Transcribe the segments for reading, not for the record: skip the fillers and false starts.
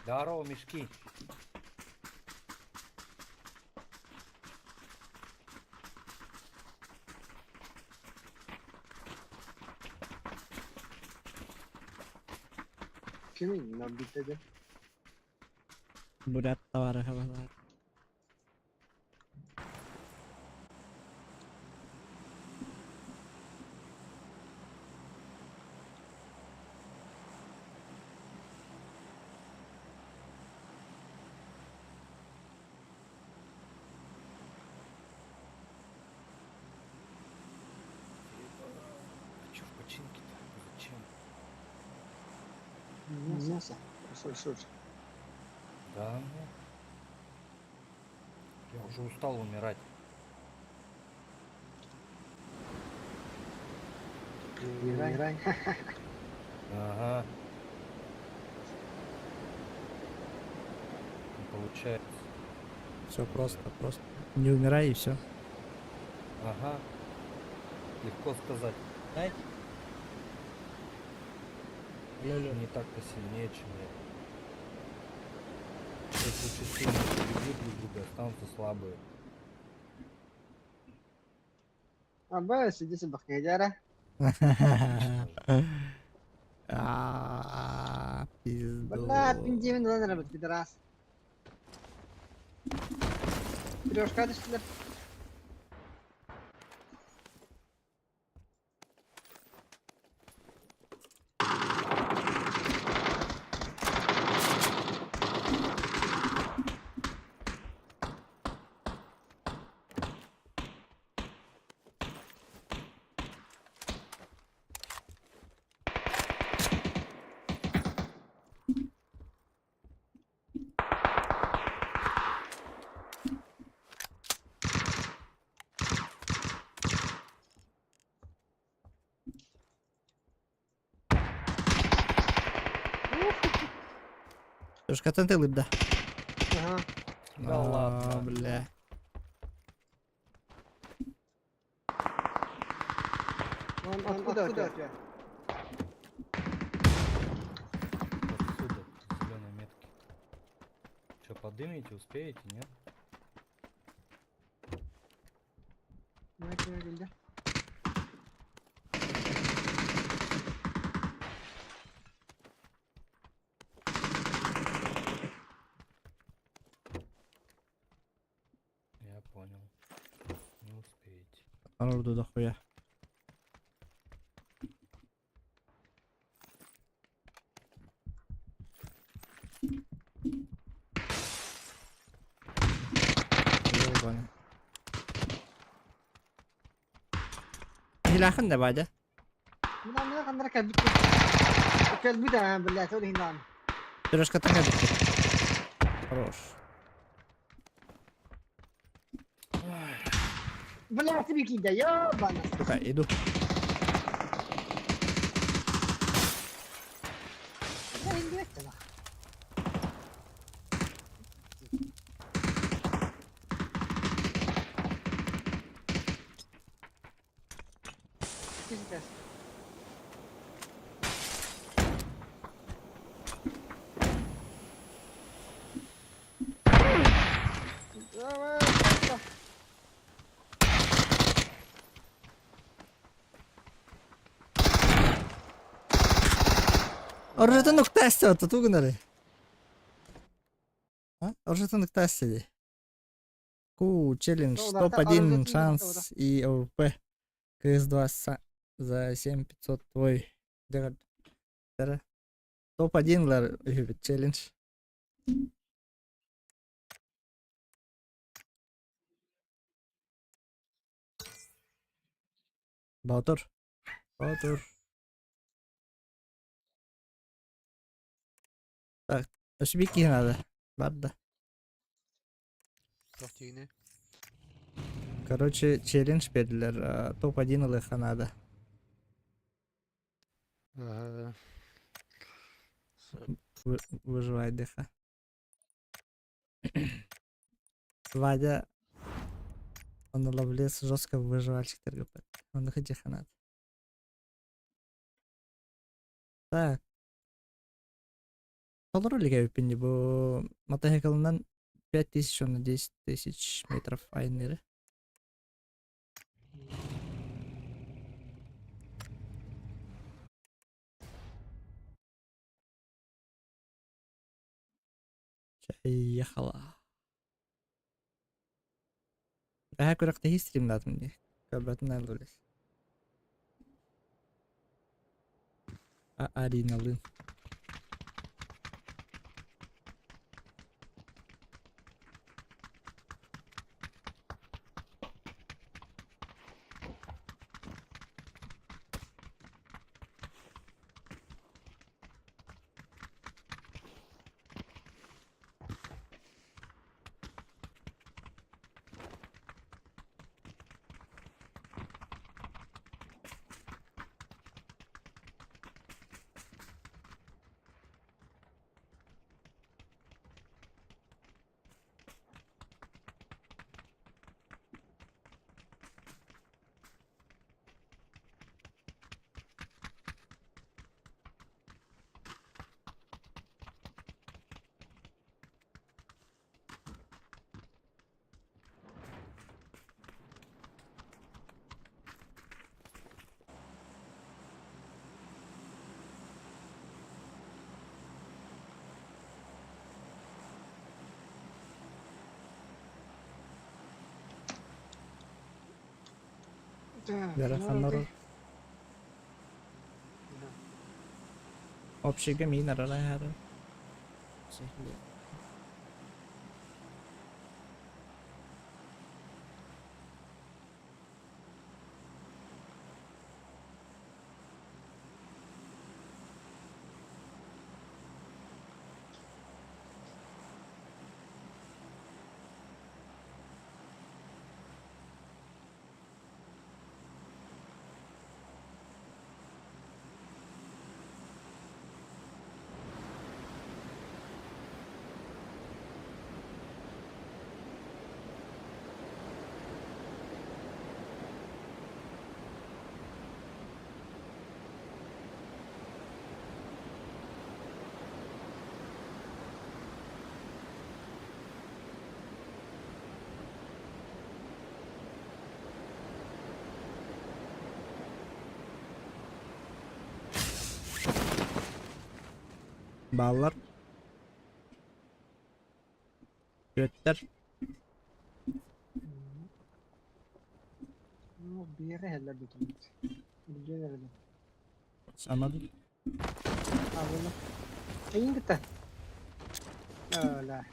Здорово, мешки. Кимий набитеде? Бурят товарыһа баар. А чё в починке-то? Зачем? Мясо. Слушай. Да ну. Я уже устал умирать. Умирай. Ага. Не получается. Все просто, просто. Не умирай и все. Ага. Легко сказать. Знаете? Не так-то сильнее, чем я. Если лучше сильно перебьют друг друга, останутся слабые. Аба, сиди сыбахнедяра. А, пизду. Бля, пиндемин ылан эрэбит, пидорас. Трешка түстүлэр. Трешкаттан тылып да. Ага. Да ладно. Бля. Он откуда у тебя? Отсюда, зеленой метки. Че, подымете, успеете, нет? Я понял. Не успеете. Народу дохуя. Ёбаный. Илахын да бадя. Мына мына ханнара кэлбит. Кэлбит аа, блядь, ол иһин Трешкаттан кэлбит. Хорош. Блядь, тебе кида, ёбана. Сука, иду. Я индиэттэ. Пиздец. Давай, просто. Оржытын уктасты отто тугунары. А? Оржытын уктасты ди. Ку, челлендж, топ-1, шанс и ОВП. КС-2 за 7500 твой. Топ-1 лар челлендж. Боотур. Боотур. Так, өссө биир киһи наада. Бар да. Туох диигиний? Короче, челлендж биэрдилэр. Топ-1 ылыахха наада. Аһа. Выживай дыха. Вадя он ловлес жестко выживальщиктарга Оннук дьиэхэ Так. Толору илик эбиппин дии бу мотоциклынан 5000 уонна 10 000 метров айанныыры. Ехала. Бэһэ күрэхтэһии стримнаатым дии. Көрбөтүн айлылыс. Ариналыын. Дьараханнар Общага миин аралаһары. Бааллар. Күөттэр. Биэри иһэллэр бүтүммүт. Билбиэн эрэлим. Самадын. Аҕылла. Эйин кытта. Өлө.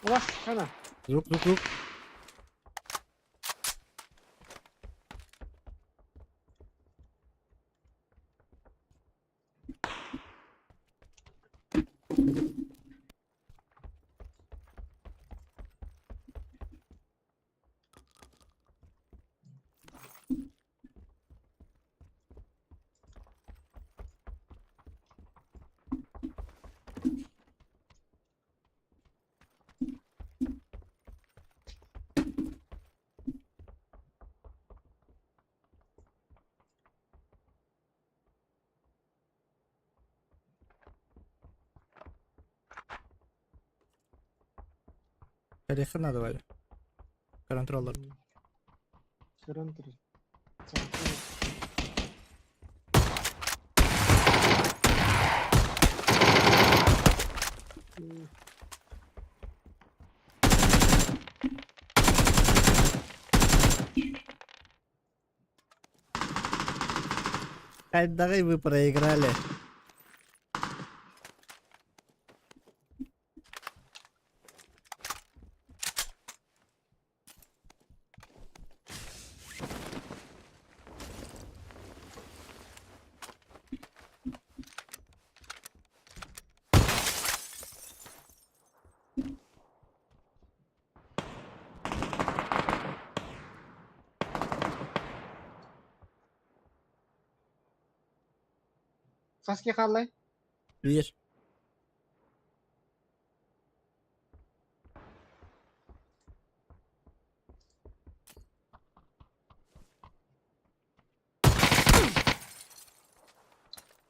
Улас, хана. Звук, звук, звук. Кэлиэххэ наада баҕайы. Көрөн тураллар. Көрөн турар. Хайдаҕый вы проиграли. Хаски хааллай? Биир.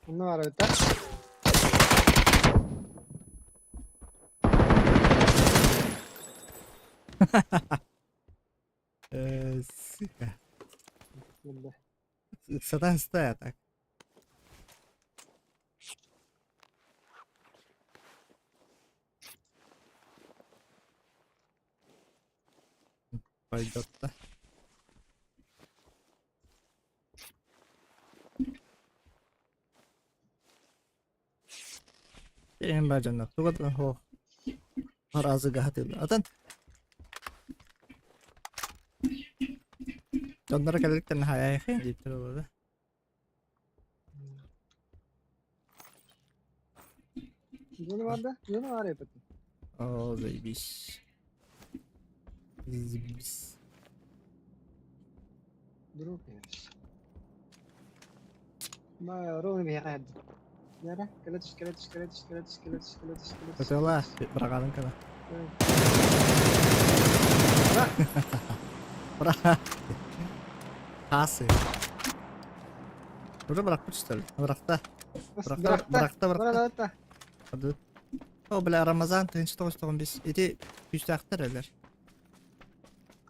Онно баар эбит да? Сука. Сатаан сыта так. Пойдет да. Эм бажанна туга хо аразыга хатылла. Атын Дьонноро кэликтэн хайайхын диэптэр олордо. Дьону бар да? Дьону бар эппит. О, заебись. Заебись. Друг Ма ровно миэхэ Яра, кэлэ түс, кэлэ түс, кэлэ түс, кэлэ түс, кэлэ түс, кэлэ түс, кэлэ түс. Хотела, быраҕаатын кэлэ. Быраха. Хасы. Уже бырахпыт что ли? Бырахта. Бырахта, бырахта, бырахта. О, бля, Рамазан 1995. Ити күүстээхтэр элэр.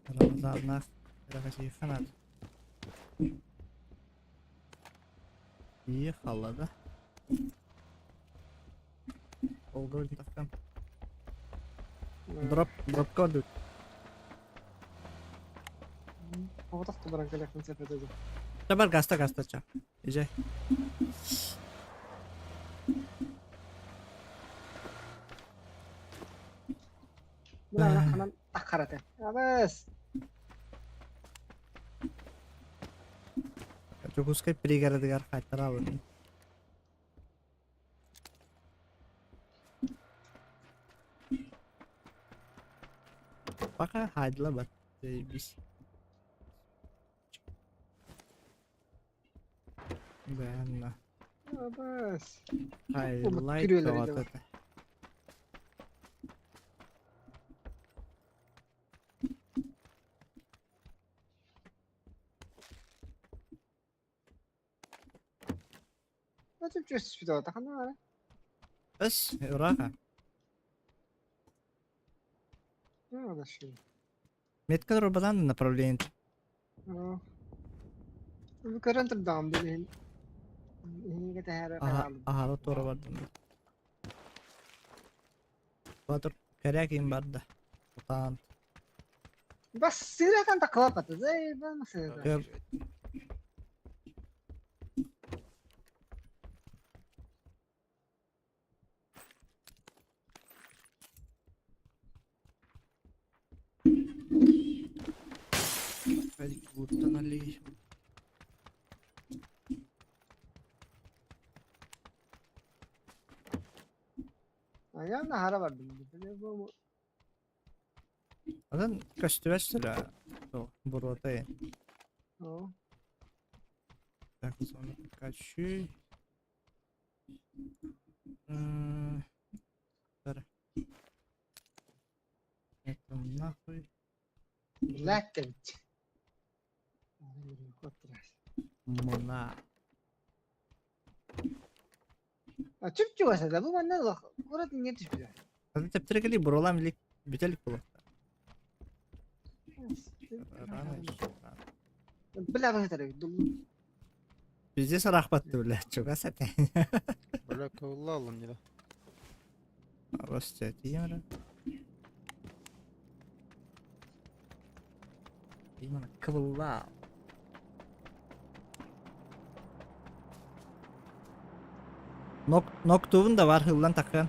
Рамазаннаах Рахасихан Ехала, да? Полгода тахсан. Дроп, дропка ордут. Оҕотох баран кэлиэхпин сөп этэ дуу. Бар гаста гаста ча. Езжай. Мына ханан таххарата. Абас. Дьокуускай пригородыгар хаайтараабын. Пока хаайдыла бар. Заебись. Бэнна. Абас. Хайлайт Күрүөлэр вот это. Бэс, ыраах. Метка рубадан направление. Көрөн турдаҕым билигин. Иһигэ тэһэрэ Аһара туора бардым. Батыр кэрэ барда. Утаан. Бас сыырatan такылаппата. Зай сыыра. Опять налей. Айаана хара бардым. Онон көстүбэт сүрэ буруотай. Так, зону прокачу. Это нахуй. Блядь. Муна. Чүп-чугас этэ, бу манна куорат иҥҥэ түспүтэ. Аны тэптэрэ бурулам илик бүтэлик буолуохтаах. Рано еще, рано. Бля, быһытар дуллум. Пиздец арахпатты, бля, чугас этэ. Бля, кылла не да. Ростя, тиемрэ. Именно кылла. Нок ноктуун да бар хыллан таккан.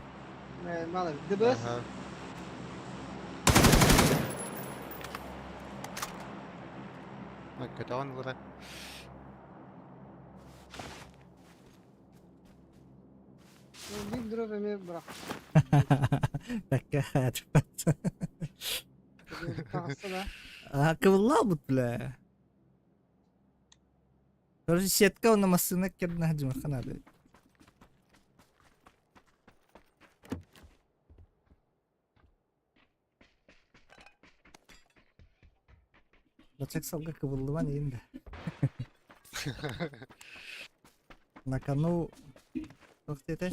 Мало, ДБС. Ага. Көтөҕөн ылара. Биир дроп эмиэ бырах. Бэккэ хаачпат. Таҕыста да. А кыллаабыт бля. Короче, сетка онно массыына кэрдинэ дьимэххэ наада. Бачак салга кыбыллыбан иин да. На кону туох диэтэй?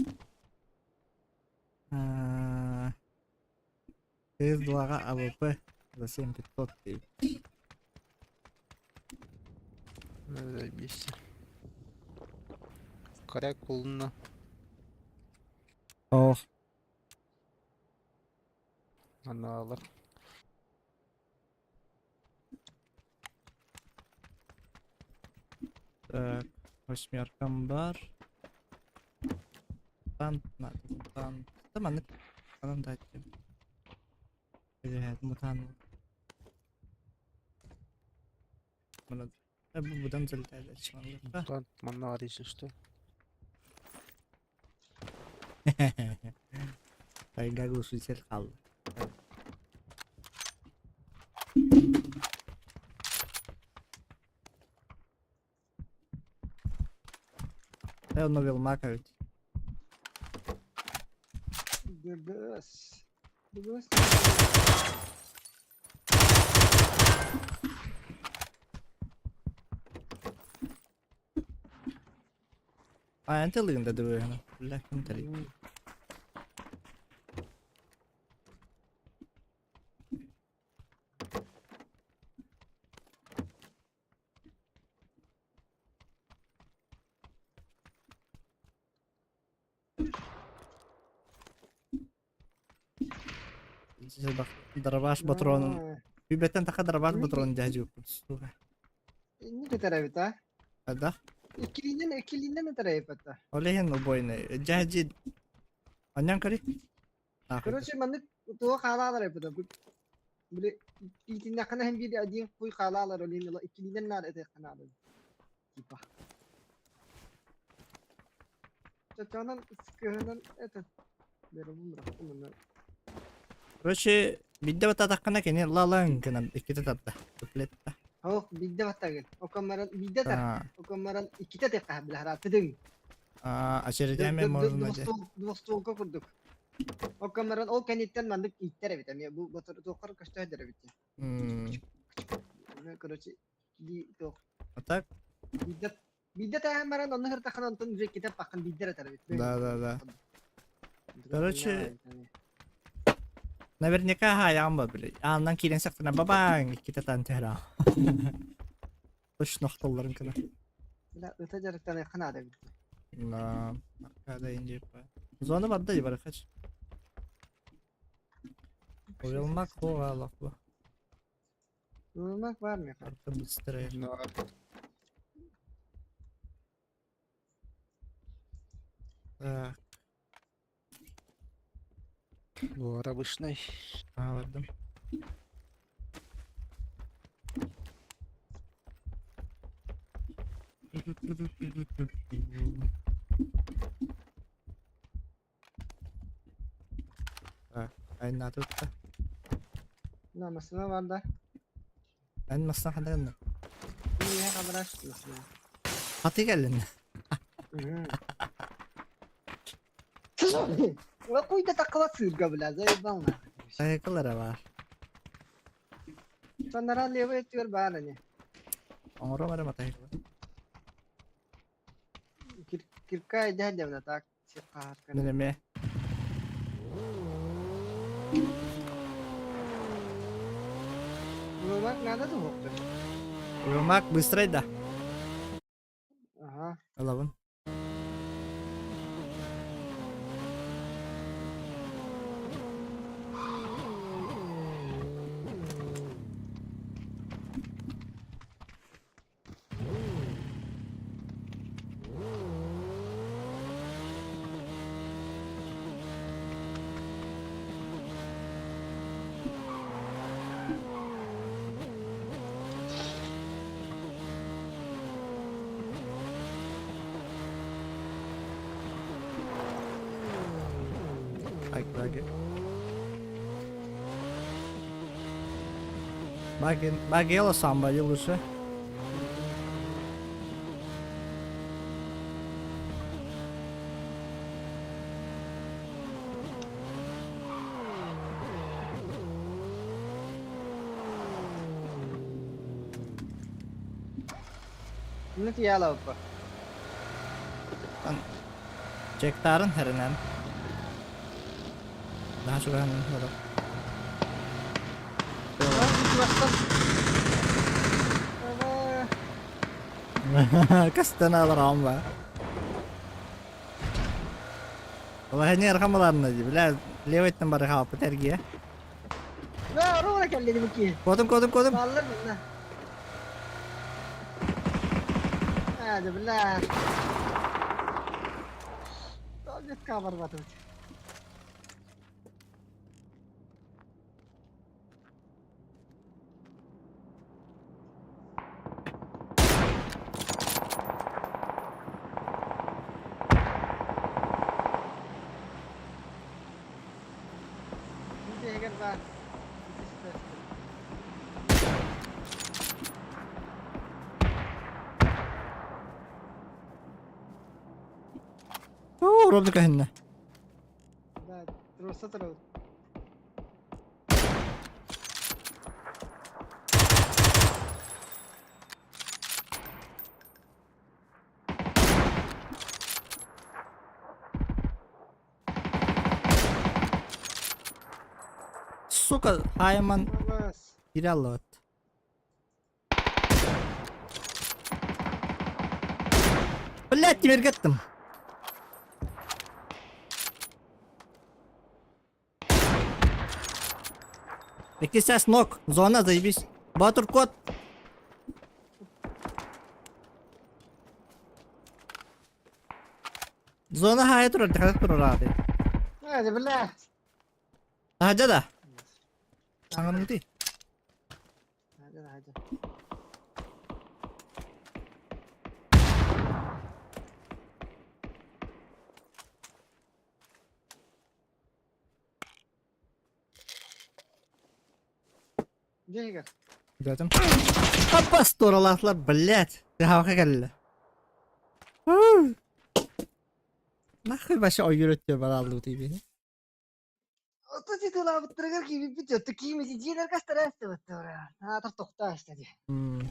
Кыыс дуоҕа АВП за 7500 диэбит. Заебись. Коряк булна. Ох, Аналар. Так, восьмеркам бар. Мутант надо, мутант. Да маннык анан да эттим. Билээт мутант. Мана бу будан залетает чманлыкка. Мутант манна если что. Тайга глушитель хаалла. Э, онно Вилмака ведь. ДБС. ДБС. А, эн тылыгын да ДБС. Бля, ким тарый. Дробаш патронун. Бибеттен таха дробаш патрон дядю. Инник этэр эбит а? Да? Иккилиинэн иккилиинэн этэр эбит да. Ол иһин убойный. Дьаһдьи Анньан көрүй. Короче, маннык туох хаалаалар эбит Били итиннэххинэ иһин биир один хуй хаалаалар ол иһин иккилиинэн наар этиэххэ наада. Типа. Чочонон кыһынан это беребин бырахтым онно. Короче, биирдэ баттаатаххына кини лалаҥ гынан иккитэ тарда. Дуплетта. Ох, биирдэ баттагын. Окон баран биирдэ тар. Окон баран иккитэ тыахха билэхэр тыдыҥ. А, очередями можно де. Двухстволка курдук. Окон баран ол кэнниттэн маннык ииттэр эбит эмиэ бу туоххар көстөөдөр эбит. Короче, ди туох. А так? Биирдэ биирдэ тааһан баран онно сыртаххына онтон уже иккитэ паххын биирдэ эрэ эбит. Да, да, да. Короче, наверняка хаайаҕым бар били. Аанынан киирэн сахтана бабаҥ иккитэ таан түһэр Точно охтоллорун кына. Бля, ыта дьарыктаныахха наада эбит. Да, аркада индиеппа. Зона барда дии барахач. Уйулмак хугалах бу. Уйулмак бар миэхэ. Арка быстрее. Так. Двор обычный. А, бардым. Так, айна тутта. На, массыына бар да. Эн массыына ханна Миэхэ хабараш массыына. Хаты кэллин. Куйда таккыла сыырга бля, заебал нахуй. Сайкылара бар. Соннара левый өттүгэр баар ини. Оҥоро эрэ матайкыла. Кирка идэһэ дьэбинэ так сир хаһар Мин эмиэ. Уйулмак надо туһуохтун. Уйулмак быстрай да. Ага. Ылабын. Баги. Баги, багела somebody лучше. Мин тиийэ Чектарын хэринэн. Daha чугаһын олор. Кастан аларам ба. Олаһыны архам аларна ди. Бля, левыйтан бары хаалпыт эргиэ. Кодум, кодум, кодум. Уу, робдук көһүннэ. Сука, Хайман киирэ Блять, тимиргэ ыттым. Иккис ног. Зона, заебись. Батур код. Зона хайа турар, дьахар турар ааты. Таһадьа да. Саҥаннытый. Gördüm. Аппас туоралаатылар, блять. Хавака кэллэ. Нахуй вообще ойгыр өттө бараллы тиби.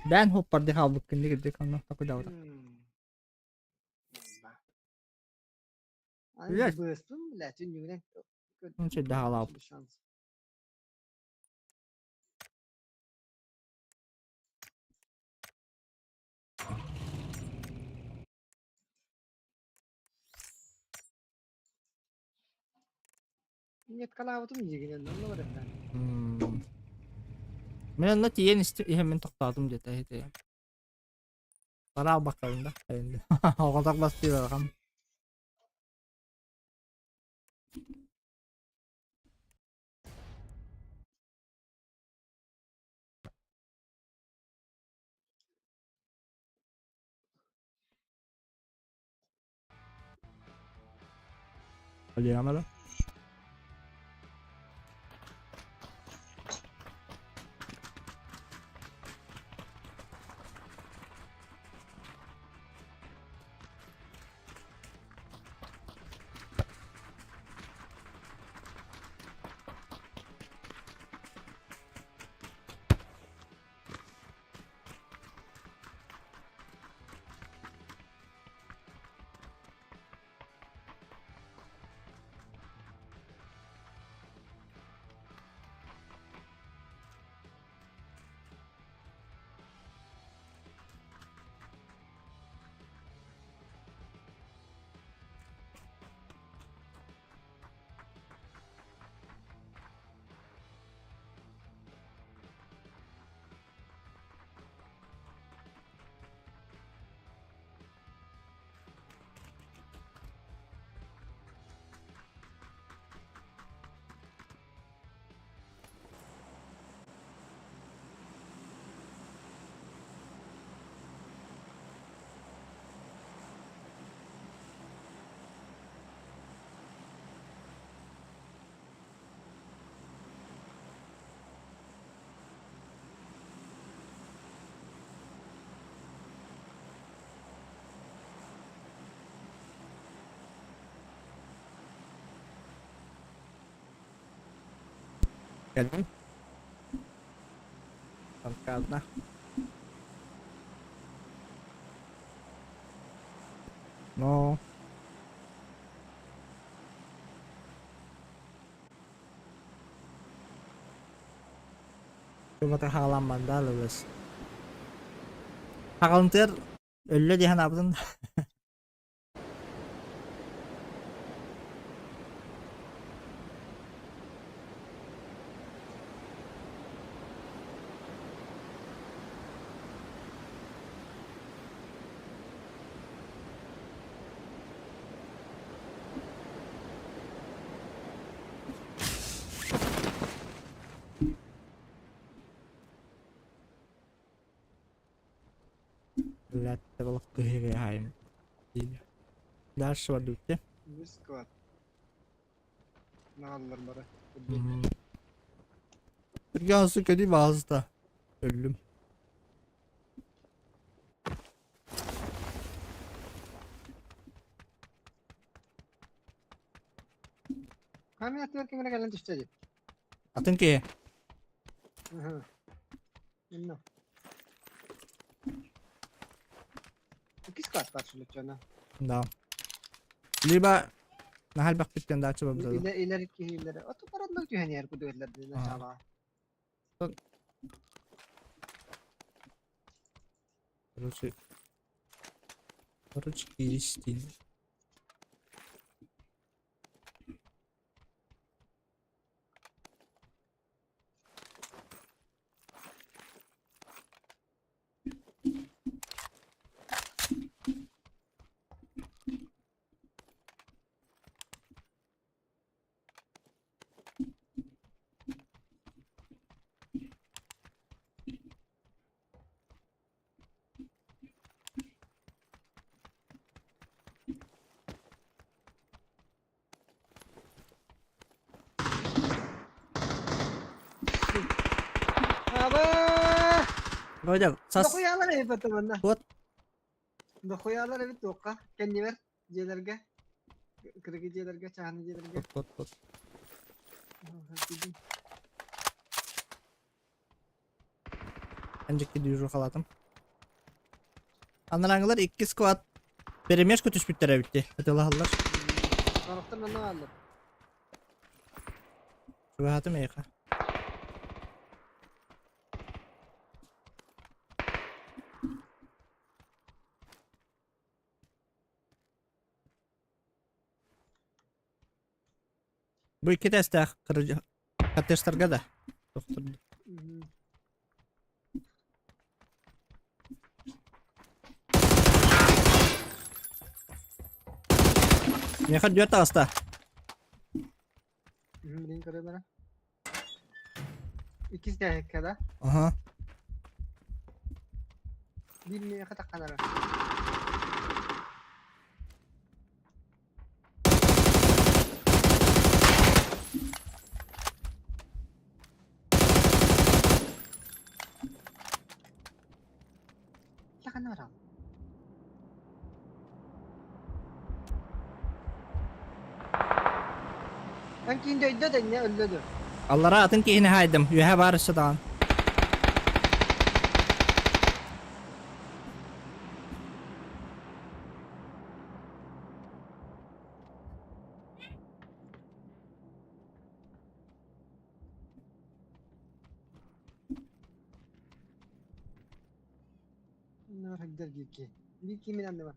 Бэн хоппарды хаалбыт күнде кирдик онно такудауда. Блять. Онче да халап. Мен онно тиийэн иһэммин тохтоотум диэтэ ити. Бараал баккалын да. Оҕотох бастыылархам. Togliamelo. Кэллим. Танкаадна. Но. Кымата хаалан ылыс. Хаҕалынтыар өллө дии санаабытын. Дальше барбытте. Склад. Нааллар бары. Түргэн көдүй баазыта. Өллүм. Камера аттыгар ким эрэ кэлэн түстэ дии. Атын киһи. Инно. Иккис класс баар сүлүччү Да. Либо наһаа элбэхпиттэн даача барбыта. Илэ илэр киһилэрэ. Оту бараннык түһэн иһэр кудуэллэр дии начала. Короче, короче, киристин. Аба! Hocam сас Дохуялар эбит манна. Вот. Дохуялар эбит туохха. Кэннибэр дьиэлэргэ. Кыргы дьиэлэргэ, чаһаны дьиэлэргэ. Вот, вот, вот. Önceki düzü халатым. Анараңылар икки склад перемешку түспүттэр эбитти. Ытылаһаллар. Сорохтор манна бааллар. Чугаһатым эйиэхэ. Бу икки тэстээх коттеджтарга да тохтор. Миэхэ дүөт таҕыста. Билин көрөбөрө. Иккис дэһэккэ да. Аха. Биир миэхэ тахханара. Ханна бараҕын? Эн киин дөйдө да инньэ өллө дуо? Аллара атын киһини хаайдым. Үөһэ баар өссө даҕаны. Онно сылдьар биир киһи. Биир киһи мин анныбар.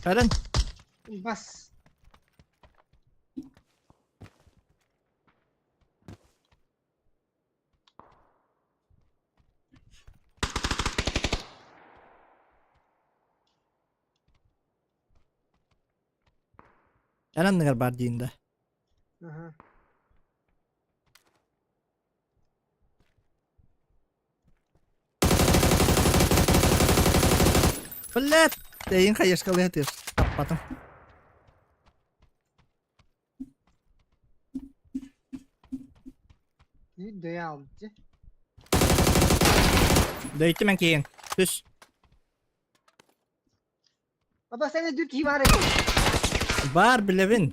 Арын. Бас. Эн анныгар баар диин да. Аха. Блядь! Эйин хайышкалыа тыас. Таппатым. Киһи дөйө аалбыт Дөйттүм эн киһиҥ. Түс. Аба сен дүр киһи баар эбит. Баар билэбин.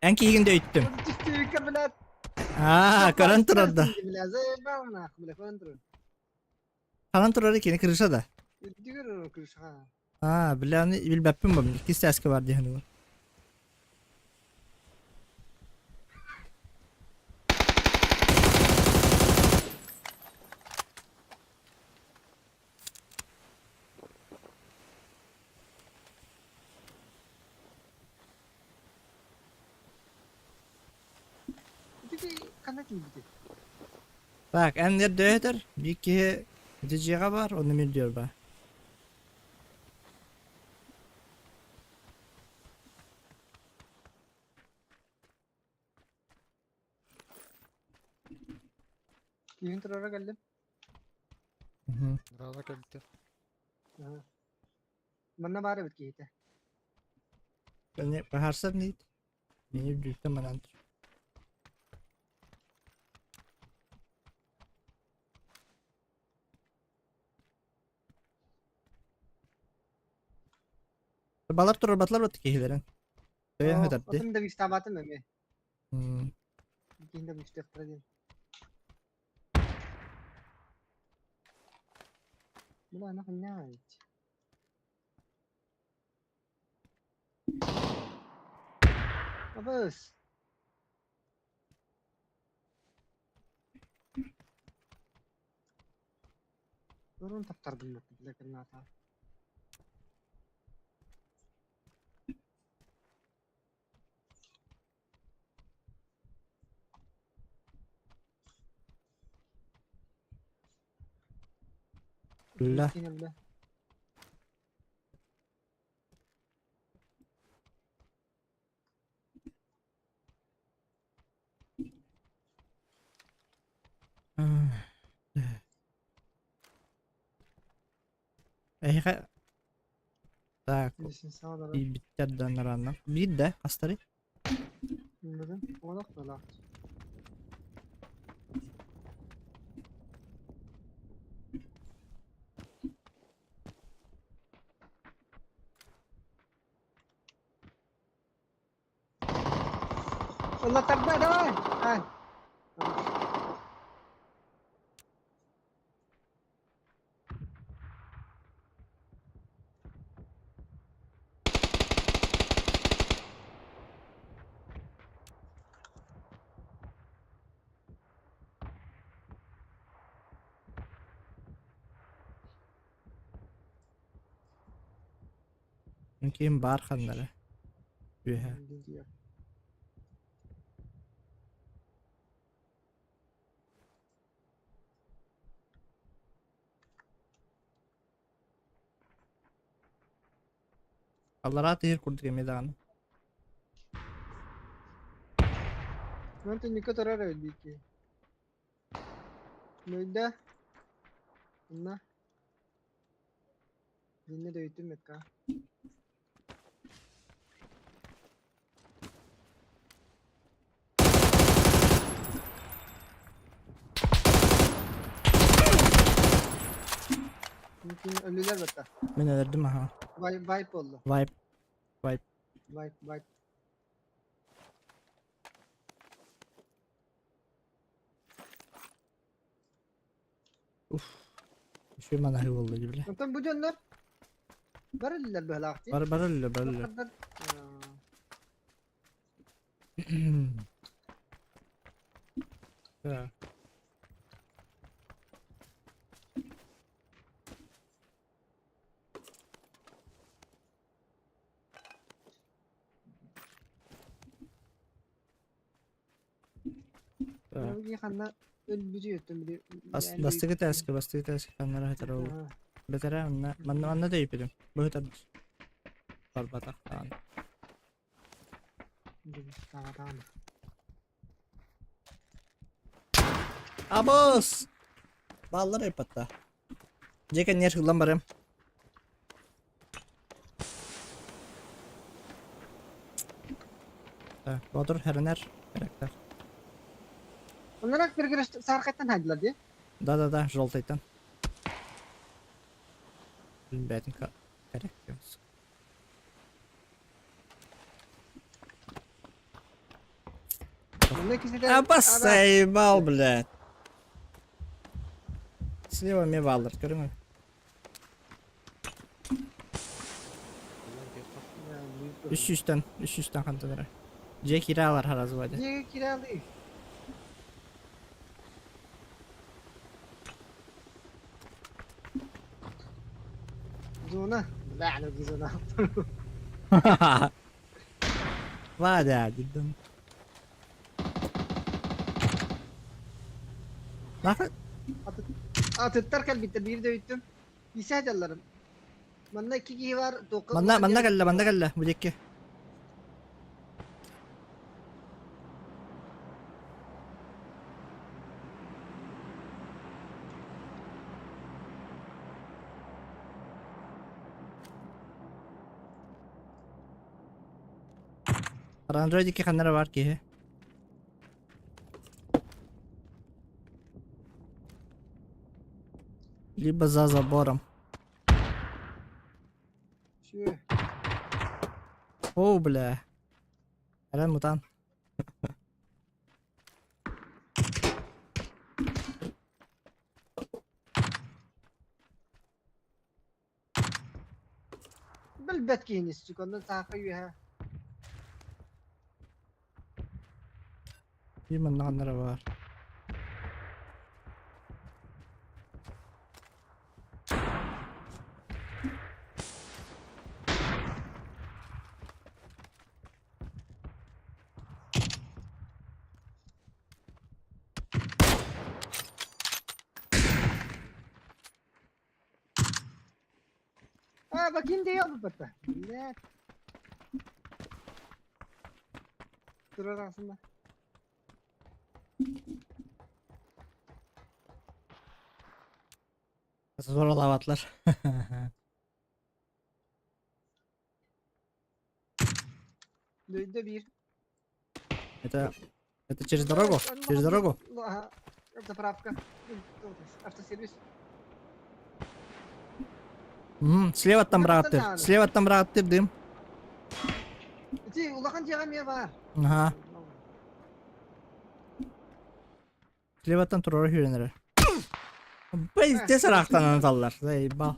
Эн киһигин дөйттүм. Түстүүккэ билээт. Аа, көрөн турар да. Билээ, заебал нах, бля, көрөн турар. Ханан турары кини крыша да? Үрдүгэр олорор крышаҕа. Аа, бля, аны билбэппин бу иккис сээскэ бар диэн саныыбын. Ити ханна тиийбитий? Так, эн эрдөөтөр биир киһи ити дьиэҕэ бар, онно мин диэр бар. Киһин турара кэллим. Браво кэлбитэ. Манна баар эбит киһитэ. Кини баһарсар диит. Мини үрдүттэн манан тур. Балар турарбатылар бат киһилэрин. Төйөн хөтөрдү. Отun да бистабатын эмиэ. Киһин да бистиэхтэрэ диэн. Бля, она хуйня ведь. Абыс. Орун таптардым бля граната. Бля. Бля. Эһиэхэ так биттэр да наранна. Биир да хастары? Уlla тогда давай! Ай. Ким баар ханнара? Үөһэ. Аллараа тыыр курдук эмиэ даҕаны. Мантан Ника турар эбит биир киһи. Нойда. Онно. Динне дөйтүм метка. Mümkün ölüler batta. Мин өлөрдүм аха. Vibe, vibe oldu. Vibe. Vibe, vibe. Уф. Үчүгэй манаһыы буолла дии бile. Онтон бу дьоннор бар өллөр быһалаах дии. Бар бар өллө бар өллө. Так. Так. Ханна өлбүтү өттүм били. Бастыгы тээскэ, бастыгы тээскэ ханнара хатар ол. Бэтэрэ манна манна манна дөйүпүтүм. Быһытар барбатах даҕаны. Абыс! Баллар ыйпатта. Дьэ кэнниэр ылан барыам. Так, Боотур хэрэнэр характер. Оннорок биргиреш сааркаттан хайдылар дии. Да-да-да, желтайтан. Бээтин коррекция. Онно кисите Абас заебал, блядь. Слева эмиэ бааллар, көрүҥ. Үс сүүстэн, үс сүүстэн хантан эрэ. Дьиэ киирэ алар харазва дьэ. Дьиэ киирэ Зона. Бля, зона. Вадя, дедом. Нахуй? Атыттар кэлбиттэр биир да өйттүм. Исэ дьалларым. Манна икки киһи бар. Манна, манна кэллэ, манна кэллэ, бу диэки. Android 2 ханна эрэ баар киһи. Либо за забором. Чүө. О, бля. Эрэн мутан. Билбэт киһини сука, онно сааха үөһэ. Биир манна ханна эрэ баар. А, бакин дей албыппата. Блядь. Турар ағасында. Зоралаабатлар. Дөйдө биир. Это через дорогу? Через дорогу? Ага. Заправка. Автосервис. Слева там бырааттыр. Слева там бырааттыр дым. Ити улахан дьиэҕэ эмиэ баар. Ага. Слеваттан турара сүүрэн эрэр. Бэйте сараахтанан аталлар. Заебал.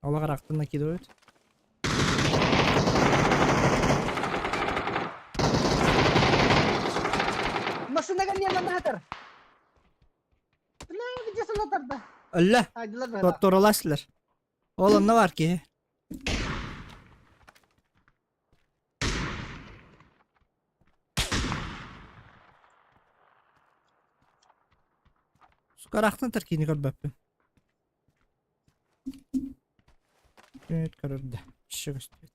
Олох арахтан накидывают. Массыынага эмиэ манна сытар. Бля, где санатарда? Өллө. Айдылар быһыылаах. Туораласлар. Ол онно бар киһи. Сука, таркини көрбөппүн. Күнүт көрөрдө. Еще көстүбэт.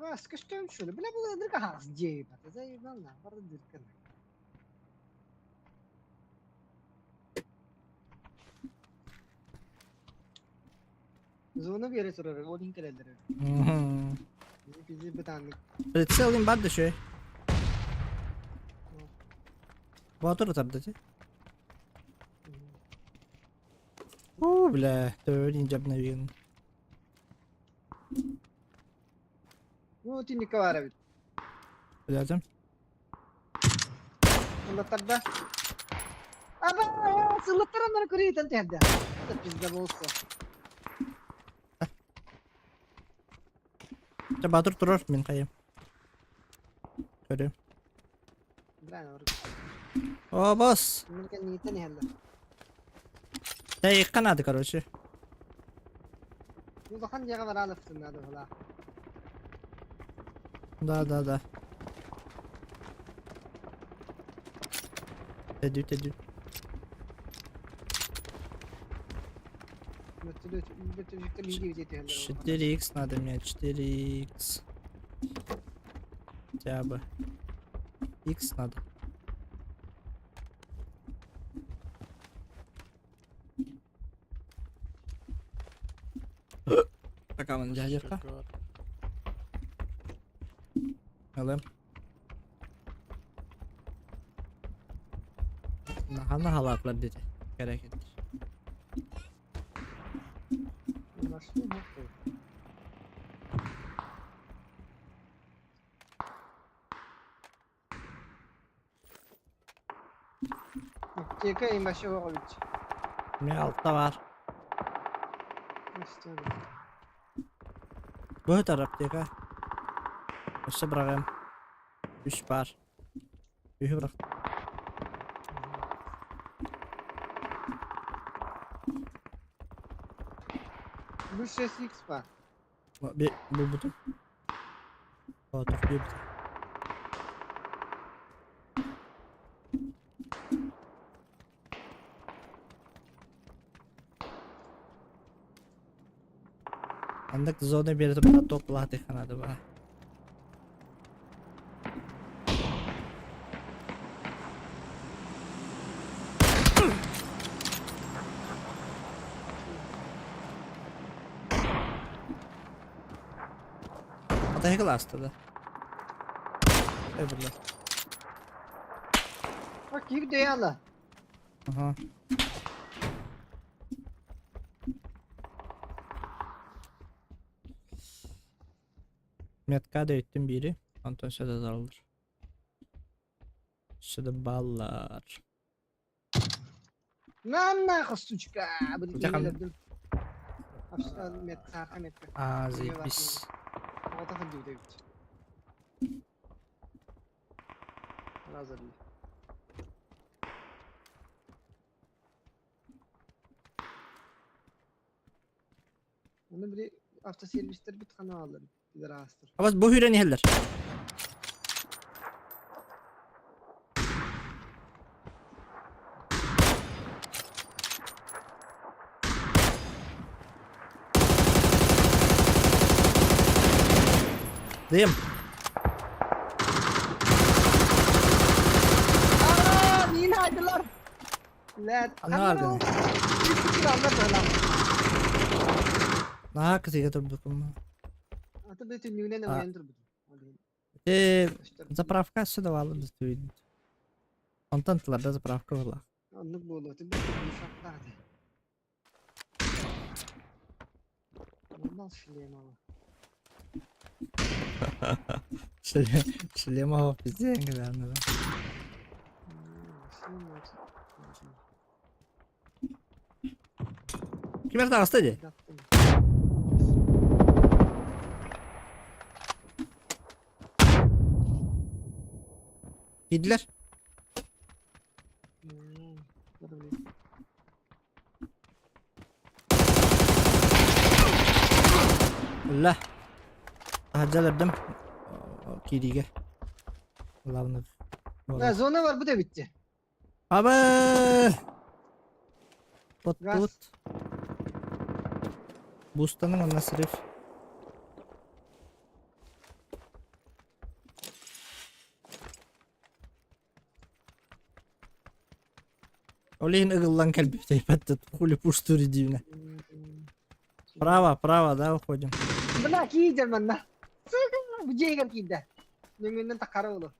Бас көстөм шуны. Бля, бу дырка хас дьиэ бата. Заебал на, бары дырка. Зона биэрэ турар, ол иһин кэлэллэр. Бизи бытааннык. Прицел им бар да шөй. Боотур ытарда ти. О, бля, төбөбүн дьабнавин. Ну, түннүккэ баар эбит. Билэтим. Ыллаттарда. Аба, сыллаттар оннары көрүйтэн түһэрдэ. Это пизда болсу. Чэ, Баатыр турар мин хайым. Көрүм. Бля, О, босс! Мин кэнниттэн иһэллэр. Тэйиккэ наада, короче. Улахан дьиэҕэ бараан ыпсын наада быһалаах. Да, да, да. Тэдүү, тэдүү. 4х надо мне, 4х. Хотя бы. X надо. Пока он дядерка. Алым. Наһаа халаклар диэтэ. Керек Нашли нахуй. Аптека им вообще оҕобут. Мин алта баар. Быһытар аптека. Өссө быраҕыам. Үс баар. Үһү бырах. Бу 6x баар. Булбутум. Тохтуйбут. Андык зона биэрэ турбата топ лаатыхханаады баа. Атаһыгыл ааста да. Эй, бля. Киирдэ яла. Ага. Метка да өттүн бири, онтон сөдө зарылыр. Сөдө баллар. На нахуй, сучка! Блин, метка, метка. А, заебись. Вот это дивдевич. Разорви. Оны били автосервистер бит ханаалар пидорастар. Абас бу хүрен иһэллэр. Дым. Аа, миин хаайдылар. Лэт. Анна арганы. Наһаа кытыйга турбукум. Аты би түннүгүнэн өйөн турбутум. Э, заправка өссө да баалар да Онтон тыларда заправка буолла. Оннук буолуо. Ти би саттаах этэ. Нормал шлемова. Шлемова пиздец, наверное. Ким эрэ таҕыста дии? Киирдилэр. Ылла. Таһырдьа өлөрдүм. Киириигэ. Главный. Зона барбыт эбит. Аба! Тут. Бустаның онна срыв. Ол иһин ыгыллан кэлбит эппэт хули пуштури дивне. Право, право, да, уходим. Бля, киидер манна. Сука, бу дьиэгэр киирдэ. Нөҥүөннэн таккара олу.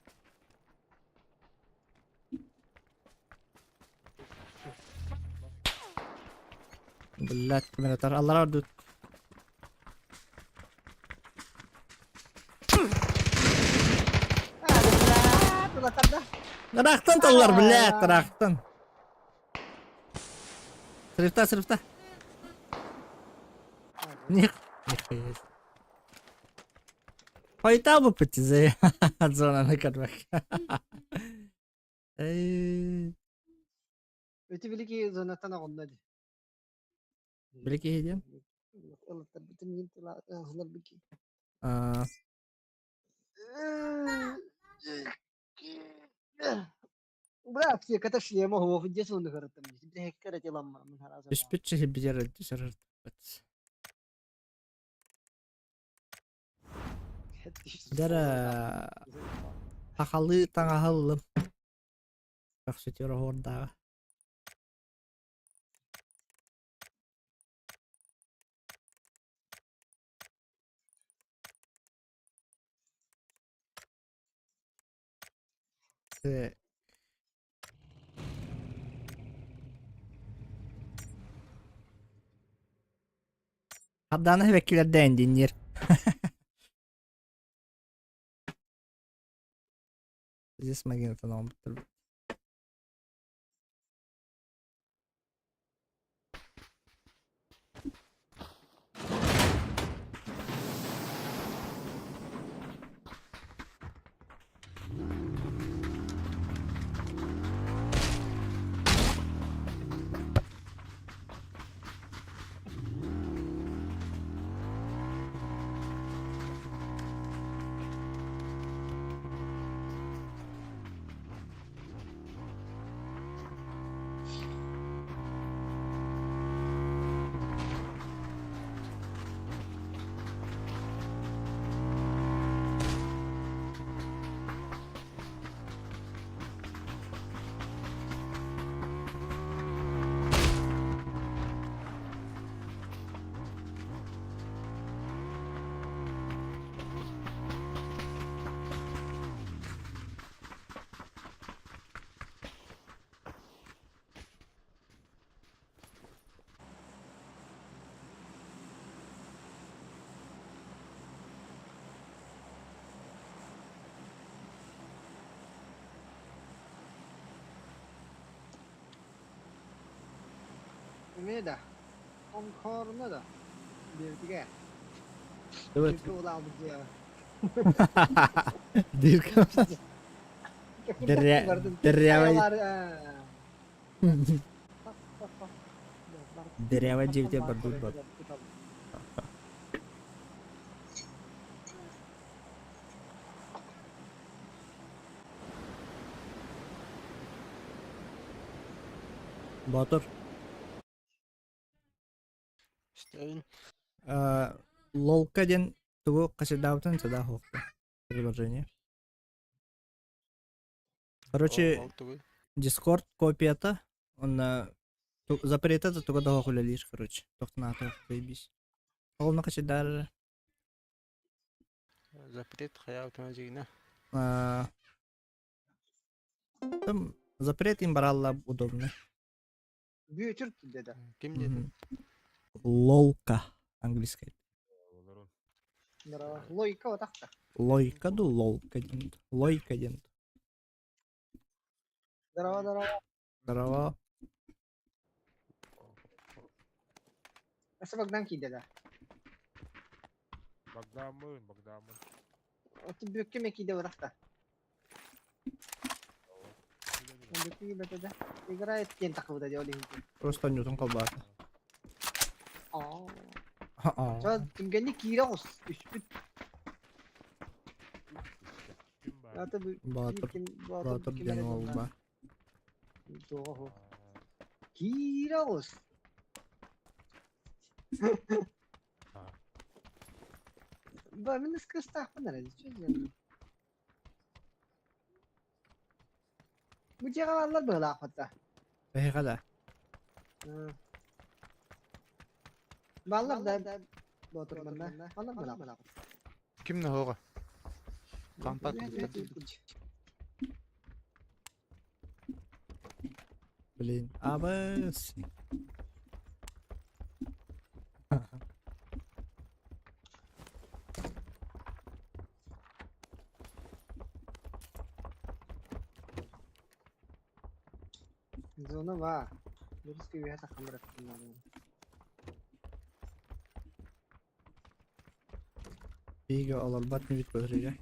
Блядь, камератар. Аллара ордут. Ыраахтан таллар, блядь, ыраахтан. Срывта, срывта. Них, нихуя. Хойутаа буппут за зонаны көрбөк. Эй. Эти великие зонаттан оҕонно дии. Били киһи диэн? Ылыттарбытын мин ыларбыт Аа. Бля, аптеката шлема хуох дьэ суну көрөттөм. Биһэккэ эрэ теламмаммын харааса. Түспүт сиһи битэр түсэр Дара сахалыы таҥаһы ыллым. Көхсүтүөр оһуордааҕа. Э, Хардаана сибэккилэрдээн диниэр. Здесь магнитофон оҥорбуттар. Эмиэ да. Оҥхоруна да. Диэбитигэ. Давай. Дырка улаабыт дьиэ. Дырка. Дыря- дырявый. Дырявый дьиэбитэ барбыт бар. Боотур. Истэбин. Э, Лолка диэн тугу хачайдаабытын сада суохта. Предложение. Короче, Ол тугуй? Discord копията, онно запрета да туга да үлэлиир, короче. Тохтонаата заебись. Ол на хачайдаар Запрет хайаабытына дьигинэ. А, Там запрет им баралла удобно. Бүөтүр деді. Ким диэтин? Лолка английская. Лойка отақта. Лойка ду лолка диэн. Лойка диэн. Здорово, здорово. Здорово. Asa Богдан киирдэ да? Богдаммын, Богдаммын. Оту бүккэ ме киирдэ бырахта. Бүккэ киирбэтэ да. Играет диэн тахыбыта дии ол иһин. Просто ньутун холбоото. Аа. Аа. Чо түмгэнник киирэ оҕус түспүт. Ким баар? Аты бу Боотур. ким Боотур Боотур ким диэн эрэ уол буолла. баар. Туоҕа оһо. Киирэ оҕус. Ба мин ыскыстаахпын эрэ. Чё диэн. Бу дьиэҕэ бааллар быһыылаахпыт да. Эһиэхэ да. Бааллар да Боотур манна. Баллар быһыылаах. Ким ноһоҕо? Кампа кытта. Блин. Абыс. Зона баа. Дұрыс күйе саққан Биһиги олорбот мүбүт көрүгэ.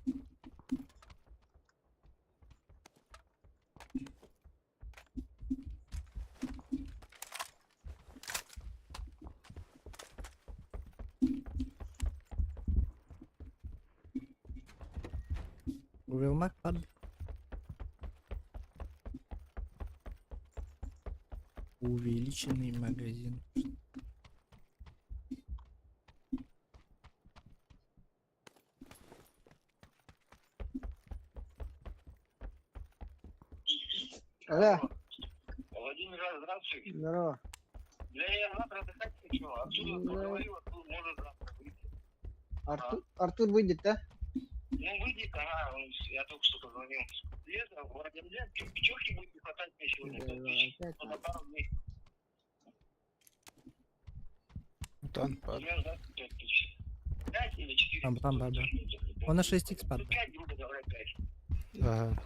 Уилмак пад. Увеличенный магазин. Алло. Владимир, здравствуй. Здорово. Бля, я завтра отдыхать хочу. Оттуда Да. поговорил, оттуда может завтра выйти. Артур, Артур выйдет, да? Ну, выйдет, ага, он, я только что позвонил. Лето, вроде, бля, пятерки будет не хватать мне сегодня. 5 тысяч. Опять Ну, на пару дней. Тан пар. У меня завтра 5 тысяч. 5 или 4. Там, там, да, да. Он на 6х Ну, падает. 5, грубо говоря, 5. Ага.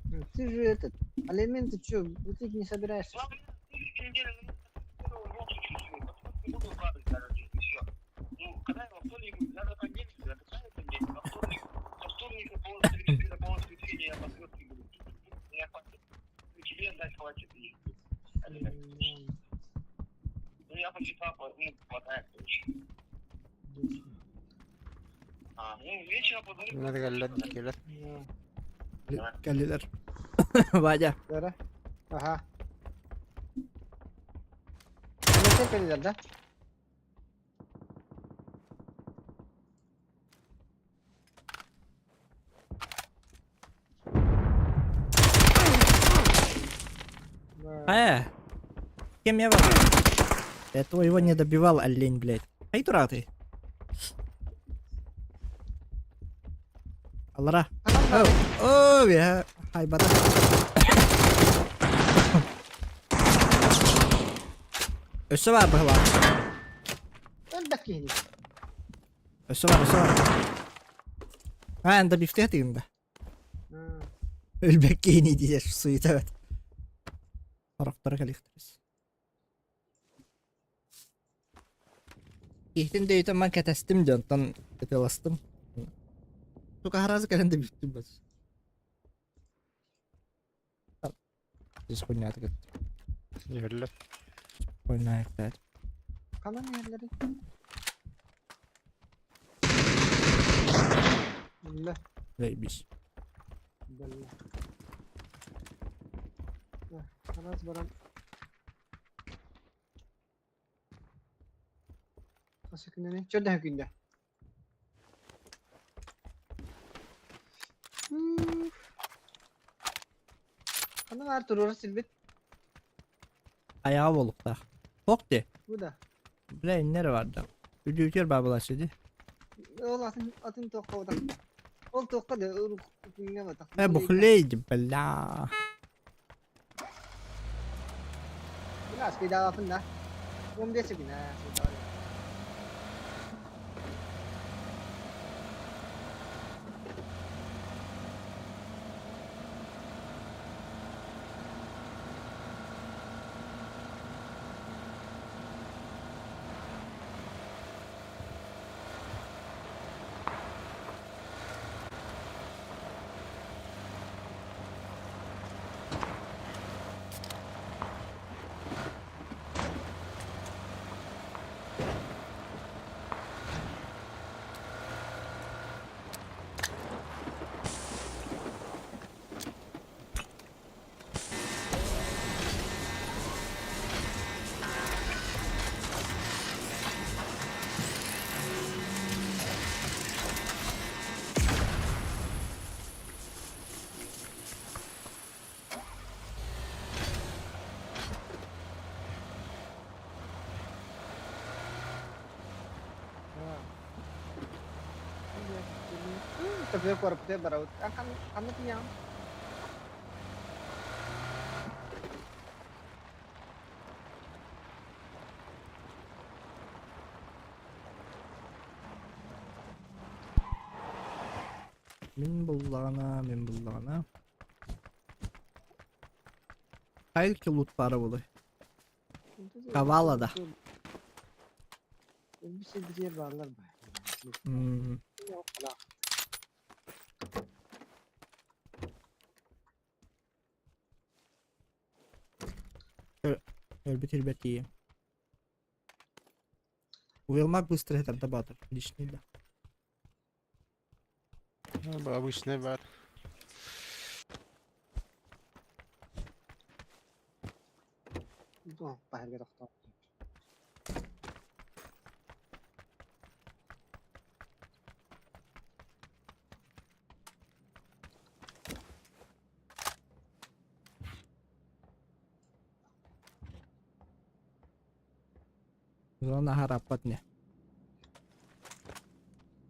Ну, Ты же этот, алименты чё, платить не собираешься? Ну, бля, следующей неделе, ну, в любом случае, всё, потом не буду укладывать даже деньги, всё. Ну, когда я во вторник, я за понедельник, я отдыхаю понедельник, во вторник, со вторника по воскресенье, по воскресенье я по средке буду. Меня хватит. Ну, тебе отдать хватит и... М, Ну, я посчитал, ну, хватает, короче. А, ну, вечером позвоню. Нэргэллэр дикилэр. Да. Кэллилэр. Вадя. Бара. Ага. Ну, кэллилэр да? Да. Кем я был? Я твоего не добивал, олень, блядь. Ай, тура ты. Алара. Анан О, о, я. Ай, бата. Өссө бар быһылаах. Элбэх киһини. Өссө бар, өссө бар. А, анда бифтех тигин да. М, Өлбөк киһини диир суета бэт. Сорохторо кэлиэхтэрис. Киһитин дөйүтэн ман кэтэстим дьэ онтон ытыаластым. Сука сразу кэлэн да бүттүм бас. Здесь хуйня кытта. Иһиллэр. Хуйня опять. Ханан иһэллэрий? Биллэ. Заебись. Биллэ. Араас баран Хас күнүнүй? Чөрдөһө күндэ. Ханна баар туруора сирбит? Айаҕа буолуохтаах. Туох дии? Бу да. Бля иннэ эрэ баар да. Үрдүбүтүгэр баар буолааччы дии. Ол атын атын туохха батах. Ол туохха да күҥҥэ батах. Э бухлей бля. Бля, спидалапын да. 15 күн ээ, спидалап. Төбө корпута барабыт. Ханна тиийэҕин? Мин буллаҕына, мин буллаҕына. Хайа лут баара буолуой? Кавала да. Бир бааллар ба. Өлбүт ирбэт тиийэ. Уилмак быстро это батыр. Личный да. Обычный бар. Баһырга тохтоо. Зона хараппат не.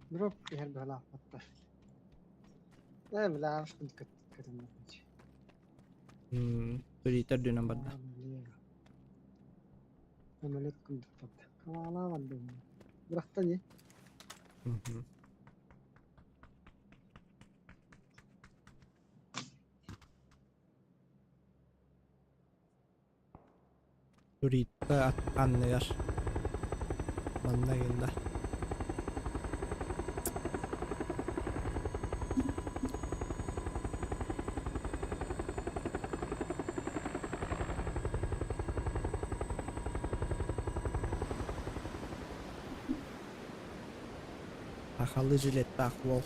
Дроп иһэр быһалаахпаттар. Ээ, бля, кытыннар. Туриитер дүнэн барда. Самолет курдук барда. Кавалаа барда. Бырахта дии. Турита анныгар. Манна гында. Сахалыы жилеттаах уол.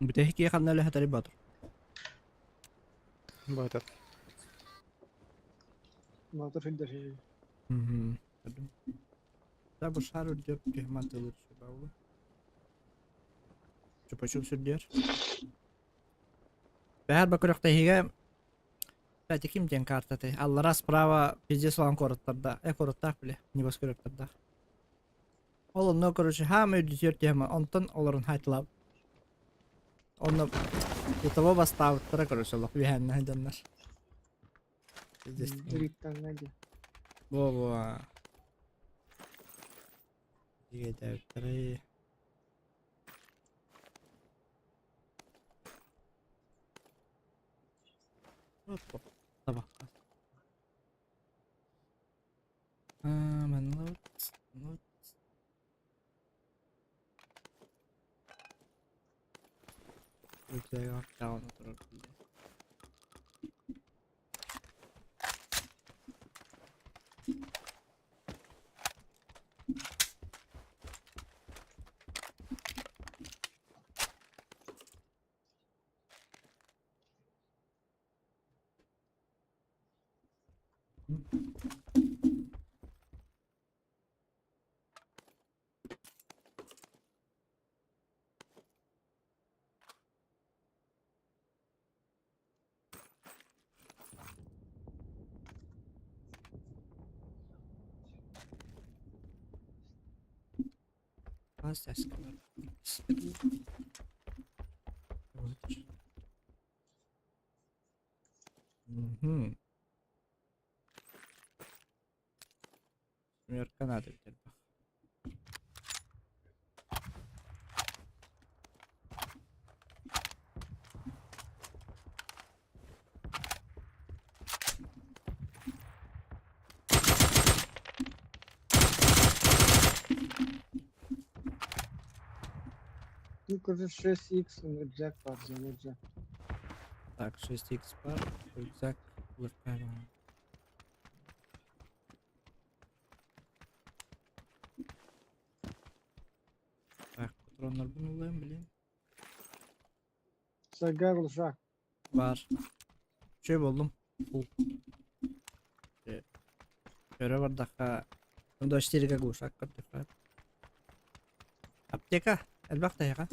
Бүтэһик киһи ханна үлэһэтэри Батыр? Батыр. Батыр сылдьар. Да бу шар үрдүк киһи мантылыыр сүбэ Чупачуп сүрдүөр. Бэһэр ба күрэхтэһиигэ Кстати, ким диэн картатай? Аллара справа пиздец улахан куораттарда. Э, куораттаах бile, небоскребтардаах. Ол онно, короче, хаама үрдүтүөр түһэмэ, онтон олорун хайтылаабыт. Онно итого бастаабыттара, короче, олох үһээннэ дьоннор. Пиздец. Риттанна дии. Во-во. Дигээдээбиттэрэй. Табахха. Аа, манна вот. Рюкзагы даҕаны турар Мгм. Семерка надо элбэх. Ну, короче, 6х, рюкзак бар, рюкзак. Так, 6х бар, рюкзак, ЛРП. Так, патроннарбын ылыам, блин. Сага глушак. Бар. Үчүгэй буоллум. Фул. Өрө бардахха 24 глушак көрдөххө. Аптека элбэх да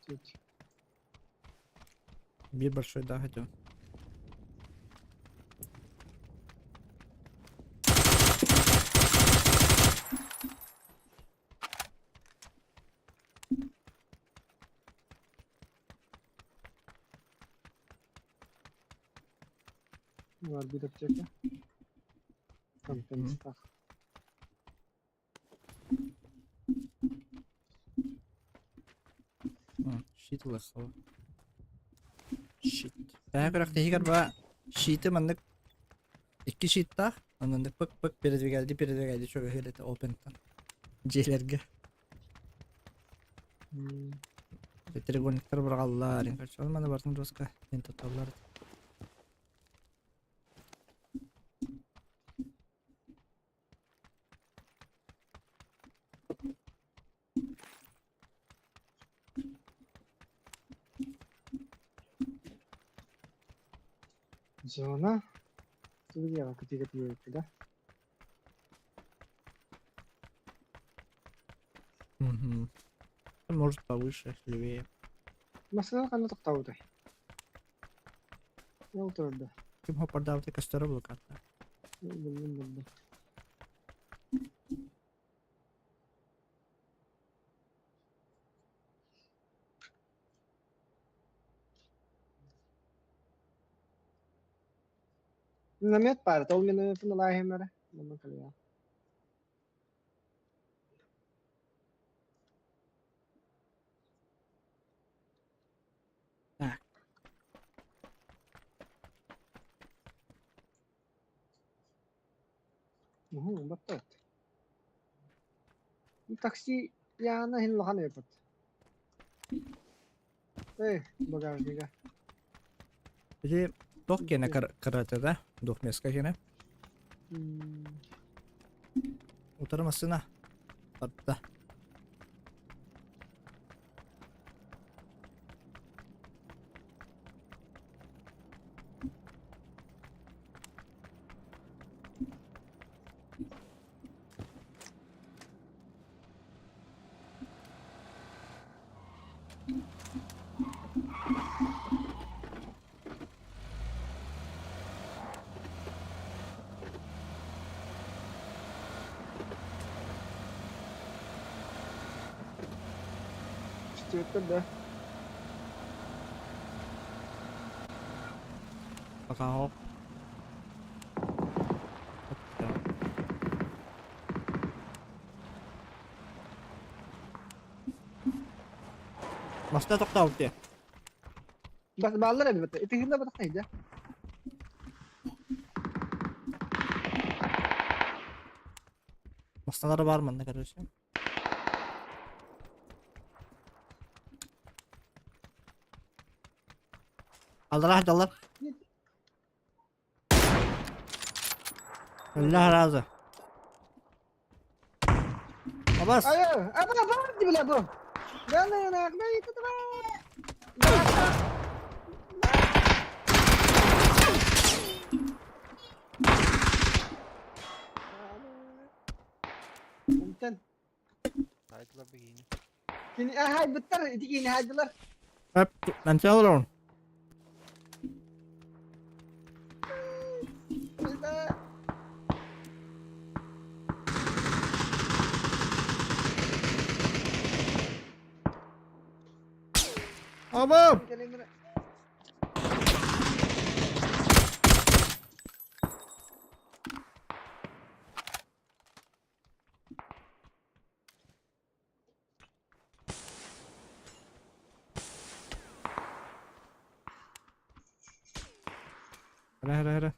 Чуть. Биир большой да хотел. Бар биир аптека. Компенстах. Щит ылыххаба. Щит. Бэйэ күрэхтэһиигэр ба щиты маннык икки щиттаах, оннук пык-пык передвигайди передвигайди чугаһыыр этэ опентан. Дьиэлэргэ. Треугольниктар быраҕаллар, короче, ол маны барытын руска диэн туталлар. Зона. Тугуяга кытыга тиийбит да? Мгм. Может повыше, левее. Массыына ханна тохтообутай? Ол турда. Ким хопардаабыта көстөрө булукаата. Буллум буллум. Миномет баар, ол минометын ылааһым эрэ. Онно кэлиэҕэ. Так. Уһу, баттаат. Такси яана иһин улахан эбит. Эй, багажнига. Ити туох киэнэ кырата да? Двухместка киэнэ. Утары массыына барда. Көстүбэттэр да. Пока. Маста тохтообут дии. Бас бааллар эбит. Итиһинэ батахтай да. Масталары бар манна короче. Аллараа сылдьаллар. Аллах разы. Абас. Айо, аба бар ди бля бу. Да на на на это давай. Онтон Хайдылар бигини. кини хайбыттар ити кини хайдылар. Эп, мантя олорон. Абам! Хара хара хара.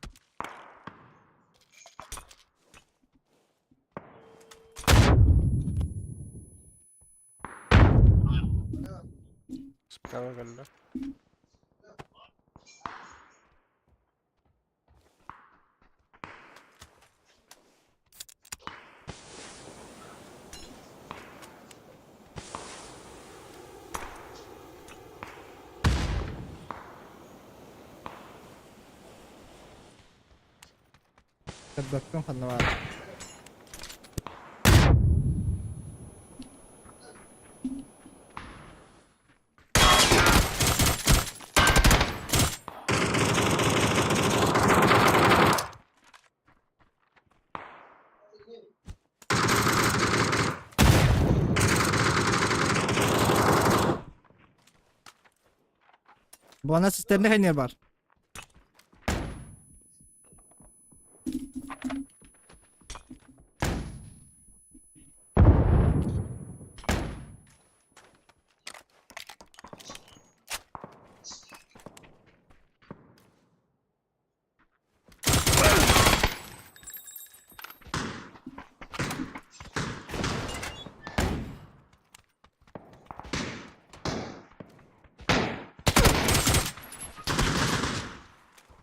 Справа кэллэ. Көрбөппүн ханна баар. Буана системне хайнер бар.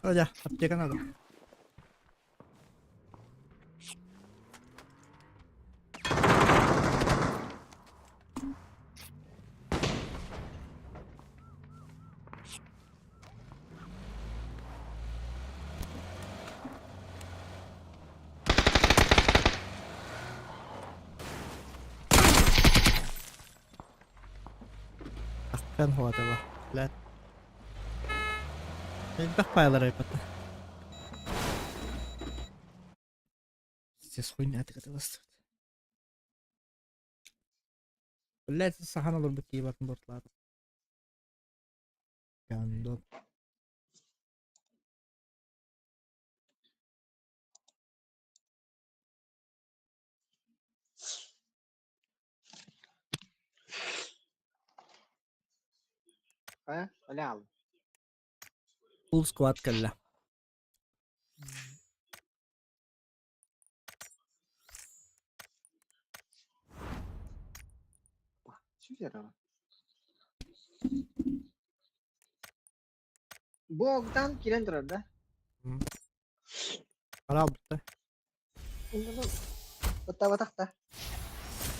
Оля, аптека надо. Ахтан хуатаба. Блядь. Элбэх пайлар айпата. Здесь хуйня тыкатылас. Блядь, сахан олорбут кии батын бортлаата. Гандон. Э, алял. Full squad кэллэ. Сюзерова. Богдан кирен турар да? Арал бутта. Баттабатах да.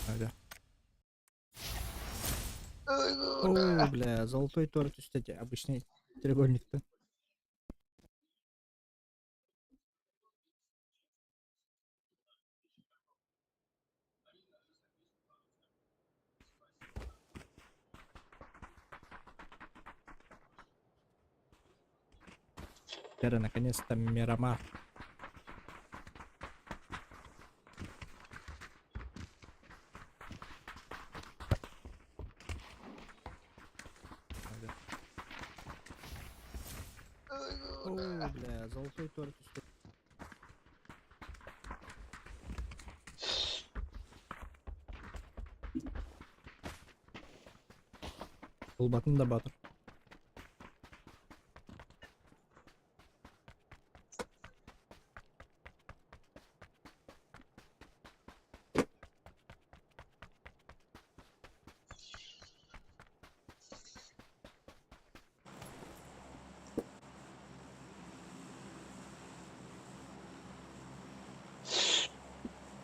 Ага. О, бля, золотой торт, кстати, обычный треугольник-то. Теперь наконец-то Мирамар. Ол туора түстэ. Булбатын да батыр.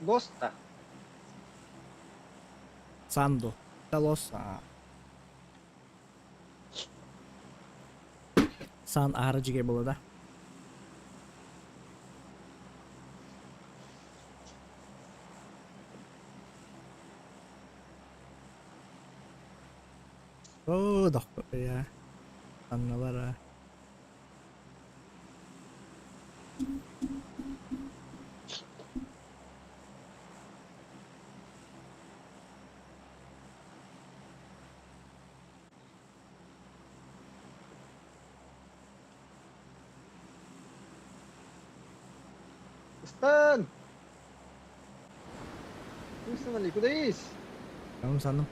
Лоста. Санду. Талос. Сан аһара дьигэ буола да. Оо, дохпуйа. Анналара. Стан! Куй куда есть? Tamam sandım.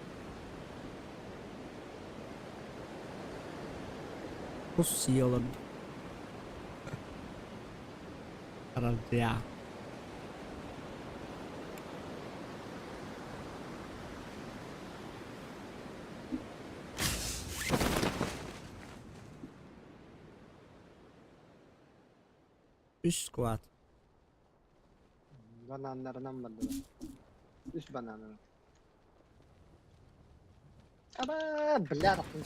Pus iyi olabilir. Karardı ya. Üç squad. Бананнарынан бардылар. Үс бананын. Аба, бля, тахтын.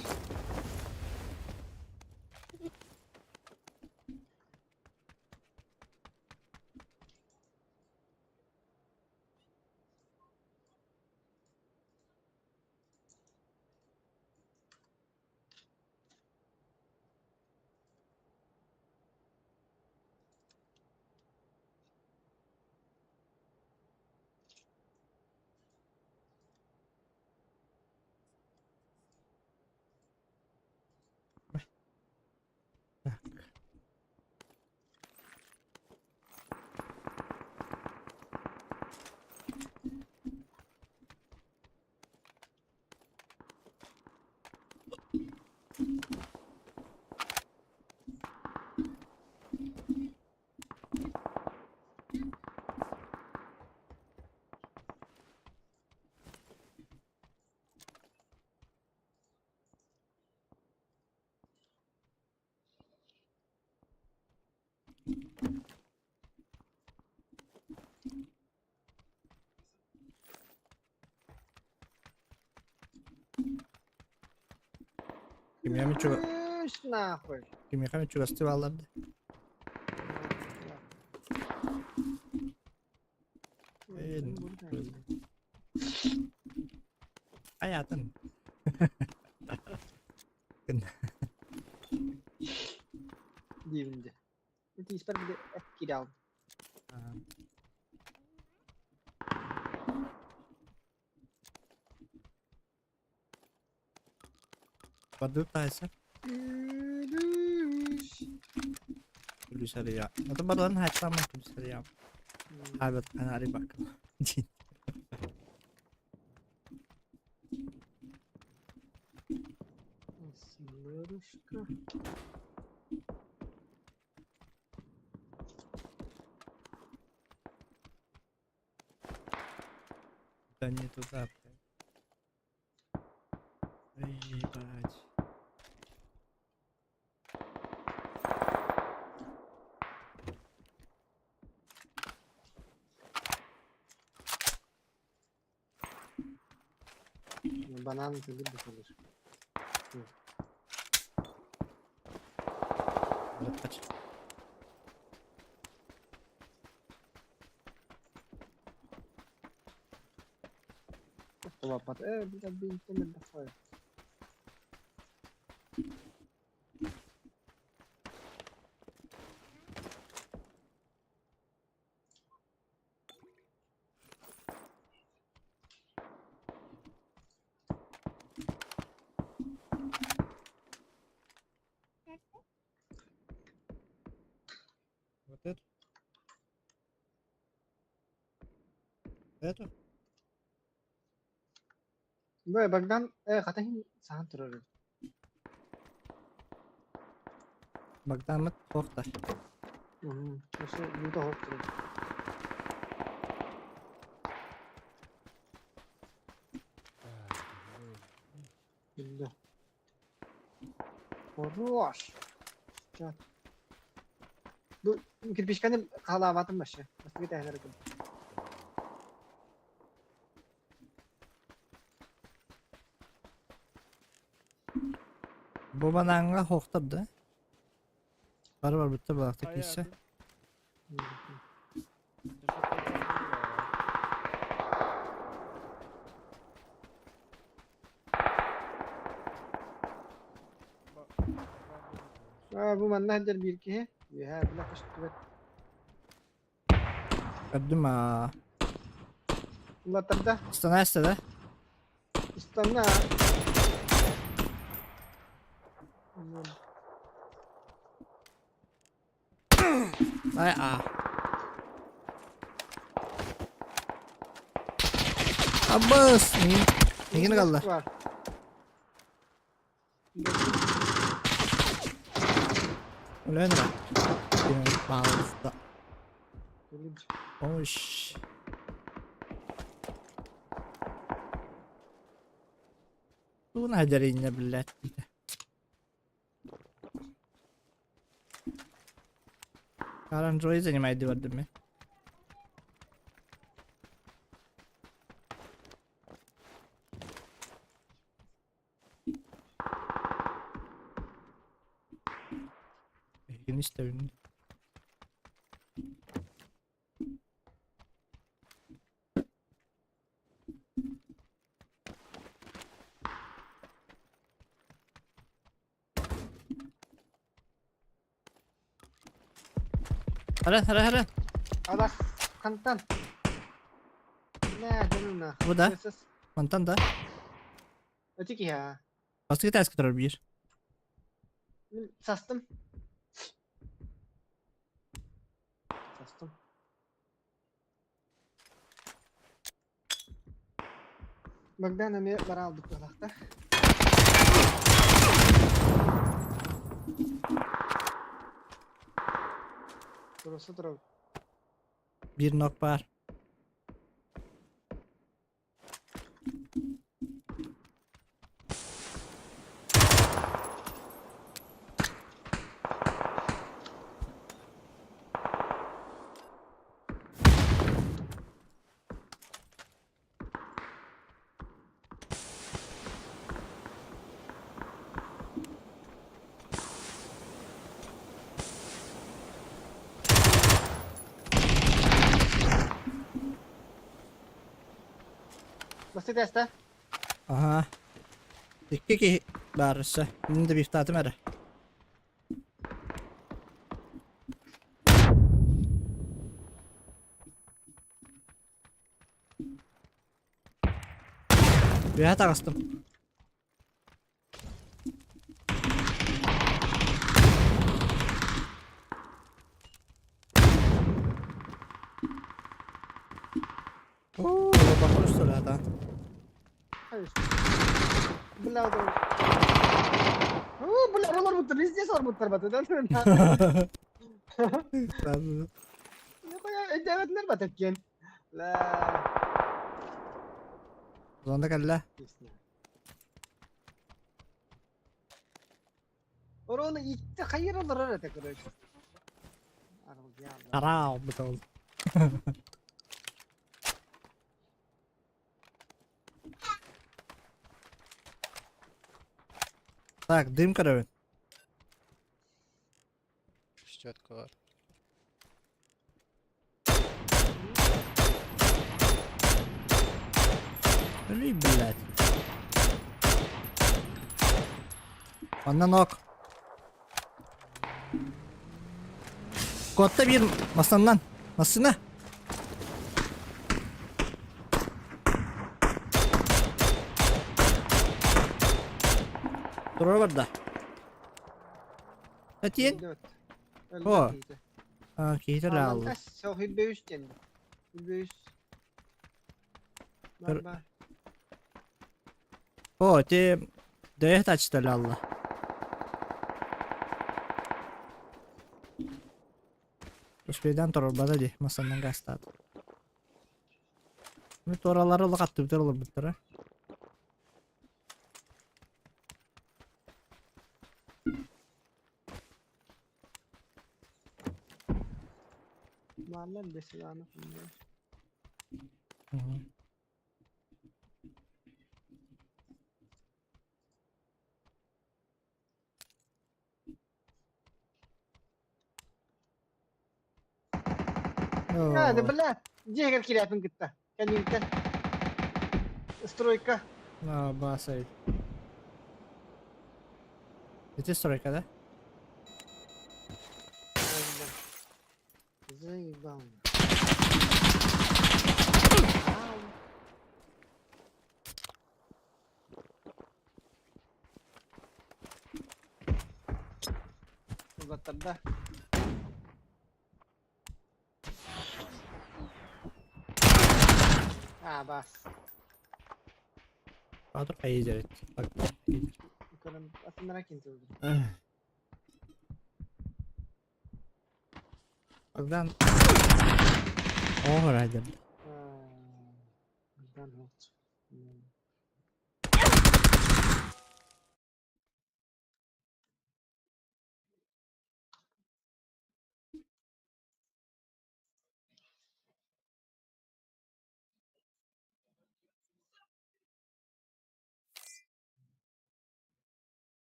Так. Кимиэхэ чуга Үс нахуй. кимиэхэ чугастыы бааллар да. Hayatın. Диибинде. Тииспэр били эккирэҕин. Бардыр таайса. Үс. Күлүсэрия. Ата бардан хайтама күлүсэрия. Хабат анари бак. Семерушка. Да не туда, блядь. Эй, ебать. Бананы ты любишь, Олеж? Братач. Лопат. Бля, бинтами дахай. Вот эту? Эту? Бу Богдан хата иһин саһан турар эбит. Богдаммыт туох да. Өссө буута оһох турар. Биллэ. Хорош. Чат. Бу кирпичканы хаалаабатым вообще. Бастакы тэһэнэр этим. Бу банааҥҥа хоохтор да? Бары барбыттар балахта киирсэ. Аа, бу манна сылдьар биир киһи. Үөһээ била көстүбэт. Көрдүм аа. Улаттарда. Станайста да? Истанна. Ай аа. Аббас! Мигин kaldı. Өлөн ра. Пожалуйста. Помощь. Тугун хадэринне блядь. Оранжевый занимает дивардами. Эһигини истэбин. Хара, хара, хара. Алас хантан. Нэ, дьонуна. Бу да? Мантан да? Өтү киһи аа. Бастакы тааска турар биир. Мин састым. Састым. Богдан эмиэ бараалбыт быһалаахтар. Туруса турабыт. Биир нок баар. Басты теста. Аха. Икки киһи баар өссө. Мин да бифтаатым эрэ. Үөһэ таҕыстым. Оо, бакыр усталаата. Бля, Оо, бля, олорбуттар, везде олорбуттар бата. Өйдөөбөтүлэр бата киэн. Ла. Зонда кэллэ. Орону икки хайыр олорор этэ короче. Араа бутал. Так, дым көрөбүн. Шестерка бар. Өлүй, блядь. Манна нок. Куотта биир массаннан. Массына. Тура барда. Этиэн? О. А, киһитэ Хааллан лаалла. Соһүлбөүс диэн. Хүлбөүс. Көр- Бар бар. О, ти дөйө тачта лаалла. Успейдан торорбата ди, масаннан гастаат. Ну, торалары олох аттыбытар олорбуттара. Бааллар бесилааны. Да, бля, дьиэгэр кирэпин кытта. Кэнниттэн. Стройка. А, басай. Ити стройка, да? Заебал. Узаттарда. А, бас. Батыр хайы жарит. Көрөн атыннара кин турду. Богдан. О, радио. Богдан вот.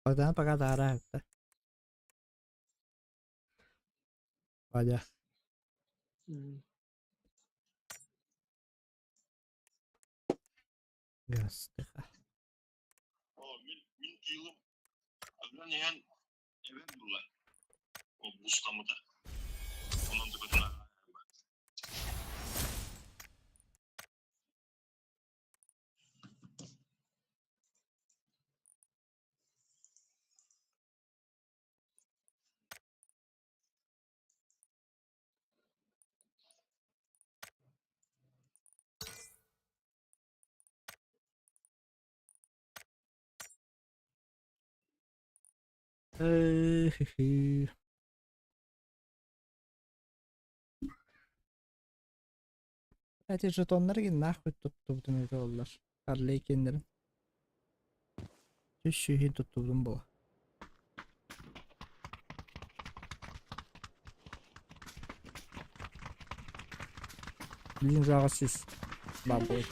Богдан пока таара это. Вадя. Гастыха. О, мин мин киилим Адынан иһэн эбэм булла. Ол бустамыта. Онон төбөтүн Хы-хы. Эти жетоннары нахуй туттубутун это оллар. Харлей кендерин. Түс сүүһүн туттубутун була. Блин, жаға сүз. Бабой.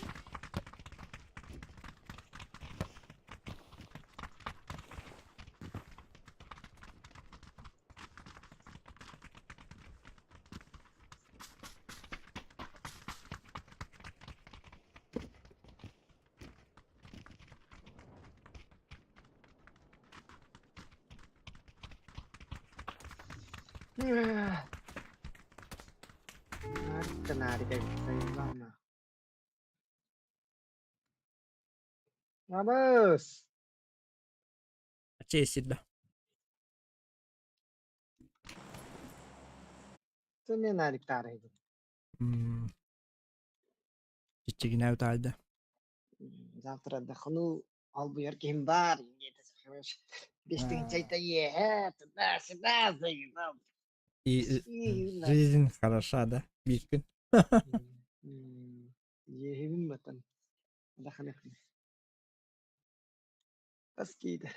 Vamos! Чейсидда. Түнен нарик тарайды. Чичигине утаайды. Завтра отдохну. Албуяр кем бар. Бештің чайта е, туда-сюда, заебал. И жизнь хороша, да? Бишкин. Ехибин батан. Даханах. Бас кейді.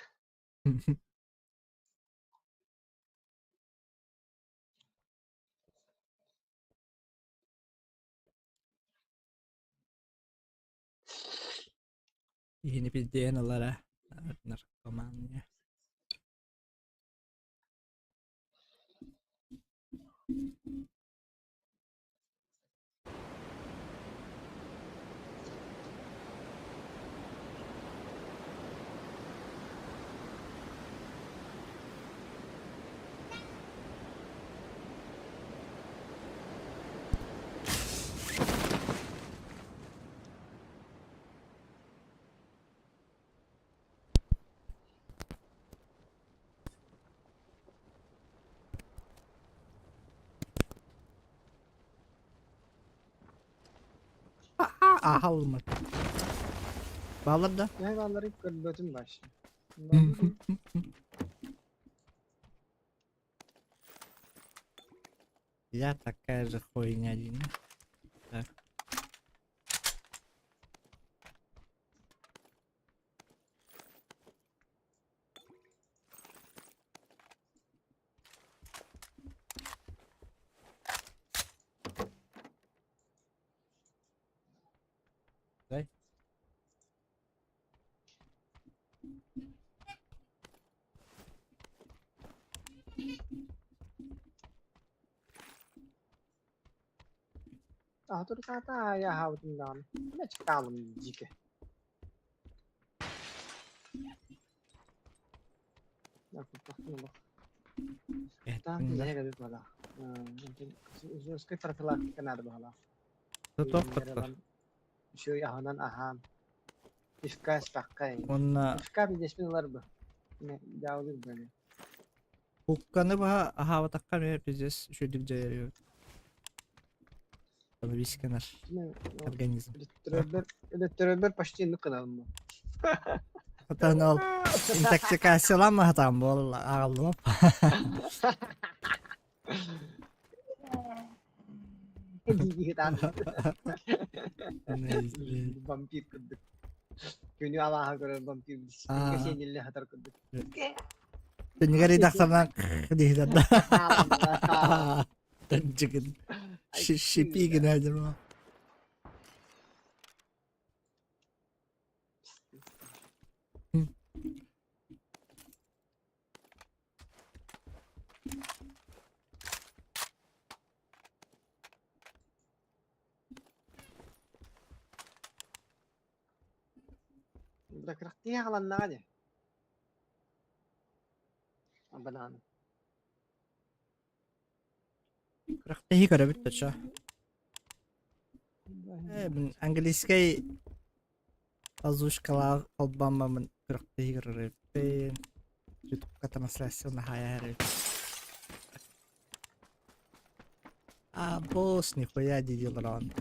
Yeni bir DNA'lara narkoman ya. Аһалмат. Баалар да? Hayvanları көрбөтүм башы. Я такая же хуйня, Дина. Так. Дай. Аһатыр таата аһаабытым даҕаны. Мэ чыкаалым дьике. Профилактика надо было. Үчүгэй аһынан аһаан. Ифка спаккай. Онна Ифка бидеспин ылар бу. Дьаалыр бэни. Хукканы баһа аһаабатахха эмиэ пиздец үчүгдүк дьайар. Висканар организм. Өлөттөрөбөр почти инник кыналым. Хатан ол интоксикацияланма хатан буолла аҕаллым. Вампир курдук. Күнү алааһа көрөр вампир. Сенилле хатар курдук. Тэнигэр идахсанан диһилэр да. Тэнчигин. Шипигин әдір. Быракрахтыа халаннаҕа дии. Банан. Күрэхтэһии көрөбүт да Э, английский озвучкалаах холбооммун күрэхтэһии көрөрөппүн. Ютубка трансляция наһаа А, босс, нихуя дии олорон.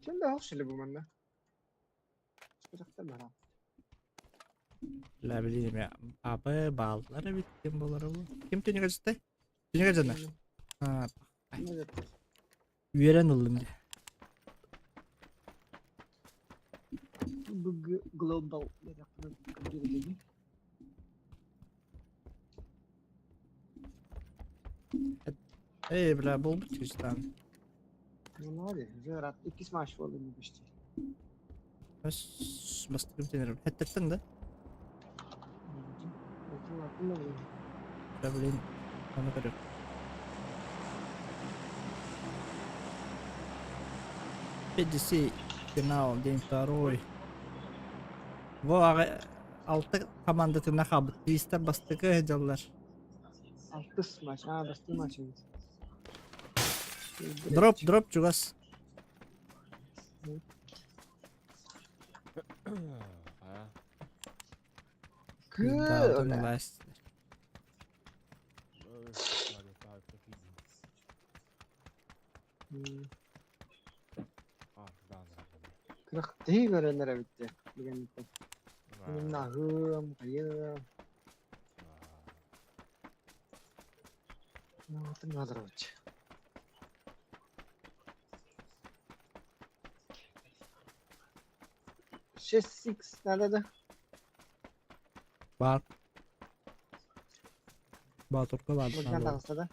Ким да хошили бу манна? Күрэхтэр бара. Ла билим абы бааллар эбит ким болар бу? Ким түнүгө жытай? Түнүгө жана. А, үөрэн ыллым дии. Global Эй, бля, болбут кистан. Ну, уже иккис матч болду почти. Бас бастырып тенерим. Хеттеттен да. Да, блин. Аны көрөк. PDC финал, день второй. Во, ага, алты команда хабыт. Биистер бастыкы дьаллар. Алтыс матч, а, басты матч. Дроп, дроп, чугас. Кы. Күрэхтэһии көрөнөр эбитте. Бүгенниттен. Наһым, хайым. Атын Гадрович. Шесть икс надо да? Бар. Батурка бар. Богдан таҕыста да?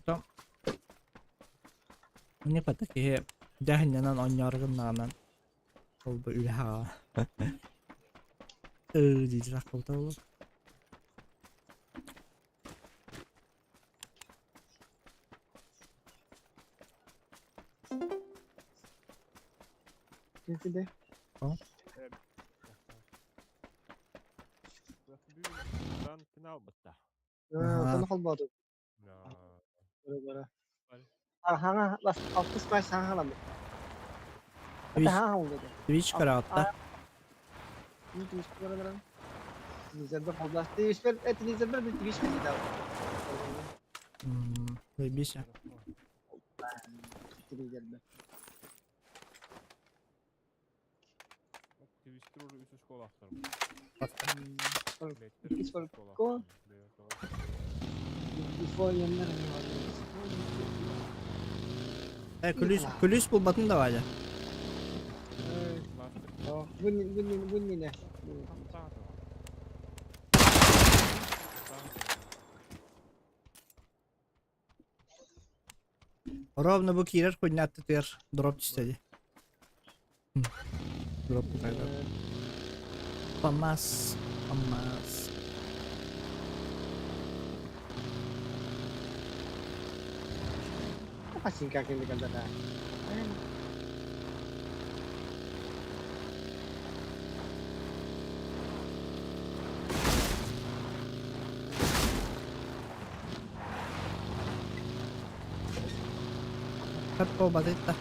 Там. Мне по такие дәһиннән онньоргыннаанан ол бу үлэһаҕа. Ыы диир болта болу. Ким Финал бытта. Тону холбооту. Хаҥа алтыс матч хаҥа халаммыт. Хаҥа холбооту. Twitch караатта. Мин түспүт баран. Телевизорбар холбоох. Телевизор, телевизорбар бил Twitch кэлиитэ. Заебись. Телевизорбар. Твистер уже үс школахтар. Иккис фолко. Күлүүс, күлүүс булбатын да Валя. Бу не. Ровно бу киирэр күннэ аттытыгар дроп түстэ дии. Дроп кутайда. Памас, памас. Пасинка кэннэ кэлбэтэ. Хөп буолбатыйда.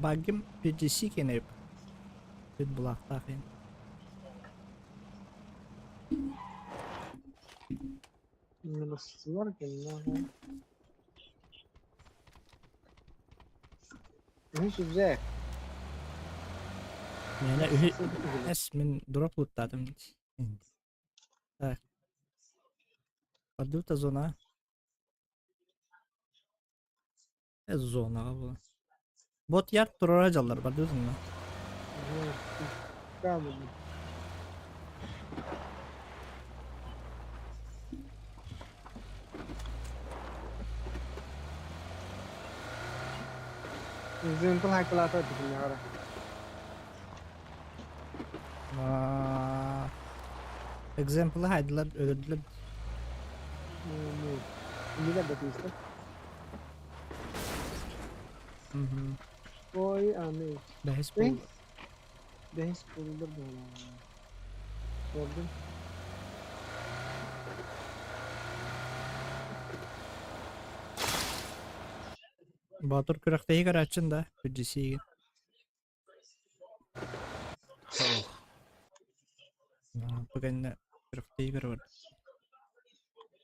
Баггим PGC кэнэп. Бүт булаахтаах ин. Мээнэ үһү эс мин дроп луттаатым. Так. Подута зона. Зонаҕа буолан. Бот яр турара дьаллар бардыытынна. Example хайдылар өлөрдүлэр. Ой, аны. Бэһис буолла. Бэһис буоллар буолла. Көрдүм. Боотур күрэхтэһии көрөөччүн да, Фудзисиигин. Бу кэннэ күрэхтэһии көрө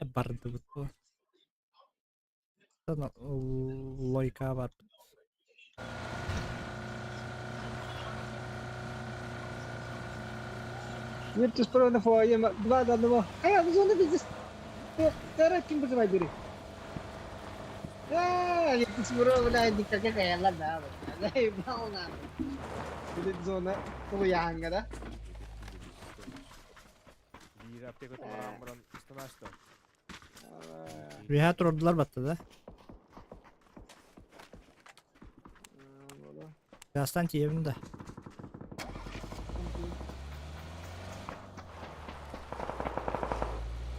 бардыбыт. Бардыбыт буо. Лойка барбыт. Virtus Pro на фойе, два до одного. Эй, зона пиздец. Второй ким вызывай бери. А, Virtus Pro, блядь, никак я ладно, заебал нахуй. Будет зона Кулуянга, да? Биир аптека тумараан баран ыстанаачта. Үөһэ турдулар батта да. Газтан тиийэбин да.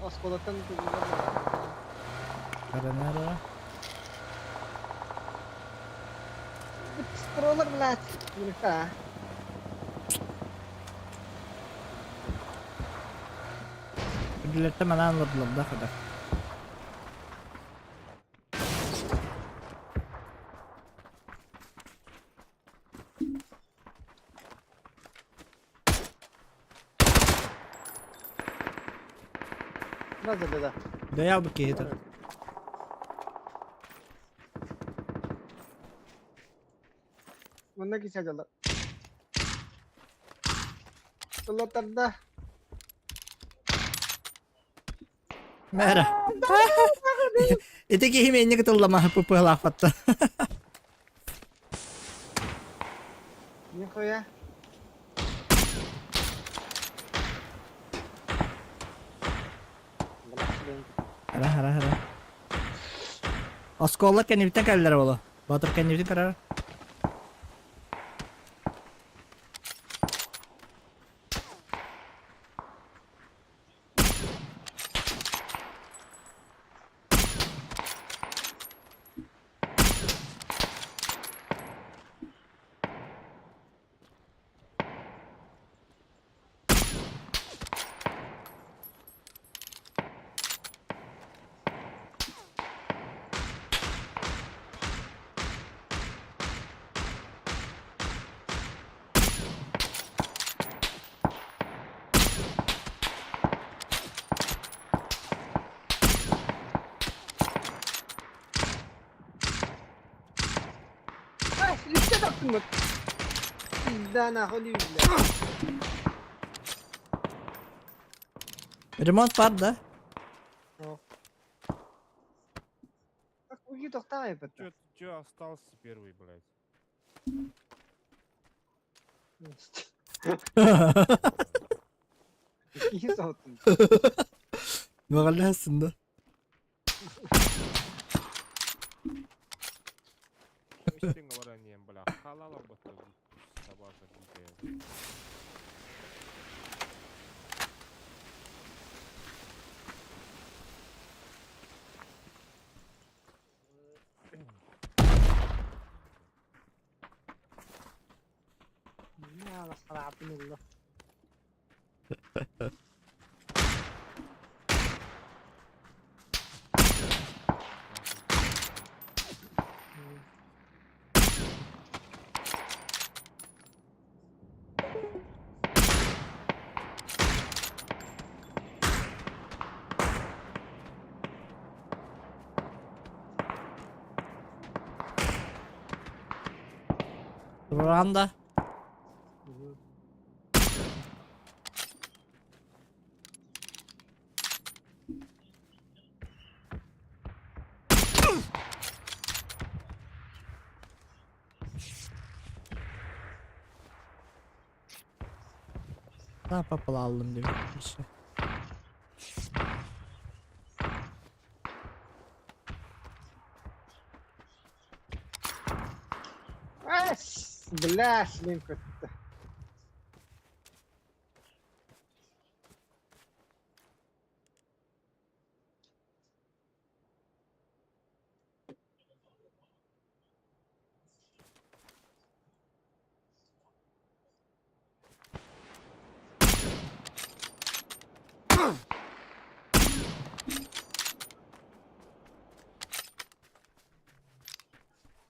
Оскуолаттан Каранара. Пролар, блядь. Мөлүктэ. Үрдүлэртэн манаан олордулар да хата. Да, да, да. Дайалбыт киһи этэр. Манна киһи дьаллар. Тыллаттарда. Мэра. Ити киһи миэнньик ытыллама пыпыалаахпатта. Нихуя. Хара хара хара. Оскуола кэннибиттэн кэллэр буолуо. Боотур кэннибитин көрөр. Соттум. Пизда нахуй бля. Ремонт бар да? Уйу тохтаа эппит. Чё, чё остался первый, блядь? Киһи соһуттум. Мөҕүллэһэссин да? Истиҥ олорон иһэн, бля, халал албатта собака дикая. Ранда. Ne yapalım aldım diyor. Bir şey. Бля, шлем көттө.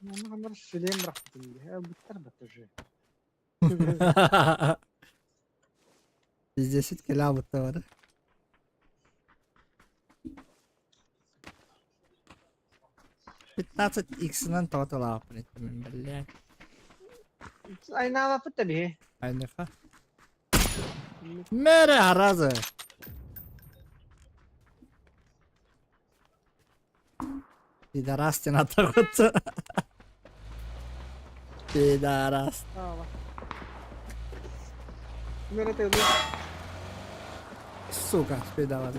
Манна шлем бырахпытым дии. Ылбыттар бат уже. Пиздец, кэлэ бар. 15 иксынан тоҕотолааппын иттим, блядь. Айнаабаппыт да биһи. Айныха. Мере аразы. Пидорастин атаҕыт. Пидорас. Мере тылы. Сука, пидорас.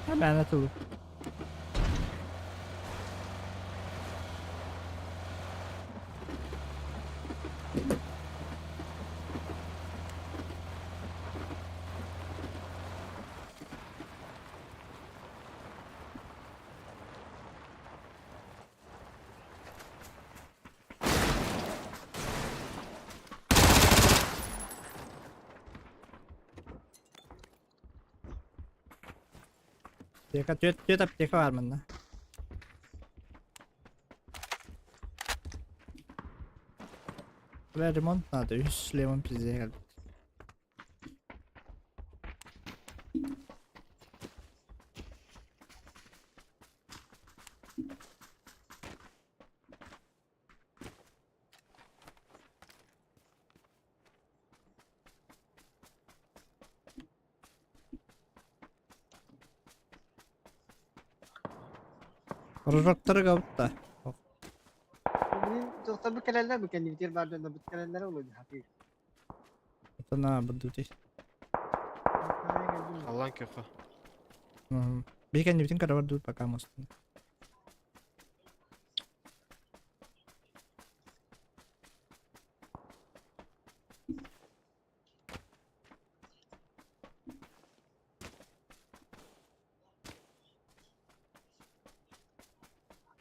Hemen atılır. Аптека, түөт аптека бар манна. Бля, ремонт надо, үс шлемом пизде кэлбит. Прожекторы габытта. Блин, тоқтар кэлэллэр бу кэннибитигэр баар дьоннор бут кэлэллэрэ олуо дии Это буду здесь. Аллан көхө. Бейкен бүтүн карабар дут пока мост.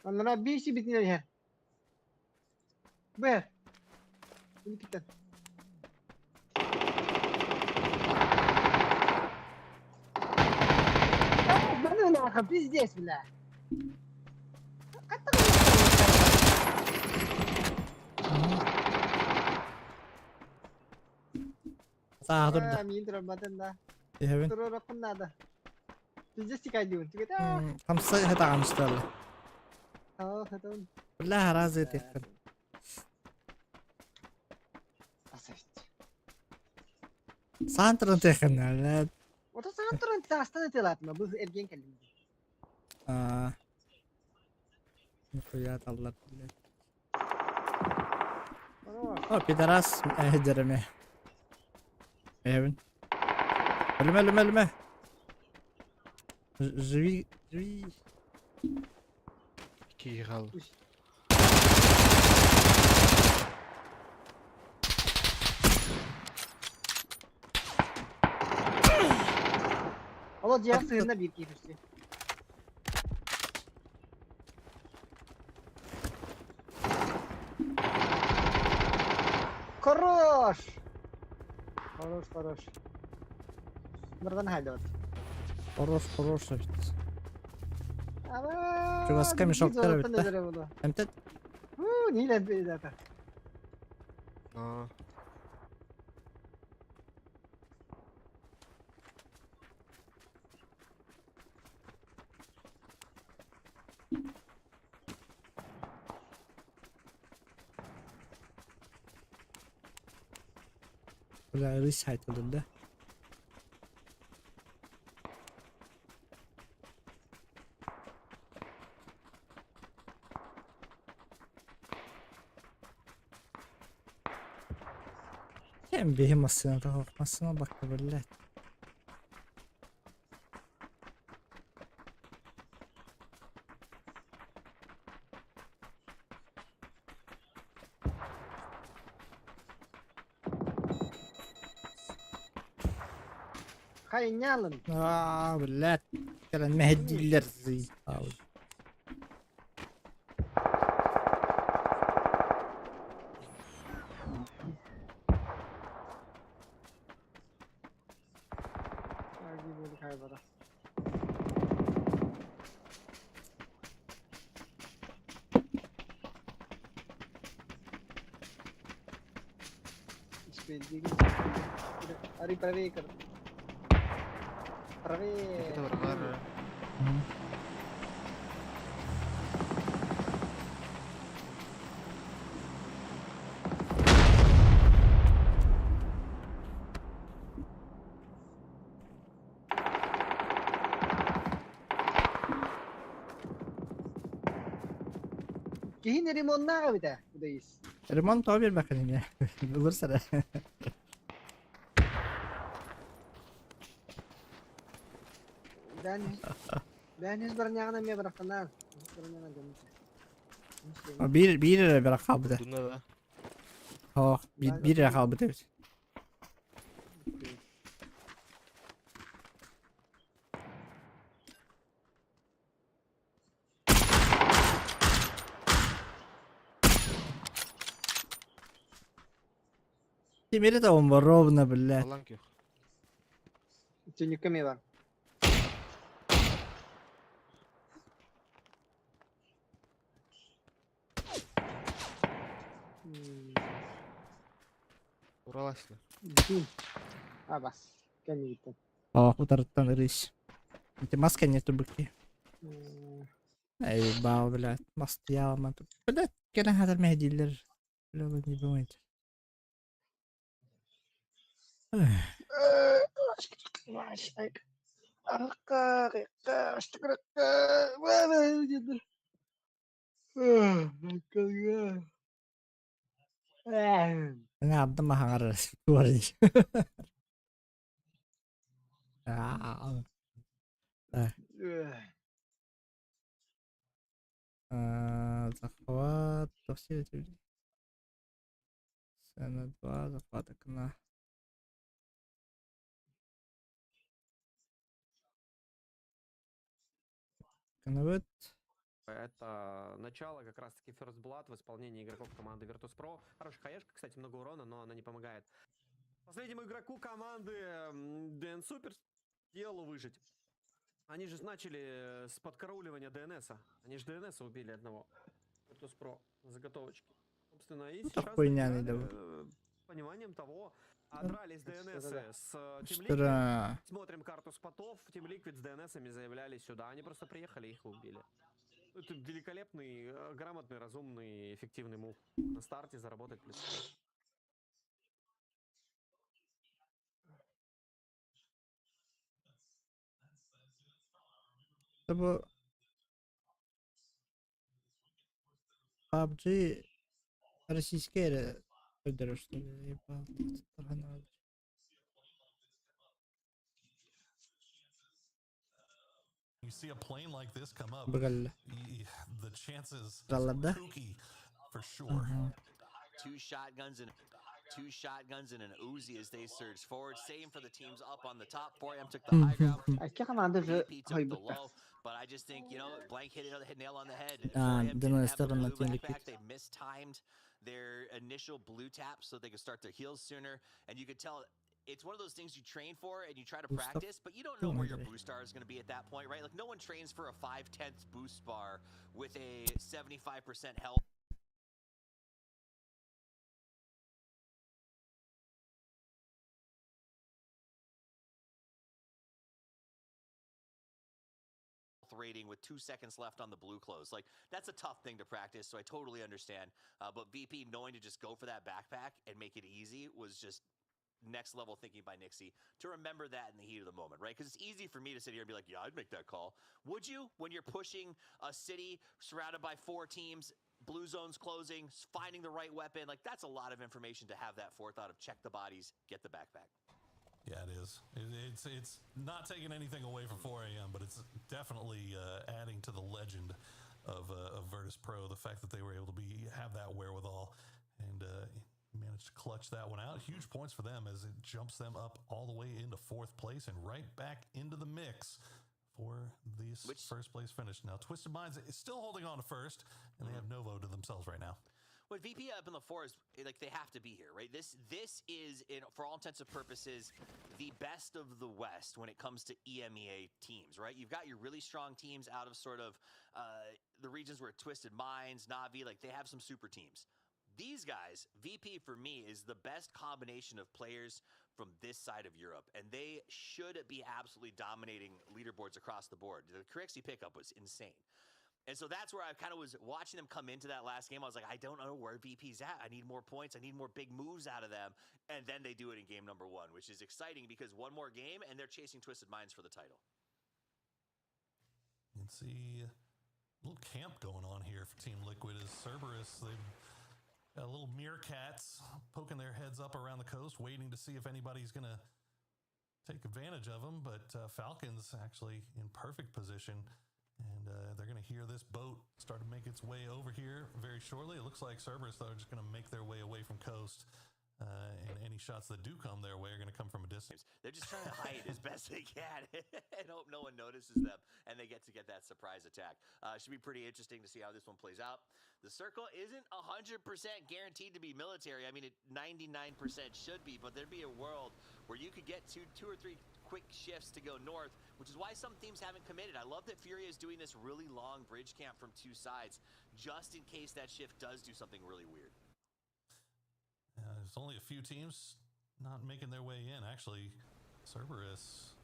Оннуна биир сибитинэн иһэр. Бэр. Инникиттэн. Ну нахуй, пиздец, бля. Сааһа турда. Миин турарбатын да. Иһэбин. Туруоруккун наада. Пиздец тикайдыыбын. Түгэтэ. Хамса хатаҕамысталла. Аа, хатан. Бля, разы этиххин. Саан туран тиэххин, блядь. Ото саан туран таастан этилаатма бу эргиэн кэллим. Аа. Нихуя таллар, блядь. О, пидорас эһдереме. Эбин. Өлүмэ, өлүмэ, өлүмэ. Живи, живи. Киһи хаалла. Ол дьиэҕэ сыһынна биир киһи түсчү. Хорош! Хорош, хорош. Бырдан хайдабат. Хорош, хорош эбит. Чугаска мешоктар эбит да. Эмтет. Ниле бедата. Аа. Бля, рысь хайтылыр да. Hem биһи массыыната массыына бакка блядь. Хайнялын. Аа, блядь. Кэлэн мэһэйдииллэр. Арый правее көр. Правее. Киһини ремоннаах эбит ээ, Удаис. Ремонт тоҕо биэрбэккин эмиэ? Ылырса эрэ. Бээн бээн үс бараньаҕын эмиэ барахтанаар. Үс бараньаҕын дьонун. Биир биир эрэ бирах хаалбыта. Дуна да. Оох, биир биир эрэ хаалбыт эбит. Тимири да он ровно, блядь. Алан көх. Түнүккэ эмиэ бар. Ураласлы. Бүтүн. Абас. Кэннигиттэн. Оох, утарыттан ырыыс. Ити мас кэннэ турбут киһи. Эй, баал, блядь, мас тыйаалма. Блядь, кэлэн хатар мэһэйдииллэр. Бля, не думайте. Аҥаардам аһаҕар туора Захват Сцена 2, захват окна. Гынабыт. Это начало как раз-таки First Blood в исполнении игроков команды Virtus.pro. Хорошая хаешка, кстати, много урона, но она не помогает последнему игроку команды DN Super делу выжить. Они же начали с подкарауливания ДНСа. Они же ДНСа убили одного. Virtus.pro на заготовочке. Собственно, и Ну, так сейчас хуйня не доиграли, давай. пониманием того, а дрались ДНС Да-да-да. с Team Liquid. Штра. Смотрим карту спотов. Team Liquid с ДНСами заявляли сюда. Они просто приехали, их убили. Это великолепный, грамотный, разумный, эффективный move. На старте заработать плюс три. Бу PUBG российская эрэ көрдөрөр что ли, ебал, тарханаалар. You see a plane like this come up, Быгалла. the chances Жалларда. kooky for sure. Ага. Two shotguns and an Uzi as they surge forward. Same for the teams up on the top. 4AM took the high ground. Икки команда же VP took the хойбуттар. low, but I just think, Blank hit nail on the head. А, 4AM да, didn't на have the сторону blue Team Liquid. backpack. They mistimed their initial blue tap so they could start their heals sooner. And you could tell it's one of those things you train for and you try to Boost up. practice, but you don't know where your Думаю, boost bar is going to be at that point, right? Like, no one trains for a 5/10 boost bar with a 75% health rating with 2 seconds left on the blue close. Like, that's a tough thing to practice, so I totally understand. But VP knowing to just go for that backpack and make it easy was just next level thinking by Nixie to remember that in the heat of the moment, right? Because it's easy for me to sit here and be like, "Yeah, I'd make that call." Would you when you're pushing a city surrounded by four teams, blue zones closing, finding the right weapon? Like, that's a lot of information to have that forethought of check the bodies, get the backpack. Yeah, it is. It's not taking anything away from 4 a.m., but it's definitely adding to the legend of Virtus Pro. The fact that they were able to be have that wherewithal and managed to clutch that one out. Huge points for them as it jumps them up all the way into fourth place and right back into the mix for this first place finish. Now, Twisted Minds is still holding on to first, and they have Novo to themselves right now. With VP up in the four is like they have to be here, right? This is, in for all intents and purposes, the best of the West when it comes to EMEA teams, right? You've got your really strong teams out of sort of the regions where Twisted Minds, Navi, like they have some super teams. These guys, VP for me is the best combination of players from this side of Europe, and they should be absolutely dominating leaderboards across the board. The Crixie pickup was insane. And so that's where I kind of was watching them come into that last game. I was like, "I don't know where VP's at. I need more points. I need more big moves out of them." And then they do it in game number one, which is exciting because one more game and they're chasing Twisted Minds for the title. You can see a little camp going on here for Team Liquid as Cerberus. They've got little meerkats poking their heads up around the coast, waiting to see if anybody's going to take advantage of them. But Falcons actually in perfect position. And they're going to hear this boat start to make its way over here very shortly. It looks like Cerberus, though, are just going to make their way away from coast. And any shots that do come their way are going to come from a distance. They're just trying to hide as best they can and hope no one notices them and they get to get that surprise attack. Should be pretty interesting to see how this one plays out. The circle isn't 100% guaranteed to be military. I mean, it 99% should be, but there'd be a world where you could get two or three quick shifts to go north, which is why some teams haven't committed. I love that Fury is doing this really long bridge camp from two sides, just in case that shift does do something really weird. There's only a few teams not making their way in. Actually, Cerberus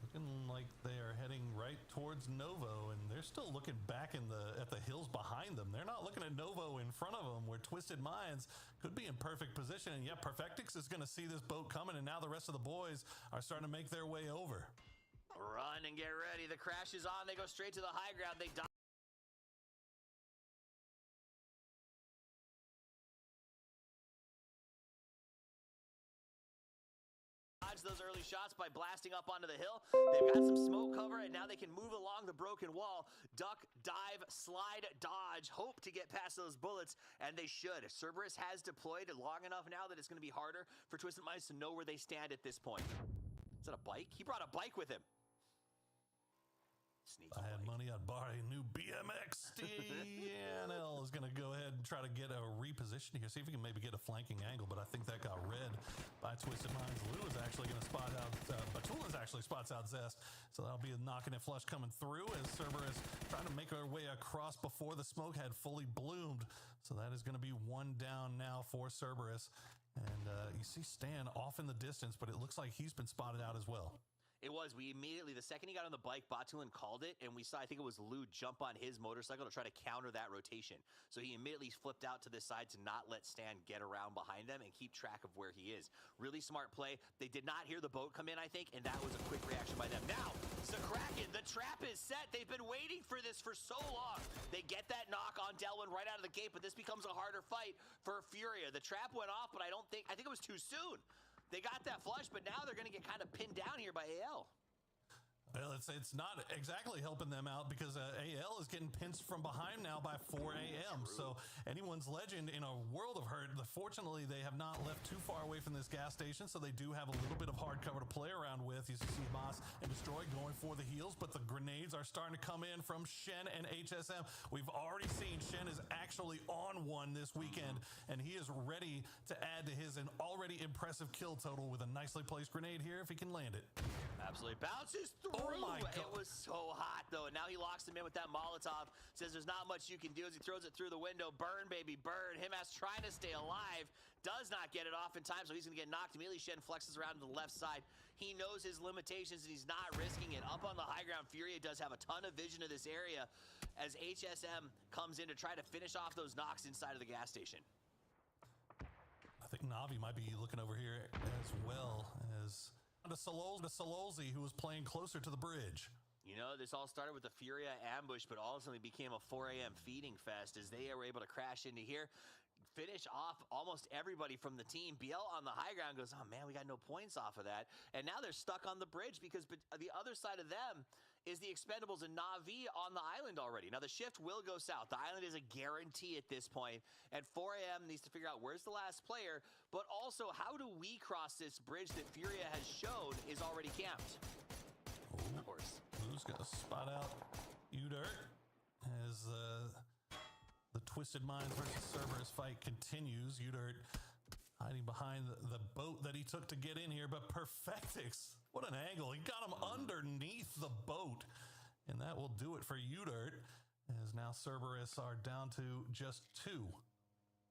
looking like they are heading right towards Novo, and they're still looking back in the at the hills behind them. They're not looking at Novo in front of them, where Twisted Minds could be in perfect position. And yet, Perfectix is going to see this boat coming, and now the rest of the boys are starting to make their way over. Run and get ready. The crash is on. They go straight to the high ground. They dodge those early shots by blasting up onto the hill. They've got some smoke cover, and now they can move along the broken wall. Duck, dive, slide, dodge, hope to get past those bullets, and they should. Cerberus has deployed long enough now that it's going to be harder for Twisted Minds to know where they stand at this point. Is that a bike? He brought a bike with him. sneaky I had bike. money, I'd buy a new BMX. DNL is going to go ahead and try to get a reposition here. See if we can maybe get a flanking angle, but I think that got read by Twisted Minds. Lou is actually going to spot out, Batula's actually spots out Zest. So that'll be a knocking and flush coming through as Cerberus trying to make their way across before the smoke had fully bloomed. So that is going to be one down now for Cerberus. And you see Stan off in the distance, but it looks like he's been spotted out as well. It was. We immediately, the second he got on the bike, Batulin called it, and we saw, I think it was Lou, jump on his motorcycle to try to counter that rotation. So he immediately flipped out to this side to not let Stan get around behind them and keep track of where he is. Really smart play. They did not hear the boat come in, I think, and that was a quick reaction by them. Now, Kraken, the trap is set. They've been waiting for this for so long. They get that knock on Delwyn right out of the gate, but this becomes a harder fight for Furia. The trap went off, but I think it was too soon. They got that flush, but now they're going to get kind of pinned down here by AL. Well, it's not exactly helping them out because AL is getting pinched from behind now by 4 a.m. So anyone's legend in a world of hurt. Fortunately, they have not left too far away from this gas station, so they do have a little bit of hard cover to play around with. You see Moss and Destroy going for the heels, but the grenades are starting to come in from Shen and HSM. We've already seen Shen is actually on one this weekend, and he is ready to add to his an already impressive kill total with a nicely placed grenade here if he can land it. Absolutely. Bounces through. Oh my It God. was so hot, though. And now he locks him in with that Molotov. Says there's not much you can do as he throws it through the window. Burn, baby, burn. Himas trying to stay alive. Does not get it off in time, so he's going to get knocked immediately. Shen flexes around to the left side. He knows his limitations, and he's not risking it. Up on the high ground, Furia does have a ton of vision of this area as HSM comes in to try to finish off those knocks inside of the gas station. I think Navi might be looking over here as well as to Solozzi, who was playing closer to the bridge. You know, this all started with the Furia ambush, but ultimately became a 4 a.m. feeding fest as they were able to crash into here, finish off almost everybody from the team. BL on the high ground goes, oh man, we got no points off of that. And now they're stuck on the bridge because the other side of them is the Expendables and Na'Vi on the island already. Now the shift will go south. The island is a guarantee at this point. And 4 a.m. needs to figure out where's the last player, but also how do we cross this bridge that Furia has shown is already camped? Of course. Lou's going to spot out Udert as the Twisted Minds versus Cerberus fight continues. Udert hiding behind the boat that he took to get in here, but Perfectix, what an angle. He got him underneath the boat, and that will do it for Udert, as now Cerberus are down to just 2.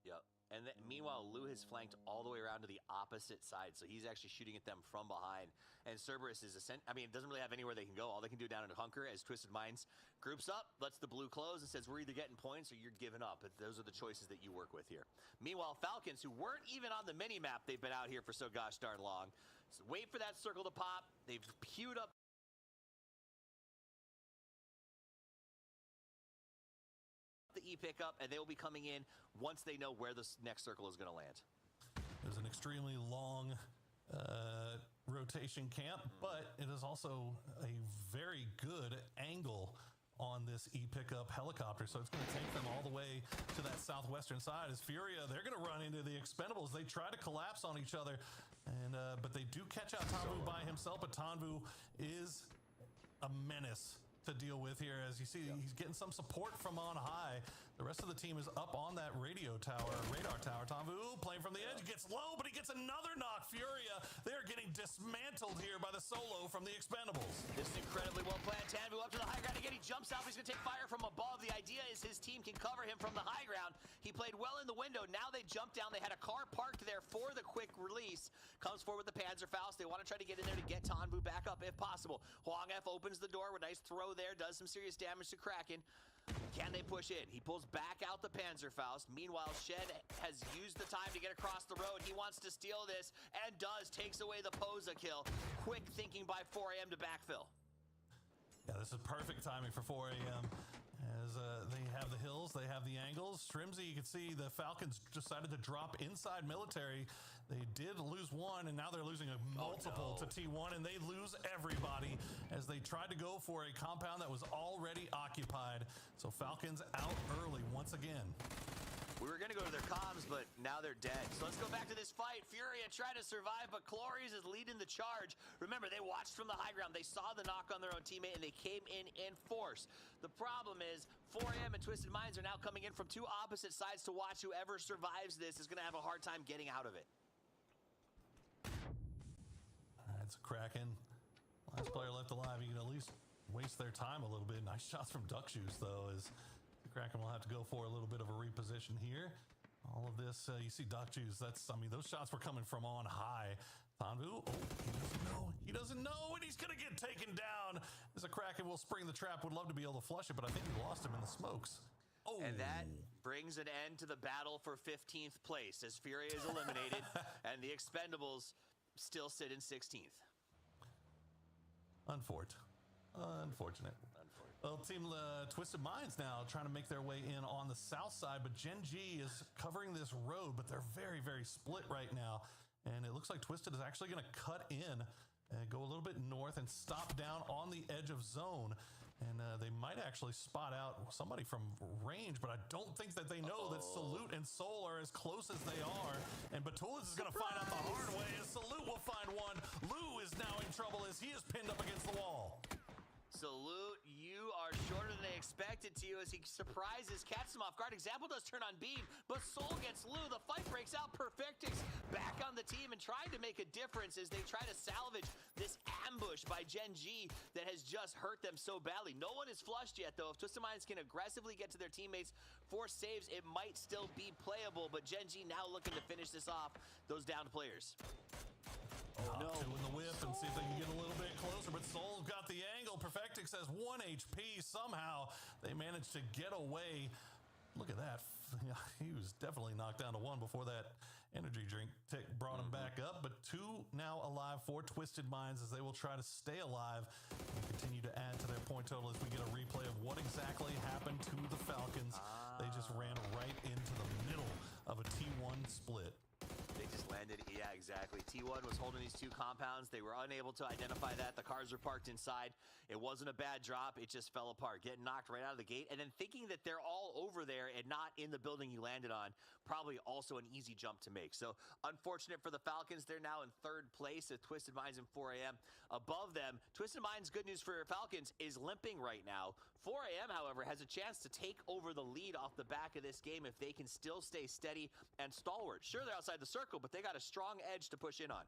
Yep. And then, meanwhile, Lou has flanked all the way around to the opposite side, so he's actually shooting at them from behind. And Cerberus is I mean, it doesn't really have anywhere they can go. All they can do down in Hunker as Twisted Minds groups up, lets the blue close, and says, we're either getting points or you're giving up. But those are the choices that you work with here. Meanwhile, Falcons, who weren't even on the mini-map, they've been out here for so gosh darn long. So wait for that circle to pop. They've queued up the E-pickup, and they will be coming in once they know where this next circle is going to land. It was an extremely long rotation camp, but it is also a very good angle on this E-pickup helicopter, so it's going to take them all the way to that southwestern side. As Furia, they're going to run into the Expendables. They try to collapse on each other, and but they do catch out Tanvu by himself, but Tanvu is a menace to deal with here. As you see, he's getting some support from on high. The rest of the team is up on that radio tower, radar tower. Tanvu playing from the edge, gets low, but he gets another knock. Furia, they're getting dismantled here by the solo from the Expendables. This is incredibly well planned. Tanvu up to the high ground again. He jumps out, but he's going to take fire from above. The idea is his team can cover him from the high ground. He played well in the window. Now they jump down. They had a car parked there for the quick release. Comes forward with the Panzerfaust. They want to try to get in there to get Tanvu back up if possible. Huang F opens the door with a nice throw there. Does some serious damage to Kraken. Can they push in? He pulls back out the Panzerfaust. Meanwhile, Shen has used the time to get across the road. He wants to steal this and does. Takes away the Poza kill. Quick thinking by 4 a.m. to backfill. Yeah, this is perfect timing for 4 a.m. as they have the hills, they have the angles. Strimsy, you can see the Falcons decided to drop inside military. They did lose one, and now they're losing a multiple to T1, and they lose everybody as they tried to go for a compound that was already occupied. So Falcons out early once again. We were going to go to their comms, but now they're dead. So let's go back to this fight. Furia trying to survive, but Clores is leading the charge. Remember, they watched from the high ground. They saw the knock on their own teammate, and they came in force. The problem is 4AM and Twisted Minds are now coming in from two opposite sides to watch. Whoever survives this is going to have a hard time getting out of it. All right, so Kraken, last player left alive. You can at least waste their time a little bit. Nice shots from Duck Shoes, though, as the Kraken will have to go for a little bit of a reposition here. All of this, you see Duck Juice. That's, I mean, those shots were coming from on high. Tanvu, oh, he doesn't know. He doesn't know, and he's going to get taken down. As a Kraken will spring the trap. Would love to be able to flush it, but I think he lost him in the smokes. Oh. And that brings an end to the battle for 15th place as Furia is eliminated and the Expendables still sit in 16th. Unfortunate. Well, Team Twisted Minds now trying to make their way in on the south side, but Gen G is covering this road, but they're very, very split right now. And it looks like Twisted is actually going to cut in and go a little bit north and stop down on the edge of zone. And they might actually spot out somebody from range, but I don't think that they know that Salute and Soul are as close as they are. And Batulis is going to find out the hard way as Salute will find one. Lou is now in trouble as he is pinned up against the wall. Salute, you are shorter than they expected to you as he surprises, catches him off guard. Example does turn on Beam, but Soul gets Lou. The fight breaks out. Perfectix back on the team and trying to make a difference as they try to salvage this ambush by Gen G that has just hurt them so badly. No one is flushed yet, though. If Twisted Minds can aggressively get to their teammates for saves, it might still be playable, but Gen G now looking to finish this off, those downed players. Oh, no. Two in the whip and see if they can get a little bit closer, but Soul's got the angle. Perfectix has 1 HP. Somehow they managed to get away. Look at that. He was definitely knocked down to 1 before that energy drink tick brought him back up. But 2 now alive for Twisted Minds as they will try to stay alive and continue to add to their point total as we get a replay of what exactly happened to the Falcons. They just ran right into the middle of a T1 split. They just landed. Yeah, exactly. T1 was holding these two compounds. They were unable to identify that. The cars were parked inside. It wasn't a bad drop. It just fell apart. Getting knocked right out of the gate. And then thinking that they're all over there and not in the building you landed on, probably also an easy jump to make. So unfortunate for the Falcons. They're now in third place at Twisted Minds and 4AM. Above them, Twisted Minds, good news for Falcons, is limping right now. 4AM, however, has a chance to take over the lead off the back of this game if they can still stay steady and stalwart. Sure, they're outside the circle, but they got a strong edge to push in on.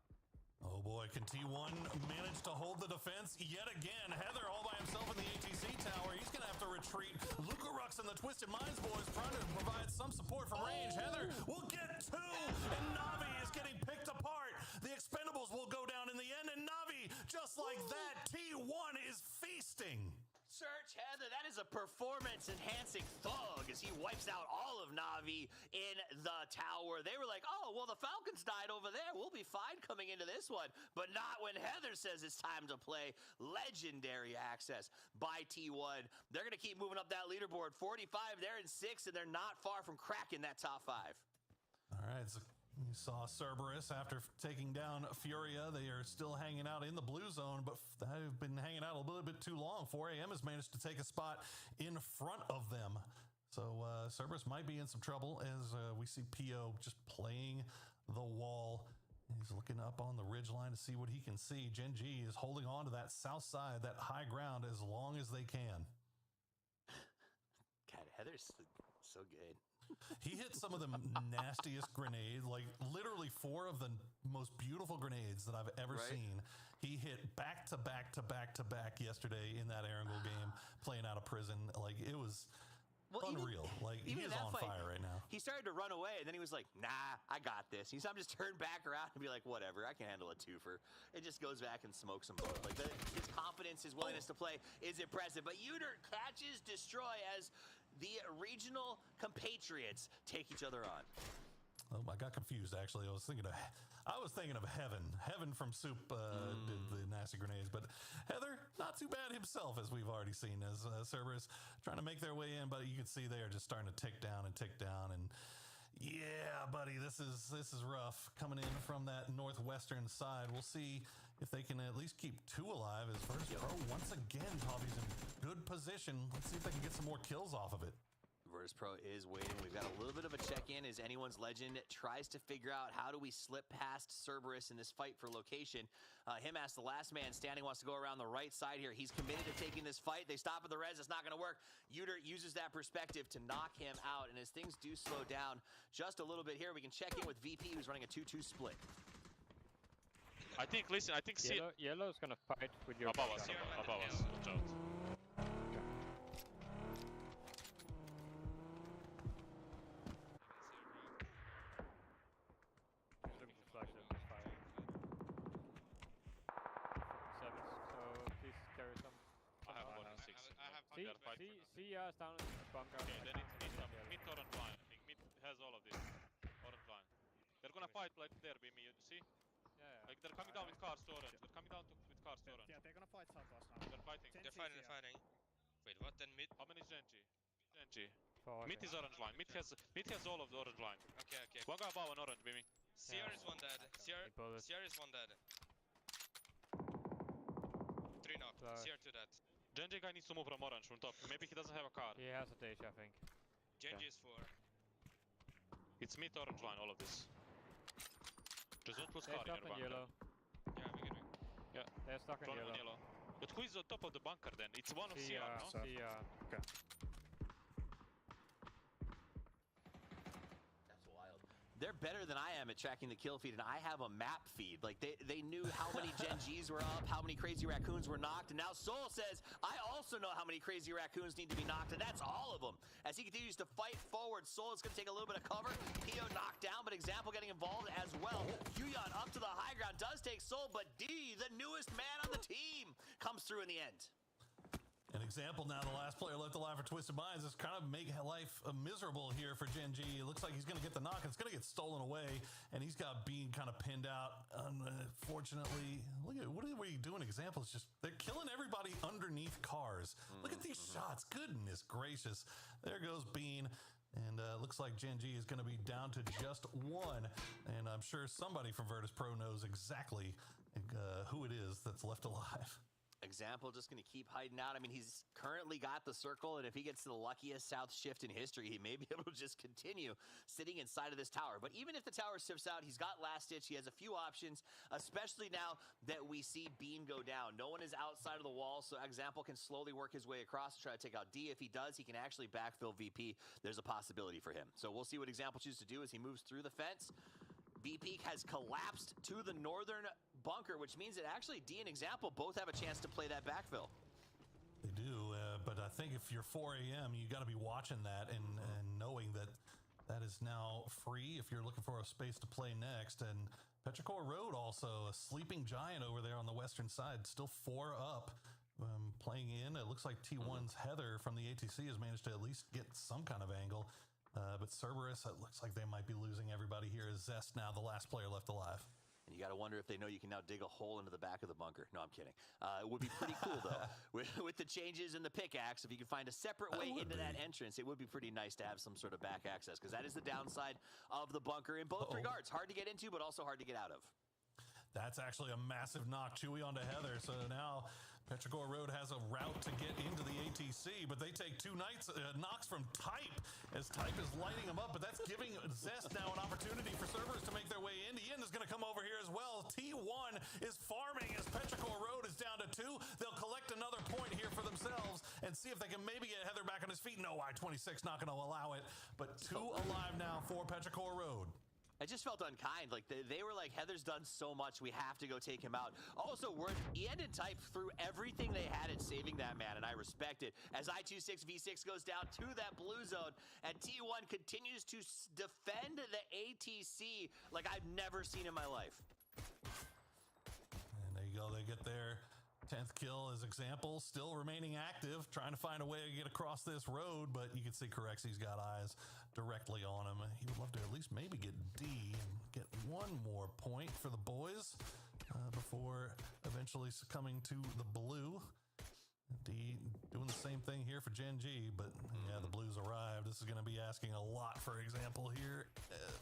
Oh boy, can T1 manage to hold the defense yet again? Heather all by himself in the ATC tower. He's going to have to retreat. Lukarux and the Twisted Minds boys trying to provide some support from range. Heather will get 2, and Navi is getting picked apart. The Expendables will go down in the end, and Navi, just like that, T1 is feasting. Search Heather, that is a performance-enhancing thug as he wipes out all of Navi in the tower. They were like, oh, well, the Falcons died over there. We'll be fine coming into this one. But not when Heather says it's time to play. Legendary access by T1. They're going to keep moving up that leaderboard. 45, they're in 6, and they're not far from cracking that top 5. All right, so you saw Cerberus after taking down Furia. They are still hanging out in the blue zone, but they've been hanging out a little bit too long. 4AM has managed to take a spot in front of them. So Cerberus might be in some trouble as we see Pio just playing the wall. He's looking up on the ridge line to see what he can see. Gen G is holding on to that south side, that high ground, as long as they can. God, Heather's so good. He hit some of the nastiest grenades, like literally 4 of the most beautiful grenades that I've ever seen. He hit back to back to back to back yesterday in that Erangel game, playing out of prison. Like, it was unreal. Even He in is that on fight, fire right now. He started to run away, and then he was like, nah, I got this. He saw him just turn back around and be like, whatever, I can handle a twofer. It just goes back and smokes them both. His confidence, his willingness to play is impressive. But Uter catches Destroy as the regional compatriots take each other on. Oh, I got confused, actually. I was thinking of Heaven. Heaven from Soup did the nasty grenades. But Heather, not too bad himself, as we've already seen, as Cerberus trying to make their way in. But you can see they are just starting to tick down and tick down. And yeah, buddy, this is rough coming in from that northwestern side. We'll see if they can at least keep 2 alive as Virtus Pro once again, Toffee's in good position. Let's see if they can get some more kills off of it. Virtus Pro is waiting. We've got a little bit of a check-in as anyone's legend tries to figure out how do we slip past Cerberus in this fight for location. Himass, the last man standing, wants to go around the right side here. He's committed to taking this fight. They stop at the res. It's not going to work. Uter uses that perspective to knock him out. And as things do slow down just a little bit here, we can check in with VP, who's running a 2-2 split. I think, listen, I think C Yellow's gonna fight with your above us, guy. above us. Watch out. He's looking for flash and fire. 7, so please carry some. I have 46. I have See, They're fighting see, for see us down in the bunker. Okay, I then can't it's see mid, yellow. mid orange line. I think mid has all of this. Orange line. They're gonna fight like there, Bimi, you see? Yeah, yeah. Like they're coming down with cars to orange. They're coming down with cars to orange. Yeah, they're gonna fight southwest now. They're fighting. They're fighting, they're fighting. Wait, what? Then mid? How many is Genji? Genji. Four, Mid yeah. is orange line. Mid has all of the orange line. Okay, okay. One guy above on orange, Bimi. CR is one dead. CR, He bullets. CR is one dead. 3 knocked. Sorry. CR 2 dead. Genji guy needs to move from orange from top. Maybe he doesn't have a car. He has a dash, I think. Genji is 4. It's mid orange line, all of this. Just don't lose They're car in stuck your on bunker. yellow. Yeah, we good. Yeah. They're stuck on Front yellow. on yellow. But who is on top of the bunker then? It's one of CR, no? So- CR. Okay. That's wild. They're better than I am at tracking the kill feed, and I have a map feed. Like, they knew how many Gen Gs were up, how many Crazy Raccoons were knocked, and now Soul says, I also know how many Crazy Raccoons need to be knocked, and that's all of them. As he continues to fight forward, Soul is going to take a little bit of cover. Pio knocked down, but Example getting involved as well. Yuyan up to the high ground, does take Soul, but D, the newest man on the team, comes through in the end. An example now, the last player left alive for Twisted Minds is kind of make life miserable here for Gen G. It looks like he's going to get the knock. It's going to get stolen away, and he's got Bean kind of pinned out. Unfortunately, look at what are we doing? Examples just they're killing everybody underneath cars. Look at these shots. Goodness gracious. There goes Bean. And looks like Gen G is going to be down to just one. And I'm sure somebody from Virtus Pro knows exactly who it is that's left alive. Example just going to keep hiding out. I mean, he's currently got the circle, and if he gets to the luckiest south shift in history, he may be able to just continue sitting inside of this tower. But even if the tower shifts out, he's got last ditch. He has a few options, especially now that we see Bean go down. No one is outside of the wall, so Example can slowly work his way across to try to take out D. If he does, he can actually backfill VP. There's a possibility for him. So we'll see what Example chooses to do as he moves through the fence. VP has collapsed to the northern bunker, which means that actually D and Example both have a chance to play that backfill. They do, but I think if you're 4 a.m., you got to be watching that and knowing that that is now free if you're looking for a space to play next. And Petrichor Road also, a sleeping giant over there on the western side, still 4 up, playing in. It looks like T1's Heather from the ATC has managed to at least get some kind of angle. But Cerberus, it looks like they might be losing everybody here. Is Zest now the last player left alive? And you got to wonder if they know you can now dig a hole into the back of the bunker. No, I'm kidding. It would be pretty cool, though. with the changes in the pickaxe, if you could find a separate way into that entrance, it would be pretty nice to have some sort of back access, because that is the downside of the bunker in both regards. Hard to get into, but also hard to get out of. That's actually a massive knock, Chewy onto Heather. So now Petrichor Road has a route to get into the ATC, but they take 2 knocks from Type as Type is lighting them up, but that's giving Zest now an opportunity for Cerberus to make their way in. Yen is going to come over here as well. T1 is farming as Petrichor Road is down to 2. They'll collect another point here for themselves and see if they can maybe get Heather back on his feet. No, I-26 not going to allow it, but 2 alive now for Petrichor Road. I just felt unkind. Like, they were like, Heather's done so much, we have to go take him out. Also, worth, Ian and Type threw everything they had at saving that man, and I respect it. As I-26 V6 goes down to that blue zone, and T1 continues to defend the ATC like I've never seen in my life. And there you go. They get their 10th kill as Example, still remaining active, trying to find a way to get across this road, but you can see Corexi's got eyes directly on him. He would love to at least maybe get D and get one more point for the boys before eventually succumbing to the blue. D doing the same thing here for Gen G, but yeah, the blues arrived. This is going to be asking a lot for Example here.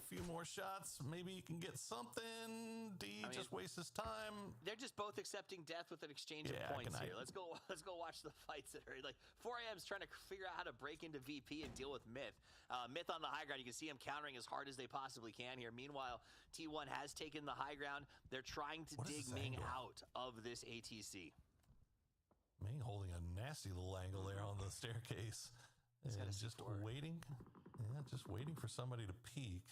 few more shots. Maybe you can get something. D I mean, just wastes his time. They're just both accepting death with an exchange Yeah, of points good night. here. Let's go. Let's go watch the fights that are like 4AM's trying to figure out how to break into VP and deal with Myth. Myth on the high ground. You can see him countering as hard as they possibly can here. Meanwhile, T1 has taken the high ground. They're trying to What is dig this Ming angle? out of this ATC. Ming holding a nasty little angle there on the staircase. He's got And a just C4. waiting. Yeah, just waiting for somebody to peek.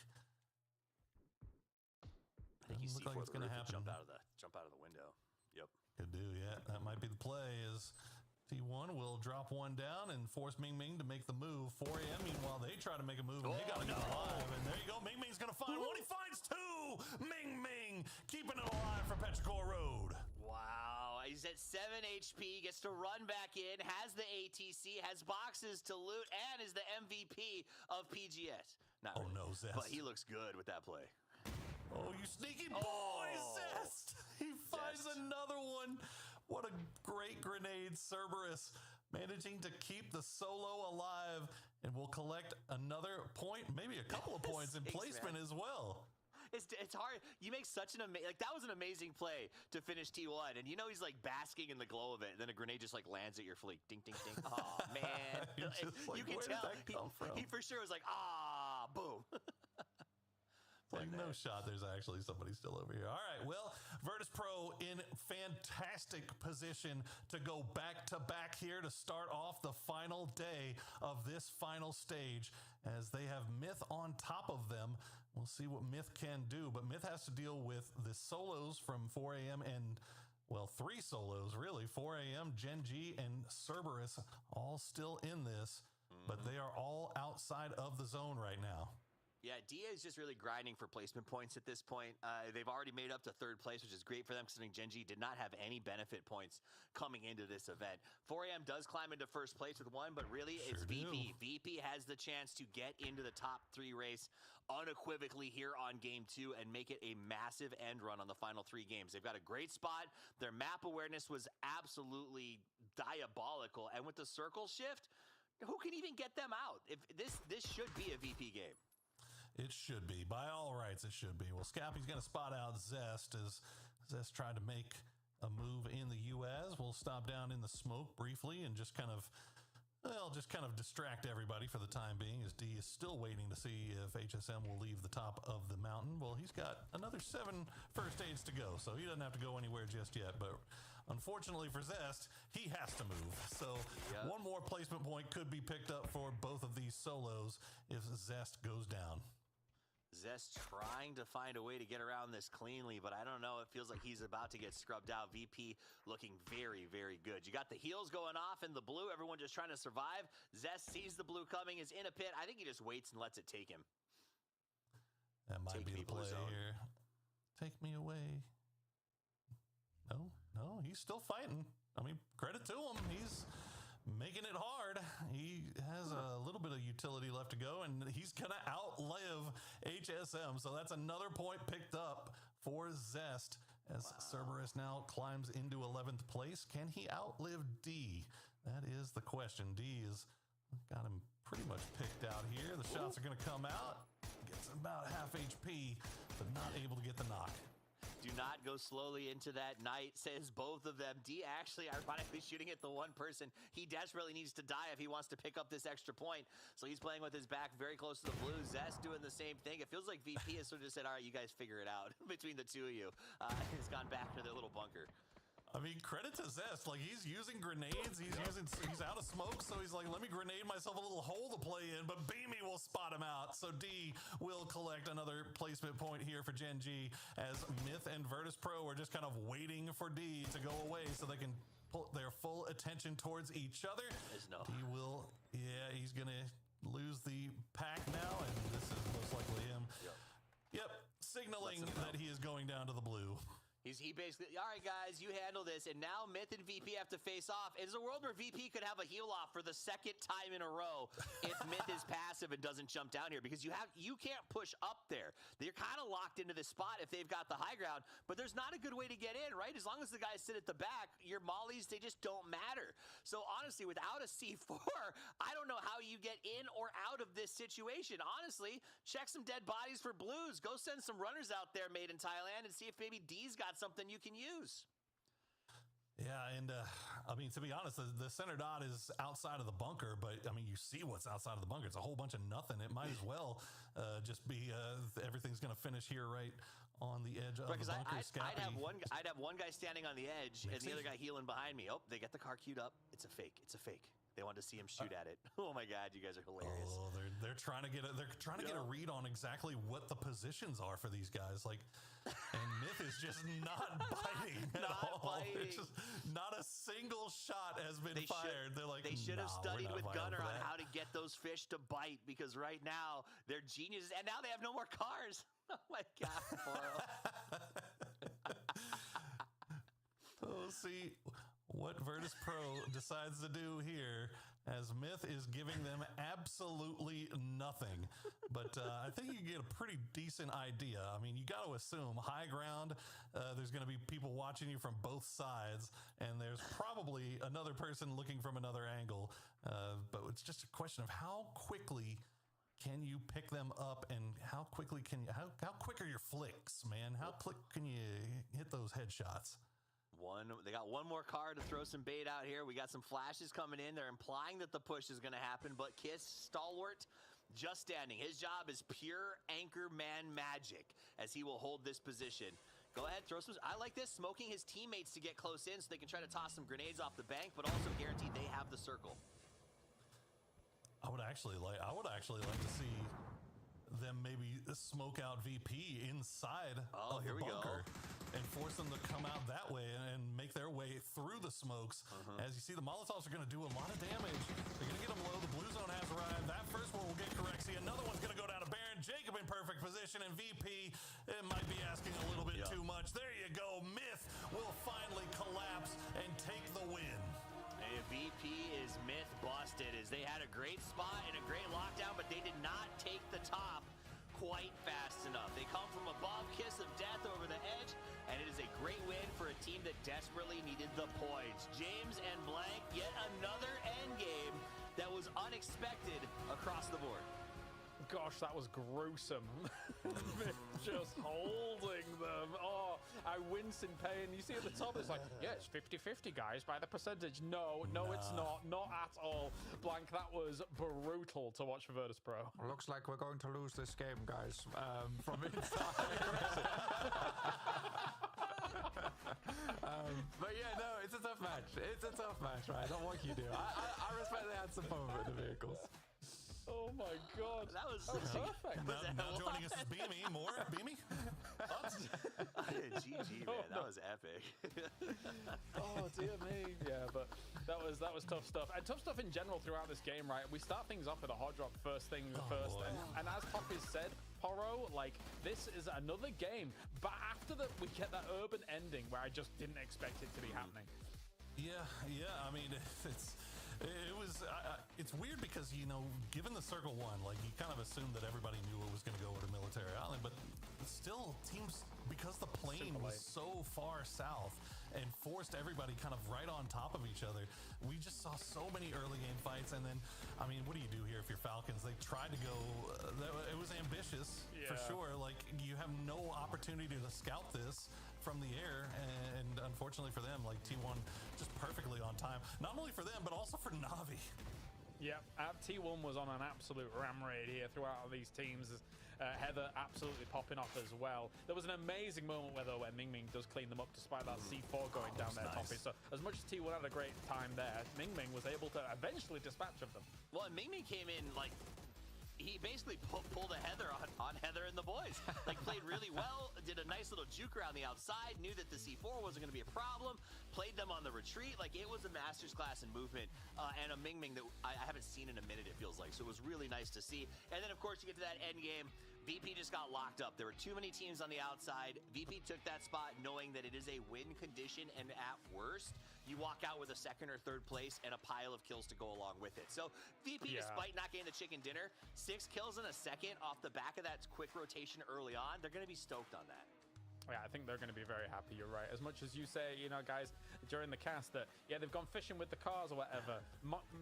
I think you Doesn't see look like it's the gonna roof and happen. jump out of the window. Yep. Could do, yeah. That might be the play is T1 will drop one down and force Ming Ming to make the move. 4 a.m. Meanwhile, they try to make a move and they Oh, got to get no. alive. And there you go. Ming Ming's going to find one. He finds two. Ming Ming keeping it alive for Petrichor Road. Wow, he's at 7 HP, gets to run back in, has the ATC, has boxes to loot, and is the MVP of PGS. Not Oh, really, no, Zest. But he looks good with that play. Oh, you sneaky boy, Oh. Zest! He finds Zest. another one. What a great grenade, Cerberus, managing to keep the solo alive and will collect another point, maybe a couple of points in Sakes, man. placement as well. It's hard. You make such an amazing, like that was an amazing play to finish T1, and you know he's like basking in the glow of it. And then a grenade just like lands at your fleet. Ding, ding, ding. Oh man, You're just like, you can "Where did tell that come from?" he for sure was like, ah, boom. It's like, no shot. There's actually somebody still over here. All right. Well, Virtus Pro in fantastic position to go back to back here to start off the final day of this final stage as they have Myth on top of them. We'll see what Myth can do, but Myth has to deal with the solos from 4 a.m. and, well, three solos really 4 a.m., Gen G, and Cerberus all still in this, but they are all outside of the zone right now. Yeah, Dia is just really grinding for placement points at this point. They've already made up to third place, which is great for them, considering Gen.G did not have any benefit points coming into this event. 4AM does climb into first place with one, but really it's Sure VP. do. VP has the chance to get into the top three race unequivocally here on game two and make it a massive end run on the final three games. They've got a great spot. Their map awareness was absolutely diabolical. And with the circle shift, who can even get them out? If this should be a VP game. It should be. By all rights, it should be. Well, Scappy's going to spot out Zest as Zest tried to make a move in the U.S. We'll stop down in the smoke briefly and just kind of, well, just kind of distract everybody for the time being as D is still waiting to see if HSM will leave the top of the mountain. Well, he's got another 7 first aids to go, so he doesn't have to go anywhere just yet. But unfortunately for Zest, he has to move. So one more placement point could be picked up for both of these solos if Zest goes down. Zest trying to find a way to get around this cleanly, but I don't know. It feels like he's about to get scrubbed out. VP looking very, very good. You got the heels going off in the blue. Everyone just trying to survive. Zest sees the blue coming, is in a pit. I think he just waits and lets it take him. That might Take be me, the blue play zone. here. Take me away. No, he's still fighting. I mean, credit to him. He's making it hard. He has a little bit of utility left to go, and he's going to outlive HSM. So that's another point picked up for Zest as Cerberus now climbs into 11th place. Can he outlive D? That is the question. D has got him pretty much picked out here. The shots are going to come out. Gets about half HP, but not able to get the knock. Do not go slowly into that night, says both of them. D actually, ironically, shooting at the one person. He desperately needs to die if he wants to pick up this extra point. So he's playing with his back very close to the blue. Zest doing the same thing. It feels like VP has sort of just said, all right, you guys figure it out between the two of you. He's gone back to their little bunker. I mean, credit to Zest. Like, he's using grenades. He's out of smoke, so he's like, let me grenade myself a little hole to play in, but Beamy will spot him out. So D will collect another placement point here for Gen G as Myth and Virtus Pro are just kind of waiting for D to go away so they can put their full attention towards each other. There's no. D will, yeah, he's going to lose the pack now, and this is most likely him. Yep, signaling that he is going down to the blue. He basically, all right, guys, you handle this. And now Myth and VP have to face off. It's a world where VP could have a heal off for the second time in a row if Myth is passive and doesn't jump down here, because you can't push up there. They're kind of locked into this spot if they've got the high ground, but there's not a good way to get in, right? As long as the guys sit at the back, your mollies, they just don't matter. So honestly, without a C4, I don't know how you get in or out of this situation. Honestly, check some dead bodies for blues. Go send some runners out there made in Thailand and see if maybe D's got something you can use. Yeah, and I mean, to be honest, the center dot is outside of the bunker, but I mean, you see what's outside of the bunker. It's a whole bunch of nothing. It might as well just be everything's going to finish here right on the edge of the bunker. I'd have one guy standing on the edge and the other guy healing behind me. Oh, they got the car queued up. It's a fake. It's a fake. They wanted to see him shoot at it. Oh my God, you guys are hilarious. Oh, they're trying to get a read on exactly what the positions are for these guys. Like, and Myth is just not biting at all. Biting. Just not a single shot has been fired. They're like, they should have studied with Gunner on how to get those fish to bite, because right now they're geniuses, and now they have no more cars. Oh my God, Poro. We'll see what Virtus Pro decides to do here, as Myth is giving them absolutely nothing. But I think you get a pretty decent idea. I mean, you got to assume high ground, there's going to be people watching you from both sides, and there's probably another person looking from another angle. But it's just a question of how quickly can you pick them up, and how quickly can you, how quick are your flicks, man? How quick can you hit those headshots? They got one more card to throw some bait out here. We got some flashes coming in. They're implying that the push is going to happen, but Kiss, stalwart, just standing. His job is pure anchor man magic, as he will hold this position. Go ahead, throw some. I like this, smoking his teammates to get close in so they can try to toss some grenades off the bank, but also guarantee they have the circle. I would actually like to see them maybe smoke out VP inside of the bunker and force them to come out that way and make their way through the smokes. As you see, the Molotovs are going to do a lot of damage. They're going to get them low. The blue zone has arrived. That first one will get Corexi. Another one's going to go down to Baron. Jacob in perfect position, and VP, it might be asking a little bit too much. There you go. Myth will finally collapse and take the win. And VP is myth busted, as they had a great spot and a great lockdown, but they did not take the top quite fast enough. They come from above, kiss of death over the edge, and it is a great win for a team that desperately needed the points. James and Blank, yet another end game that was unexpected across the board. Gosh, that was gruesome. Just holding them. Oh, I wince in pain. You see at the top, it's like, yeah, it's 50-50, guys, by the percentage. No, no, it's not. Not at all. Blank, that was brutal to watch for Virtus Pro. Looks like we're going to lose this game, guys, from inside. But yeah, no, it's a tough match. It's a tough match, right? What can you do? I respect they had some fun with the vehicles. Oh my God. That was perfect. Now joining us is Beamy. More? Beamy? Thoughts? GG, man. That was epic. Oh, dear me. Yeah, but that was tough stuff. And tough stuff in general throughout this game, right? We start things off with a hot drop first thing first. And as Toppy said, Poro, like, this is another game. But after that, we get that urban ending where I just didn't expect it to be happening. Yeah, yeah. I mean, it's weird because, you know, given the circle one, like, you kind of assumed that everybody knew it was going to go over to Military Island, but still teams, because the plane was so far south and forced everybody kind of right on top of each other, we just saw so many early game fights. And then, I mean, what do you do here if you're Falcons? They tried to go, it was ambitious for sure. Like, you have no opportunity to scout this from the air, and unfortunately for them, like, T1 just perfectly on time. Not only for them, but also for Na'Vi. Yeah, T1 was on an absolute ram raid here throughout these teams. Heather absolutely popping off as well. There was an amazing moment where, though, where Ming Ming does clean them up despite that C4 going down there, nice. Toppy. So as much as T1 had a great time there, Ming Ming was able to eventually dispatch of them. Well, and Ming Ming came in like, he basically pulled a Heather on Heather and the boys. Like, played really well, did a nice little juke around the outside, knew that the C4 wasn't going to be a problem, played them on the retreat. Like, it was a master's class in movement, and a Ming Ming that I haven't seen in a minute, it feels like. So it was really nice to see. And then, of course, you get to that end game. VP just got locked up. There were too many teams on the outside. VP took that spot knowing that it is a win condition, and at worst, you walk out with a second or third place and a pile of kills to go along with it. So VP, despite not getting the chicken dinner, 6 kills in a second off the back of that quick rotation early on, they're going to be stoked on that. Yeah, I think they're going to be very happy. You're right. As much as you say, guys, during the cast that, yeah, they've gone fishing with the cars or whatever.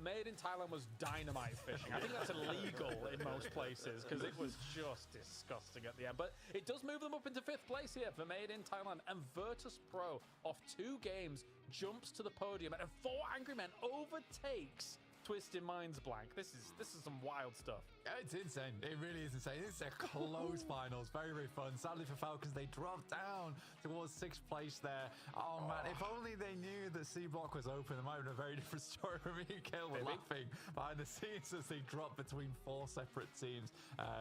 Made in Thailand was dynamite fishing. I think that's illegal in most places because it was just disgusting at the end. But it does move them up into 5th place here for Made in Thailand. And Virtus Pro, off 2 games, jumps to the podium. And 4 Angry Men overtakes Twisted Minds Blank. This is some wild stuff. It's insane. It really is insane. It's a close finals. Very, very fun. Sadly for Falcons, they dropped down towards 6th place there. Oh, man. If only they knew that C block was open, it might have been a very different story. Me and Kale were Maybe. laughing behind the scenes as they dropped between 4 separate teams.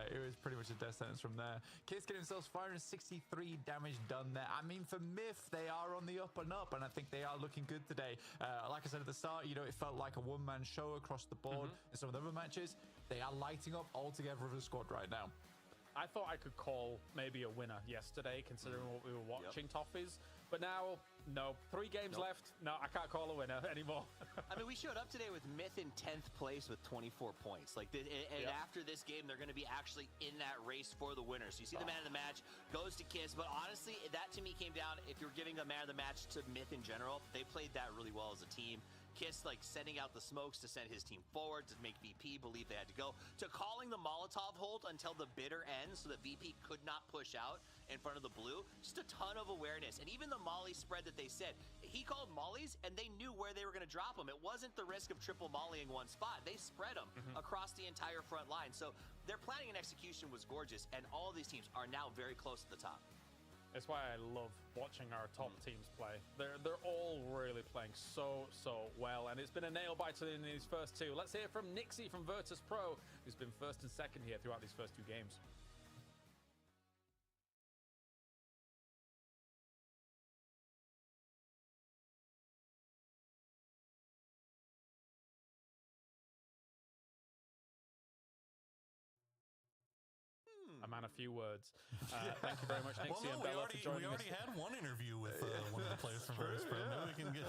It was pretty much a death sentence from there. Kids getting themselves 563 damage done there. For Myth, they are on the up and up, and I think they are looking good today. Like I said at the start, it felt like a one-man show across the board in some of the other matches. They are lighting up all together as a squad right now. I thought I could call maybe a winner yesterday, considering what we were watching, Toffees. But now, no. 3 games left. No, I can't call a winner anymore. We showed up today with Myth in 10th place with 24 points. And after this game, they're going to be actually in that race for the winner. So you see the man of the match goes to Kiss. But honestly, that to me came down, if you're giving a man of the match to Myth in general, they played that really well as a team. Kiss, sending out the smokes to send his team forward, to make VP believe they had to go, to calling the Molotov hold until the bitter end so that VP could not push out in front of the blue. Just a ton of awareness. And even the molly spread that they said, he called mollies and they knew where they were going to drop them. It wasn't the risk of triple mollying one spot. They spread them across the entire front line. So their planning and execution was gorgeous, and all of these teams are now very close to the top. That's why I love watching our top teams play. They're all really playing so, so well, and it's been a nail biter in these first two. Let's hear from Nixie from Virtus Pro, who's been first and second here throughout these first 2 games. A man of few words. Thank you very much, Nixie Well, no, and Bella, for joining we already us. had one interview with one of the players from Virtus Pro. Maybe we can get.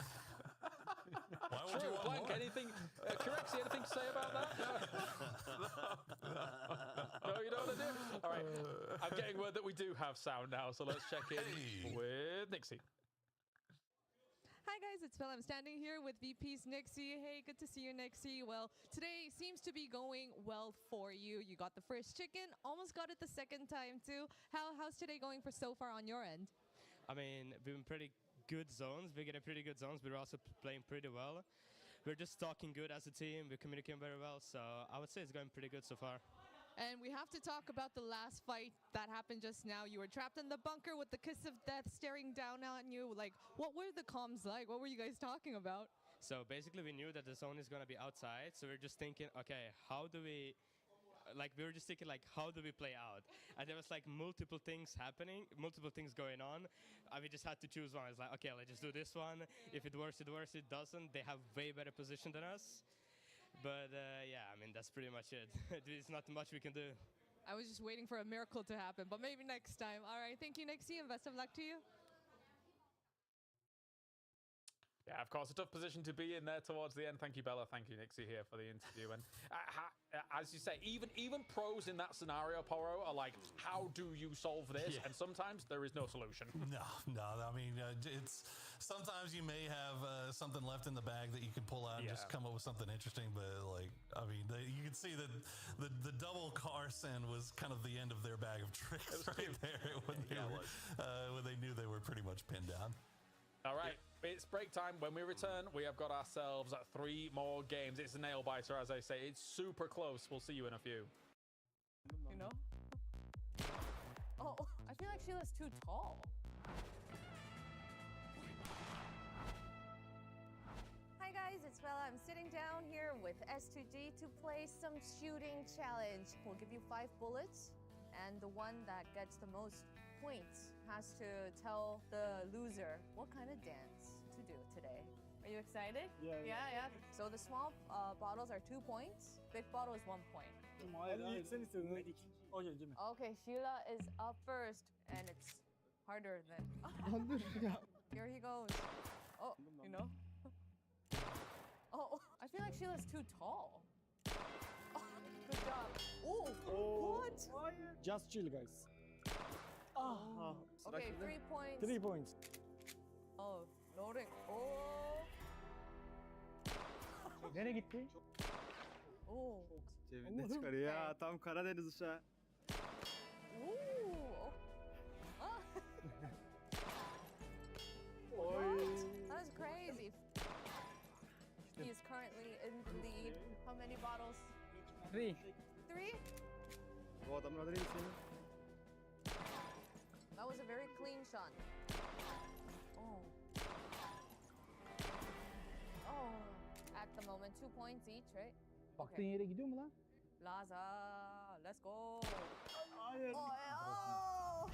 Why would you True, want Blank, more? anything? Corexi, anything to say about that? No. No, you don't want to do. All right, I'm getting word that we do have sound now, so let's check in with Nixie. Hi guys, it's Bella. I'm standing here with VP's Nixie. Hey, good to see you, Nixie. Well, today seems to be going well for you. You got the first chicken, almost got it the second time too. How's today going for so far on your end? We've been pretty good zones. We're getting pretty good zones. We're also playing pretty well. We're just talking good as a team. We're communicating very well. So I would say it's going pretty good so far. And we have to talk about the last fight that happened just now. You were trapped in the bunker with the kiss of death staring down on you. What were the comms like? What were you guys talking about? So basically, we knew that the zone is going to be outside. So we were just thinking, okay, how do we... Like, we were just thinking, like, how do we play out? And there was, like, multiple things happening, multiple things going on. And we just had to choose one. It's like, okay, let's just do this one. If it works, it works. It doesn't. They have way better position than us. But that's pretty much it. There's not much we can do. I was just waiting for a miracle to happen, but maybe next time. All right, thank you, Nixie, and best of luck to you. Yeah, of course, a tough position to be in there towards the end. Thank you, Bella. Thank you, Nixie, here for the interview. And as you say, even pros in that scenario, Poro, are like, how do you solve this? And sometimes there is no solution. No, no. Sometimes you may have something left in the bag that you can pull out and just come up with something interesting. But you can see that the double car send was kind of the end of their bag of tricks right cute. there Yeah, it was. when they knew they were pretty much pinned down. All right, it's break time. When we return, we have got ourselves 3 more games. It's a nail biter, as I say. It's super close. We'll see you in a few. You know? Oh, I feel like Sheila's too tall. Hi guys, it's Bella. I'm sitting down here with S2G to play some shooting challenge. We'll give you 5 bullets, and the one that gets the most points has to tell the loser what kind of dance to do today. Are you excited? Yeah, Yeah, yeah. So the small bottles are 2 points. Big bottle is 1 point. Hayır, ilk sen istedin. Okey, değil mi? Okay, Sheila is up first, and it's harder than. Lan dur ya. Here he goes. Oh. Oh, I feel like Sheila's too tall. Oh, good job. Oh, what? Just chill, guys. Ah. Okay, 3 points. 3 points. Oh, loading. Oh. Nereye gitti? Oh. Cebinden çıkarıyor ya. Tam Karadeniz uşağı. Ooh. Oh. Ah. Oy. What? That was crazy. He is currently in the lead. How many bottles? Three. Three? Bu adamın adı neydi senin? That was a very clean shot. Oh. Oh. At the moment, 2 points each, right? Baktığın yere gidiyor mu lan? Laza, let's go. Hayır. Oh.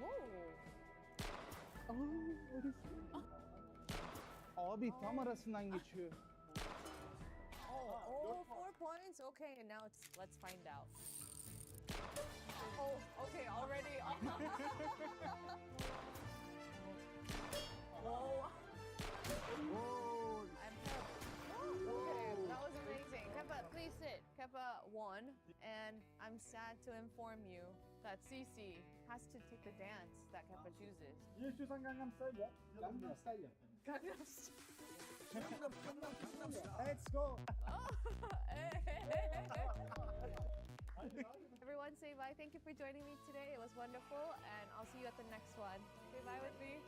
Whoa. Aa, orası. Abi tam arasından geçiyor. Oh, 4 points. Okay, and now it's let's find out. Oh, okay, already. Whoa. I'm terrible. Okay, that was amazing. Kepa, please sit. Kepa won, and I'm sad to inform you that CC has to take the dance that Kepa chooses. Niye istiyorsan Gangnam Style yap. Gangnam Style yap. Gangnam Style. Let's go. Oh. Everyone say bye. Thank you for joining me today. It was wonderful, and I'll see you at the next one. Say bye with me.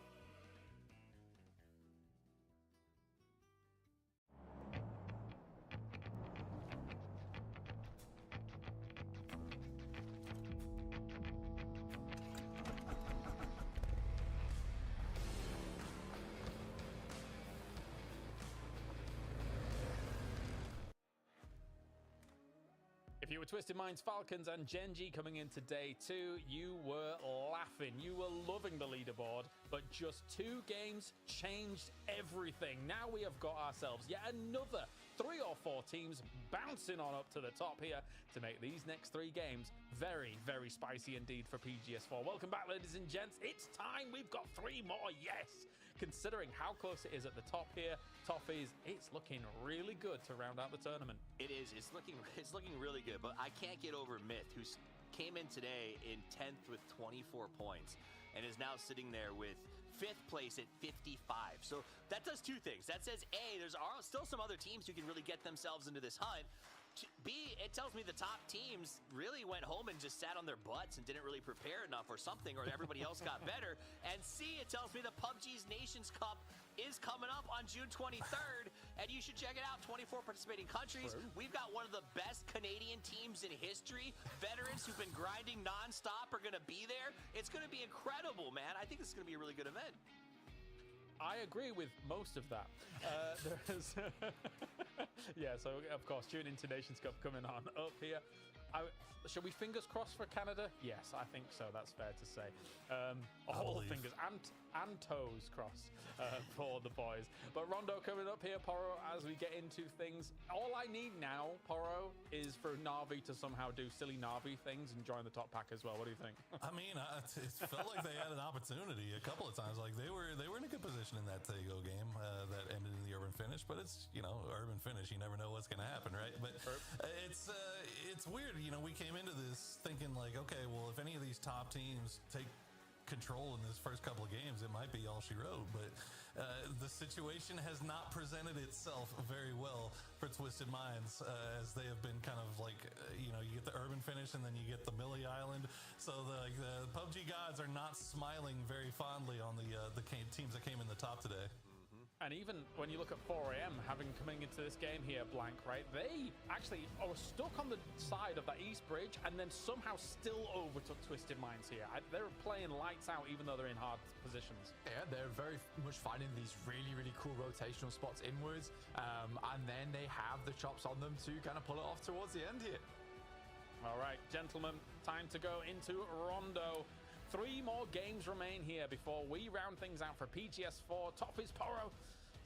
If you were Twisted Minds, Falcons, and Gen.G coming into day two, you were laughing. You were loving the leaderboard, but just two games changed everything. Now we have got ourselves yet another three or four teams bouncing on up to the top here to make these next three games very, very spicy indeed for PGS4. Welcome back, ladies and gents. It's time. We've got three more. Yes. Considering how close it is at the top here, Toffees, it's looking really good to round out the tournament. It is. It's looking really good, but I can't get over Myth, who came in today in 10th with 24 points and is now sitting there with fifth place at 55. So that does two things. That says A, there's are still some other teams who can really get themselves into this hunt. B, it tells me the top teams really went home and just sat on their butts and didn't really prepare enough or something, or everybody else got better. And C, it tells me the PUBG's Nations Cup is coming up on June 23rd, and you should check it out. 24 participating countries. True. We've got one of the best Canadian teams in history. Veterans who've been grinding nonstop are going to be there. It's going to be incredible, man. I think this is going to be a really good event. I agree with most of that. There is, yeah. So of course, tune into Nations Cup coming on up here. Shall we fingers crossed for Canada? Yes, I think so. That's fair to say. All believe. fingers and toes crossed for the boys. But Rondo coming up here, Poro, as we get into things. All I need now, Poro, is for Navi to somehow do silly Navi things and join the top pack as well. What do you think? I mean, it felt like they had an opportunity a couple of times. Like they were in a good position in that Taego game that ended in the urban finish. But it's urban finish. You never know what's going to happen, right? But it's weird. We came into this thinking like, okay, well, if any of these top teams take control in this first couple of games, it might be all she wrote. But the situation has not presented itself very well for Twisted Minds, as they have been kind of like, you get the urban finish and then you get the Millie Island. So the PUBG gods are not smiling very fondly on the teams that came in the top today. And even when you look at 4 a.m. having coming into this game here, blank, right? They actually are stuck on the side of that East Bridge and then somehow still overtook Twisted Minds here. They're playing lights out even though they're in hard positions. Yeah, they're very much finding these really, really cool rotational spots inwards. And then they have the chops on them to kind of pull it off towards the end here. All right, gentlemen, time to go into Rondo. Three more games remain here before we round things out for PGS4. Toffees, Poro.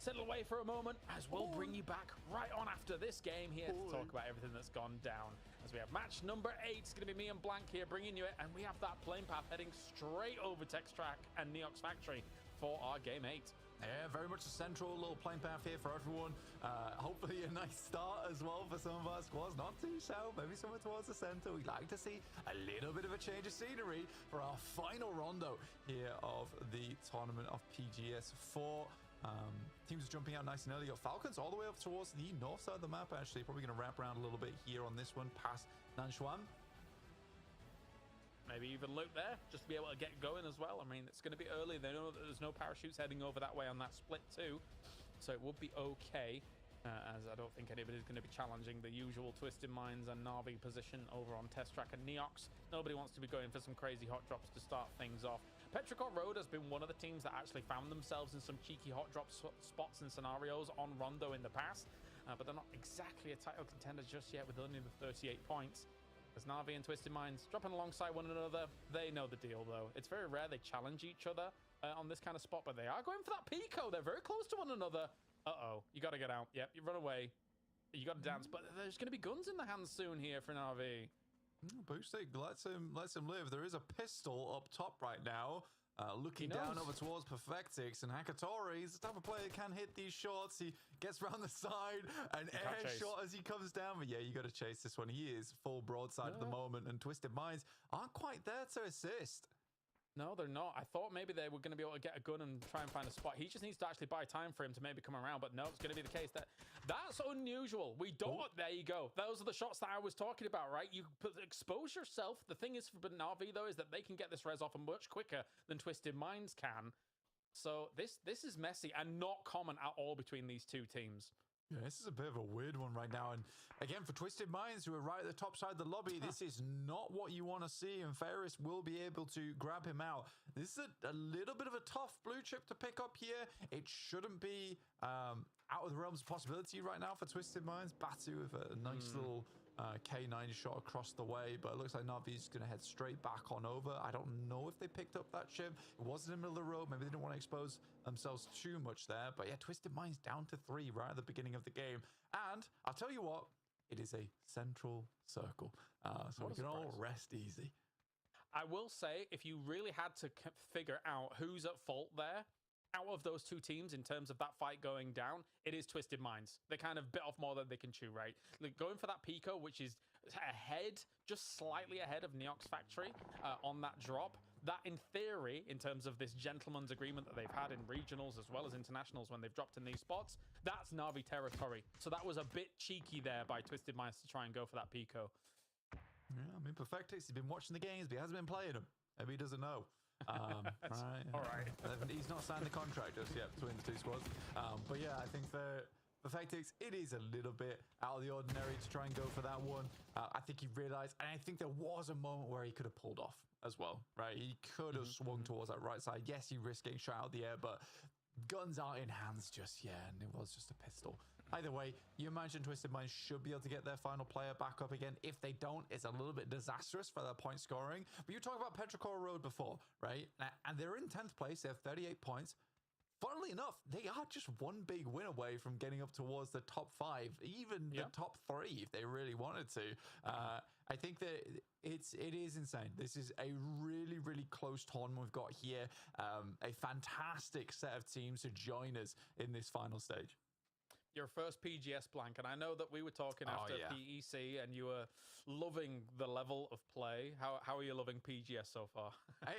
Settle away for a moment as we'll bring you back right on after this game here to talk about everything that's gone down. As we have match number 8, it's going to be me and Blank here bringing you it, and we have that plane path heading straight over Tex Track and Neox Factory for our game 8. Yeah, very much a central little plane path here for everyone. Hopefully a nice start as well for some of our squads. Not too south, maybe somewhere towards the center. We'd like to see a little bit of a change of scenery for our final rondo here of the tournament of PGS 4. Teams are jumping out nice and early. You got Falcons all the way up towards the north side of the map, actually. Probably going to wrap around a little bit here on this one past Nanchuan. Maybe even loop there, just to be able to get going as well. I mean, it's going to be early. They know that there's no parachutes heading over that way on that split too. So it would be okay, as I don't think anybody's going to be challenging the usual Twisted Minds and Na'Vi position over on Test Track and Neox. Nobody wants to be going for some crazy hot drops to start things off. Petrichor Road has been one of the teams that actually found themselves in some cheeky hot drop spots and scenarios on Rondo in the past, but they're not exactly a title contender just yet with only the 38 points. As Na'Vi and Twisted Minds dropping alongside one another, they know the deal though. It's very rare they challenge each other on this kind of spot, but they are going for that Pico. They're very close to one another. Uh-oh, you got to get out. Yep, you run away. You got to dance, but there's going to be guns in the hands soon here for Na'Vi. Boostic lets him live. There is a pistol up top right now. Looking down over towards Perfectix, and Hakatori is the type of player that can hit these shots. He gets round the side, an air shot as he comes down. But yeah, you got to chase this one. He is full broadside at the moment, and Twisted Minds aren't quite there to assist. No, they're not. I thought maybe they were going to be able to get a gun and try and find a spot. He just needs to actually buy time for him to maybe come around, but no, it's going to be the case that that's unusual. We don't. Oh. There you go. Those are the shots that I was talking about, right? You expose yourself. The thing is for Na'Vi, though, is that they can get this res off much quicker than Twisted Minds can. So this is messy and not common at all between these two teams. Yeah, this is a bit of a weird one right now. And again, for Twisted Minds, who are right at the top side of the lobby, this is not what you want to see. And Ferris will be able to grab him out. This is a little bit of a tough blue chip to pick up here. It shouldn't be out of the realms of possibility right now for Twisted Minds. Batu with a nice little K9 shot across the way, but it looks like Na'Vi's going to head straight back on over. I don't know if they picked up that chip. It wasn't in the middle of the road. Maybe they didn't want to expose themselves too much there. But yeah, Twisted Minds down to 3 right at the beginning of the game. And I'll tell you what, it is a central circle. So we can all rest easy. I will say, if you really had to figure out who's at fault there, out of those two teams in terms of that fight going down, it is Twisted Minds. They kind of bit off more than they can chew, right? Like going for that Pico, which is ahead, just slightly ahead of Neox Factory on that drop. That, in theory, in terms of this gentleman's agreement that they've had in regionals as well as internationals when they've dropped in these spots, that's Na'Vi territory. So that was a bit cheeky there by Twisted Minds to try and go for that Pico. Yeah, I mean, Perfectix, he's been watching the games, but he hasn't been playing them. Maybe he doesn't know. Right. All right. He's not signed the contract just yet between the two squads. But yeah, I think for Perfectix, it is a little bit out of the ordinary to try and go for that one. I think he realized, and I think there was a moment where he could have pulled off as well, right? He could have swung towards that right side. Yes, he risked getting shot out of the air, but guns aren't in hands just yet, and it was just a pistol. Either way, you imagine Twisted Minds should be able to get their final player back up again. If they don't, it's a little bit disastrous for their point scoring. But you talked about Petrichor Road before, right? And they're in 10th place. They have 38 points. Funnily enough, they are just one big win away from getting up towards the top 5, even the top 3 if they really wanted to. I think that it is insane. This is a really, really close tournament we've got here. A fantastic set of teams to join us in this final stage. Your first PGS blank, and I know that we were talking after PEC, and you were loving the level of play. How are you loving PGS so far?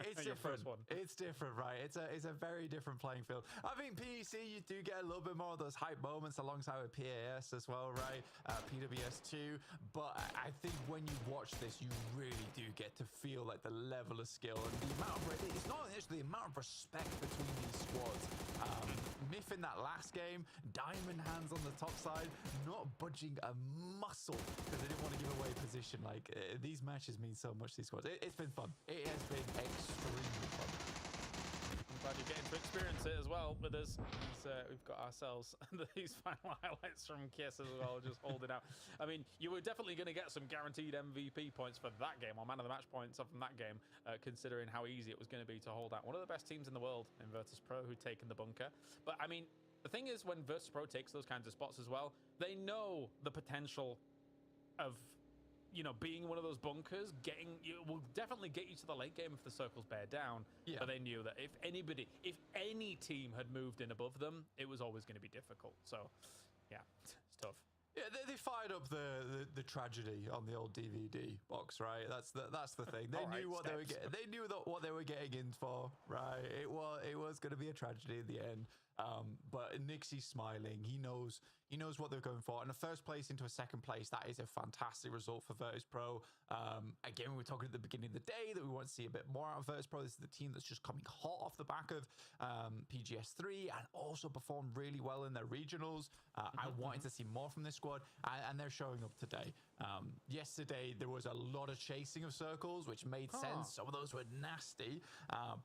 It's Your different. first one. It's different, right? It's a very different playing field. I think PEC, you do get a little bit more of those hype moments alongside with PAS as well, right? PWS2. But I think when you watch this, you really do get to feel like the level of skill and the amount of, it's not actually the amount of respect between these squads. Myth in that last game, diamond hands on the top side, not budging a muscle because they didn't want to give away position. Like these matches mean so much to these squads. It's been fun. It has been extremely fun. I'm glad you're getting to experience it as well with us. As, we've got ourselves these final highlights from Kiss as well, just holding out. I mean, you were definitely going to get some guaranteed MVP points for that game, or man of the match points from that game, considering how easy it was going to be to hold out one of the best teams in the world in Virtus Pro, who'd taken the bunker. But I mean, The thing is, when Virtus Pro takes those kinds of spots as well, they know the potential of being one of those bunkers, getting you will definitely get you to the late game if the circles bear down. Yeah. But they knew that if anybody, if any team had moved in above them, it was always going to be difficult. So, yeah, it's tough. Yeah, they fired up the tragedy on the old DVD box, right? That's the thing. They All right, knew what they were steps. getting. They knew that what they were getting in for, right? It was going to be a tragedy in the end. But Nixie's smiling. He knows what they're going for. And a first place into a second place, that is a fantastic result for Virtus Pro. Again, we were talking at the beginning of the day that we want to see a bit more out of Virtus Pro. This is the team that's just coming hot off the back of PGS3 and also performed really well in their regionals. I wanted to see more from this squad, and they're showing up today. Yesterday, there was a lot of chasing of circles, which made sense. Some of those were nasty.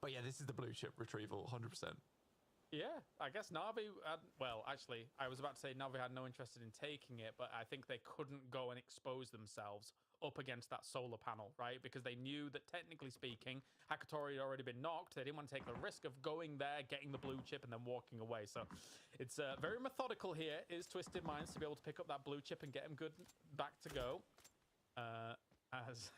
But yeah, this is the blue chip retrieval, 100%. Yeah, I guess Navi. Had, well, actually, I was about to say Navi had no interest in taking it, but I think they couldn't go and expose themselves up against that solar panel, right? Because they knew that technically speaking, Hakatori had already been knocked. They didn't want to take the risk of going there, getting the blue chip, and then walking away. So it's very methodical here, is Twisted Minds to be able to pick up that blue chip and get him good back to go. As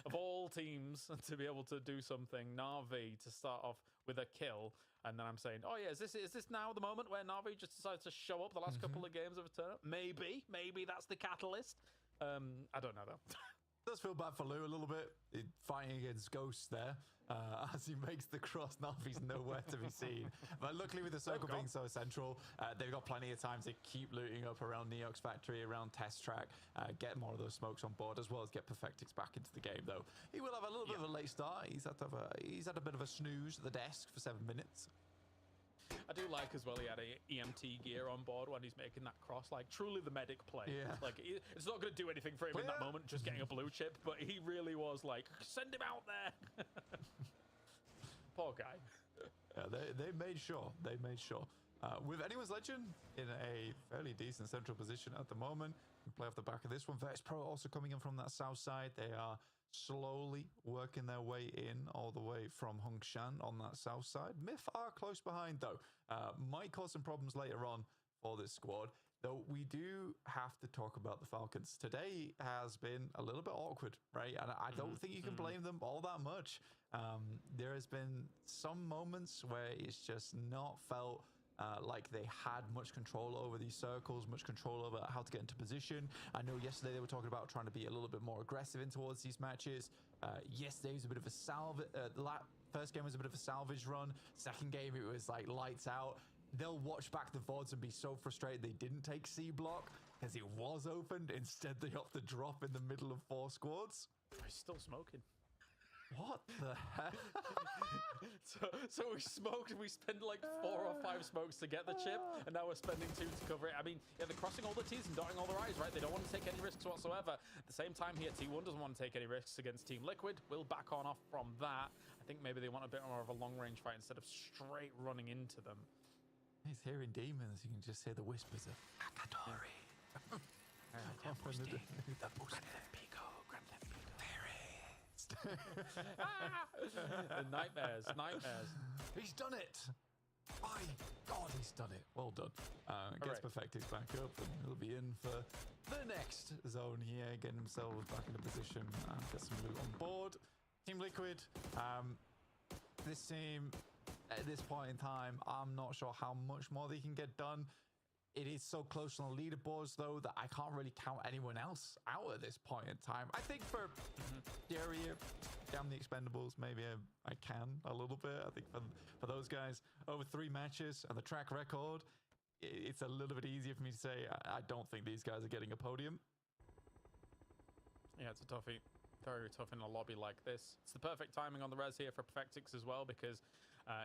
of all teams to be able to do something, Navi to start off with a kill, and then I'm saying, oh yeah, is this now the moment where Navi just decides to show up the last couple of games of a tournament? Maybe, maybe that's the catalyst. I don't know though. Does feel bad for Lou a little bit, fighting against ghosts there as he makes the cross. Navi's nowhere to be seen. But luckily, with the circle being so central, they've got plenty of time to keep looting up around Neox Factory, around Test Track, get more of those smokes on board, as well as get Perfectix back into the game. Though he will have a little bit of a late start. He's had a bit of a snooze at the desk for 7 minutes. I do like as well he had a EMT gear on board when he's making that cross. Like truly the medic play. Like it's not going to do anything for him in that moment, just getting a blue chip. But he really was like, send him out there. Poor guy. Yeah, they made sure. They made sure. With Anyone's Legend in a fairly decent central position at the moment. We play off the back of this one. Virtus Pro also coming in from that south side. They are slowly working their way in all the way from Hongshan on that south side. Myth are close behind though. Might cause some problems later on for this squad. Though we do have to talk about the Falcons. Today has been a little bit awkward, right? And I don't think you can blame them all that much. There has been some moments where it's just not felt like they had much control over these circles, much control over how to get into position. I know yesterday they were talking about trying to be a little bit more aggressive in towards these matches. Yesterday was a bit of a salve. First game was a bit of a salvage run. Second game it was like lights out. They'll watch back the VODs and be so frustrated they didn't take C block because it was opened. Instead, they opt to drop in the middle of four squads. He's still smoking. What the heck? So we smoked. We spent like four or five smokes to get the chip, and now we're spending two to cover it. I mean, yeah, they're crossing all the T's and dotting all the I's, right? They don't want to take any risks whatsoever. At the same time here, T1 doesn't want to take any risks against Team Liquid. We'll back on off from that. I think maybe they want a bit more of a long-range fight instead of straight running into them. He's hearing demons. You can just hear the whispers of Akatori. The Pico, Grand Theft Pico. The nightmares, nightmares. He's done it. By God, he's done it. Well done. Gets Perfectix back up and he'll be in for the next zone here, getting himself back into position and get some loot on board. Team Liquid, this team at this point in time, I'm not sure how much more they can get done. It is so close on the leaderboards, though, that I can't really count anyone else out at this point in time. I think for Darius, down the Expendables, maybe I can a little bit. I think for those guys, over three matches and the track record, it's a little bit easier for me to say I don't think these guys are getting a podium. Yeah, it's a toughie. Very tough in a lobby like this. It's the perfect timing on the res here for Perfectix as well because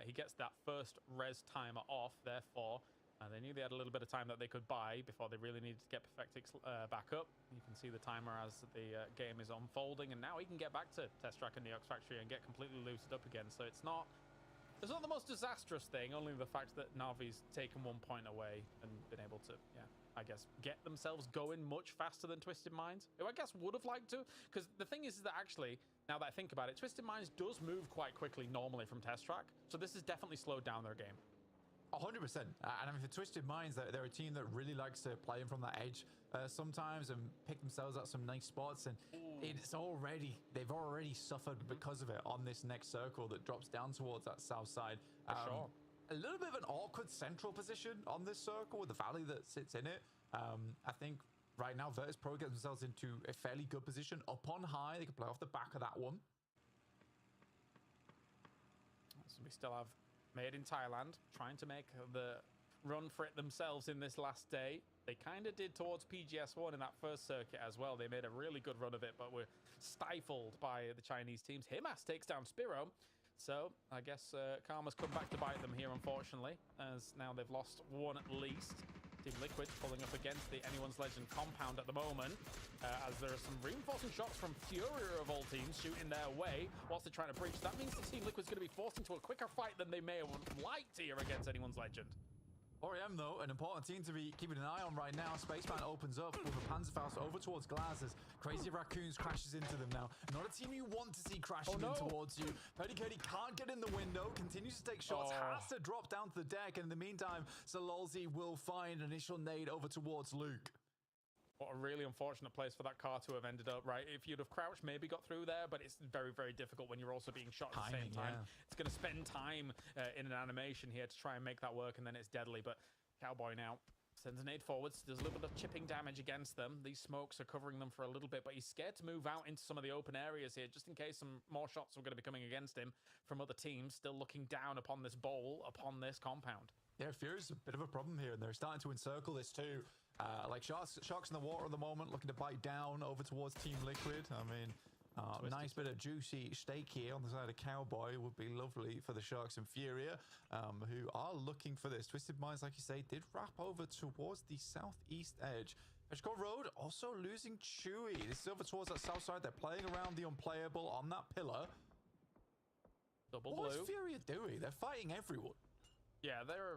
he gets that first res timer off. Therefore, they knew they had a little bit of time that they could buy before they really needed to get Perfectix back up. You can see the timer as the game is unfolding, and now he can get back to Test Track and Neox Factory and get completely looted up again. So it's not the most disastrous thing, only the fact that Navi's taken 1 point away and been able to, yeah, I guess, get themselves going much faster than Twisted Minds, who I guess would have liked to. Because the thing is that actually, now that I think about it, Twisted Minds does move quite quickly normally from Test Track. So this has definitely slowed down their game. 100%. And I mean, for Twisted Minds, they're a team that really likes to play from that edge sometimes and pick themselves out some nice spots. And it's already, they've already suffered because of it on this next circle that drops down towards that south side. For sure. A little bit of an awkward central position on this circle with the valley that sits in it. I think right now Virtus Pro gets themselves into a fairly good position up on high. They can play off the back of that one. So we still have Made in Thailand trying to make the run for it themselves in this last day. They kind of did towards PGS1 in that first circuit as well. They made a really good run of it, but were stifled by the Chinese teams. Himas takes down Spiro. So I guess karma's come back to bite them here, unfortunately, as now they've lost one at least. Team Liquid pulling up against the Anyone's Legend compound at the moment, as there are some reinforcing shots from Furia of all teams shooting their way whilst they're trying to breach. That means that Team Liquid's going to be forced into a quicker fight than they may have liked here against Anyone's Legend. 4AM, though, an important team to be keeping an eye on right now. Spaceman opens up with a Panzerfaust over towards Glaz as Crazy Raccoons crashes into them now. Not a team you want to see crashing in towards you. Purdy Curdy can't get in the window, continues to take shots, has to drop down to the deck, and in the meantime, Sololzi will find an initial nade over towards Luke. What a really unfortunate place for that car to have ended up, right? If you'd have crouched, maybe got through there, but it's very, very difficult when you're also being shot at the same time. Timing, yeah. It's going to spend time in an animation here to try and make that work, and then it's deadly. But Cowboy now sends a nade forwards. There's a little bit of chipping damage against them. These smokes are covering them for a little bit, but he's scared to move out into some of the open areas here, just in case some more shots are going to be coming against him from other teams, still looking down upon this bowl, upon this compound. Yeah, Furia's a bit of a problem here, and they're starting to encircle this too. Like sharks in the water at the moment, looking to bite down over towards Team Liquid. I mean, nice bit of juicy steak here on the side of Cowboy would be lovely for the Sharks and Furia, who are looking for this. Twisted Minds, like you say, did wrap over towards the southeast edge. Petrichor Road also losing Chewy. This is over towards that south side. They're playing around the unplayable on that pillar. Double What is blue. Furia doing? They're fighting everyone. Yeah, they're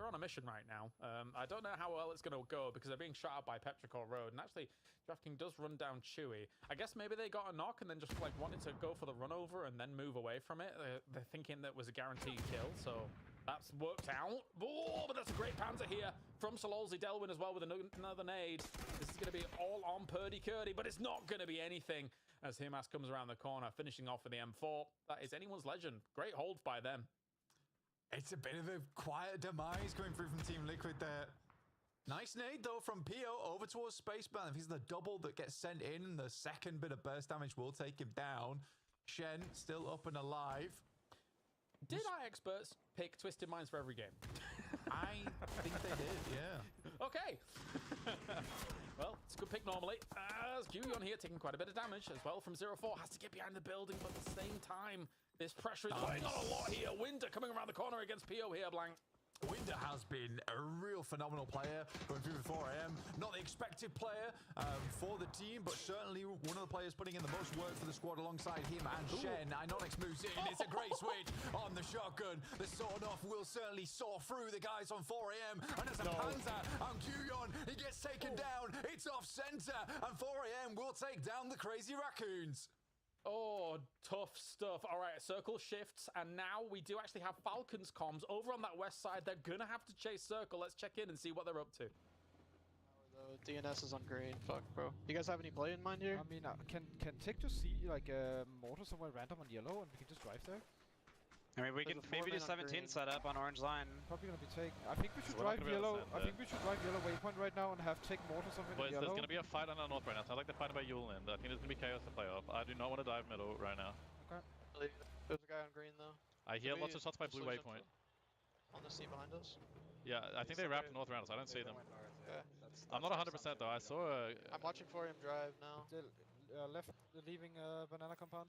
on a mission right now. I don't know how well it's going to go because they're being shot at by Petrichor Road, and actually, DraftKings does run down Chewy. I guess maybe they got a knock and then just like wanted to go for the run over and then move away from it. They're thinking that was a guaranteed kill, so that's worked out. Oh, but that's a great Panzer here from Sololzi. Delwyn as well with another nade. This is going to be all on Purdy Curdy, but it's not going to be anything as Himas comes around the corner, finishing off with the M4. That is Anyone's Legend. Great hold by them. It's a bit of a quiet demise coming through from Team Liquid there. Nice nade, though, from Pio over towards Spaceman. If he's the double that gets sent in, the second bit of burst damage will take him down. Shen still up and alive. Did our experts pick Twisted Minds for every game? I think they did, yeah. Okay. Well, it's a good pick normally. As Guyon here taking quite a bit of damage as well from 0-4. Has to get behind the building, but at the same time, this pressure is putting on a lot here. Winder coming around the corner against Pio here, Blank. Winder has been a real phenomenal player going through for 4AM. Not the expected player for the team, but certainly one of the players putting in the most work for the squad alongside him and Shen. Inonix moves in. It's a great switch on the shotgun. The sawed off will certainly saw through the guys on 4AM. And it's a Panzer and Guyon. He gets taken down. It's off center. And 4AM will take down the Crazy Raccoons. Oh, tough stuff. All right, circle shifts, and now we do actually have Falcons comms over on that west side. They're going to have to chase circle. Let's check in and see what they're up to. The DNS is on green. Fuck, bro. You guys have any play in mind here? I mean, can Tech just see like a mortar somewhere random on yellow, and we can just drive there? I mean, we There's can a maybe do four-man on 17 green. set up on orange line. Probably going to be taken. I think we should We're not drive going to be able to yellow. send I it. think we should drive yellow waypoint right now and have Tech mortar something Boys, on there's yellow. going to be a fight on the north right now. Sounds like they're fighting by Yulin. I think there's going to be chaos to play off. I do not want to dive middle right now. Okay. There's a guy on green though. I hear Should lots we of shots by just blue lose waypoint. On the sea behind us. Yeah, I think they wrapped north around us. I don't see them. Okay. I'm not 100% though. I saw a. I'm watching 4AM drive now. They're, left, leaving banana compound.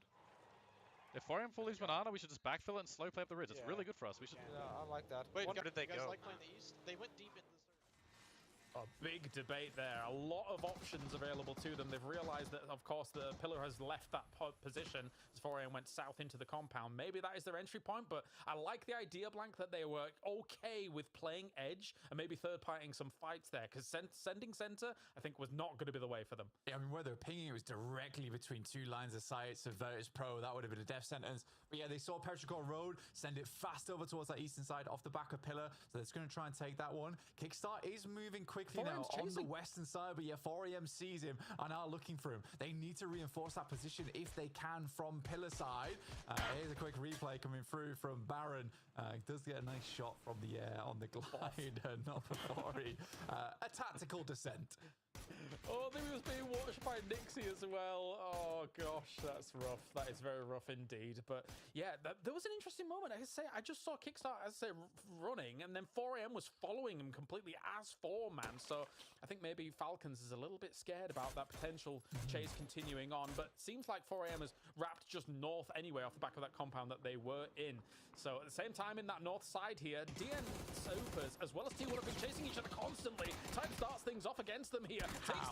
If 4AM full leaves banana, we should just backfill it and slow play up the ridge. It's Yeah. really good for us. We should. Yeah, I like that. Wait, One you guys like playing the east? They went deep into the circle. A big debate there. A lot of options available to them. They've realized that, of course, the pillar has left that position as 4AM went south into the compound. Maybe that is their entry point, but I like the idea, Blank, that they were okay with playing edge and maybe third partying some fights there, because sending center, I think, was not going to be the way for them. Yeah, I mean, where they were pinging, it was directly between two lines of sight. So Virtus Pro, that would have been a death sentence. But yeah, they saw Petrichor Road send it fast over towards that eastern side off the back of Pillar. So that's going to try and take that one. Kickstart is moving quickly now 4AM's on the chasing. western side. But yeah, 4AM sees him and are looking for him. They need to reinforce that position if they can from Pillar side. Here's a quick replay coming through from Baron. Does get a nice shot from the air on the glide, not before he, a tactical descent. Oh, he was being watched by Nixie as well. Oh gosh, that's rough. That is very rough indeed. But yeah, there was an interesting moment. I say, I just saw Kickstart, as I say, running, and then 4AM was following him completely as 4-man. So I think maybe Falcons is a little bit scared about that potential chase continuing on. But seems like 4AM has wrapped just north anyway off the back of that compound that they were in. So at the same time, in that north side here, DN Supers as well as T1 have been chasing each other constantly. Time starts things off against them here. Takes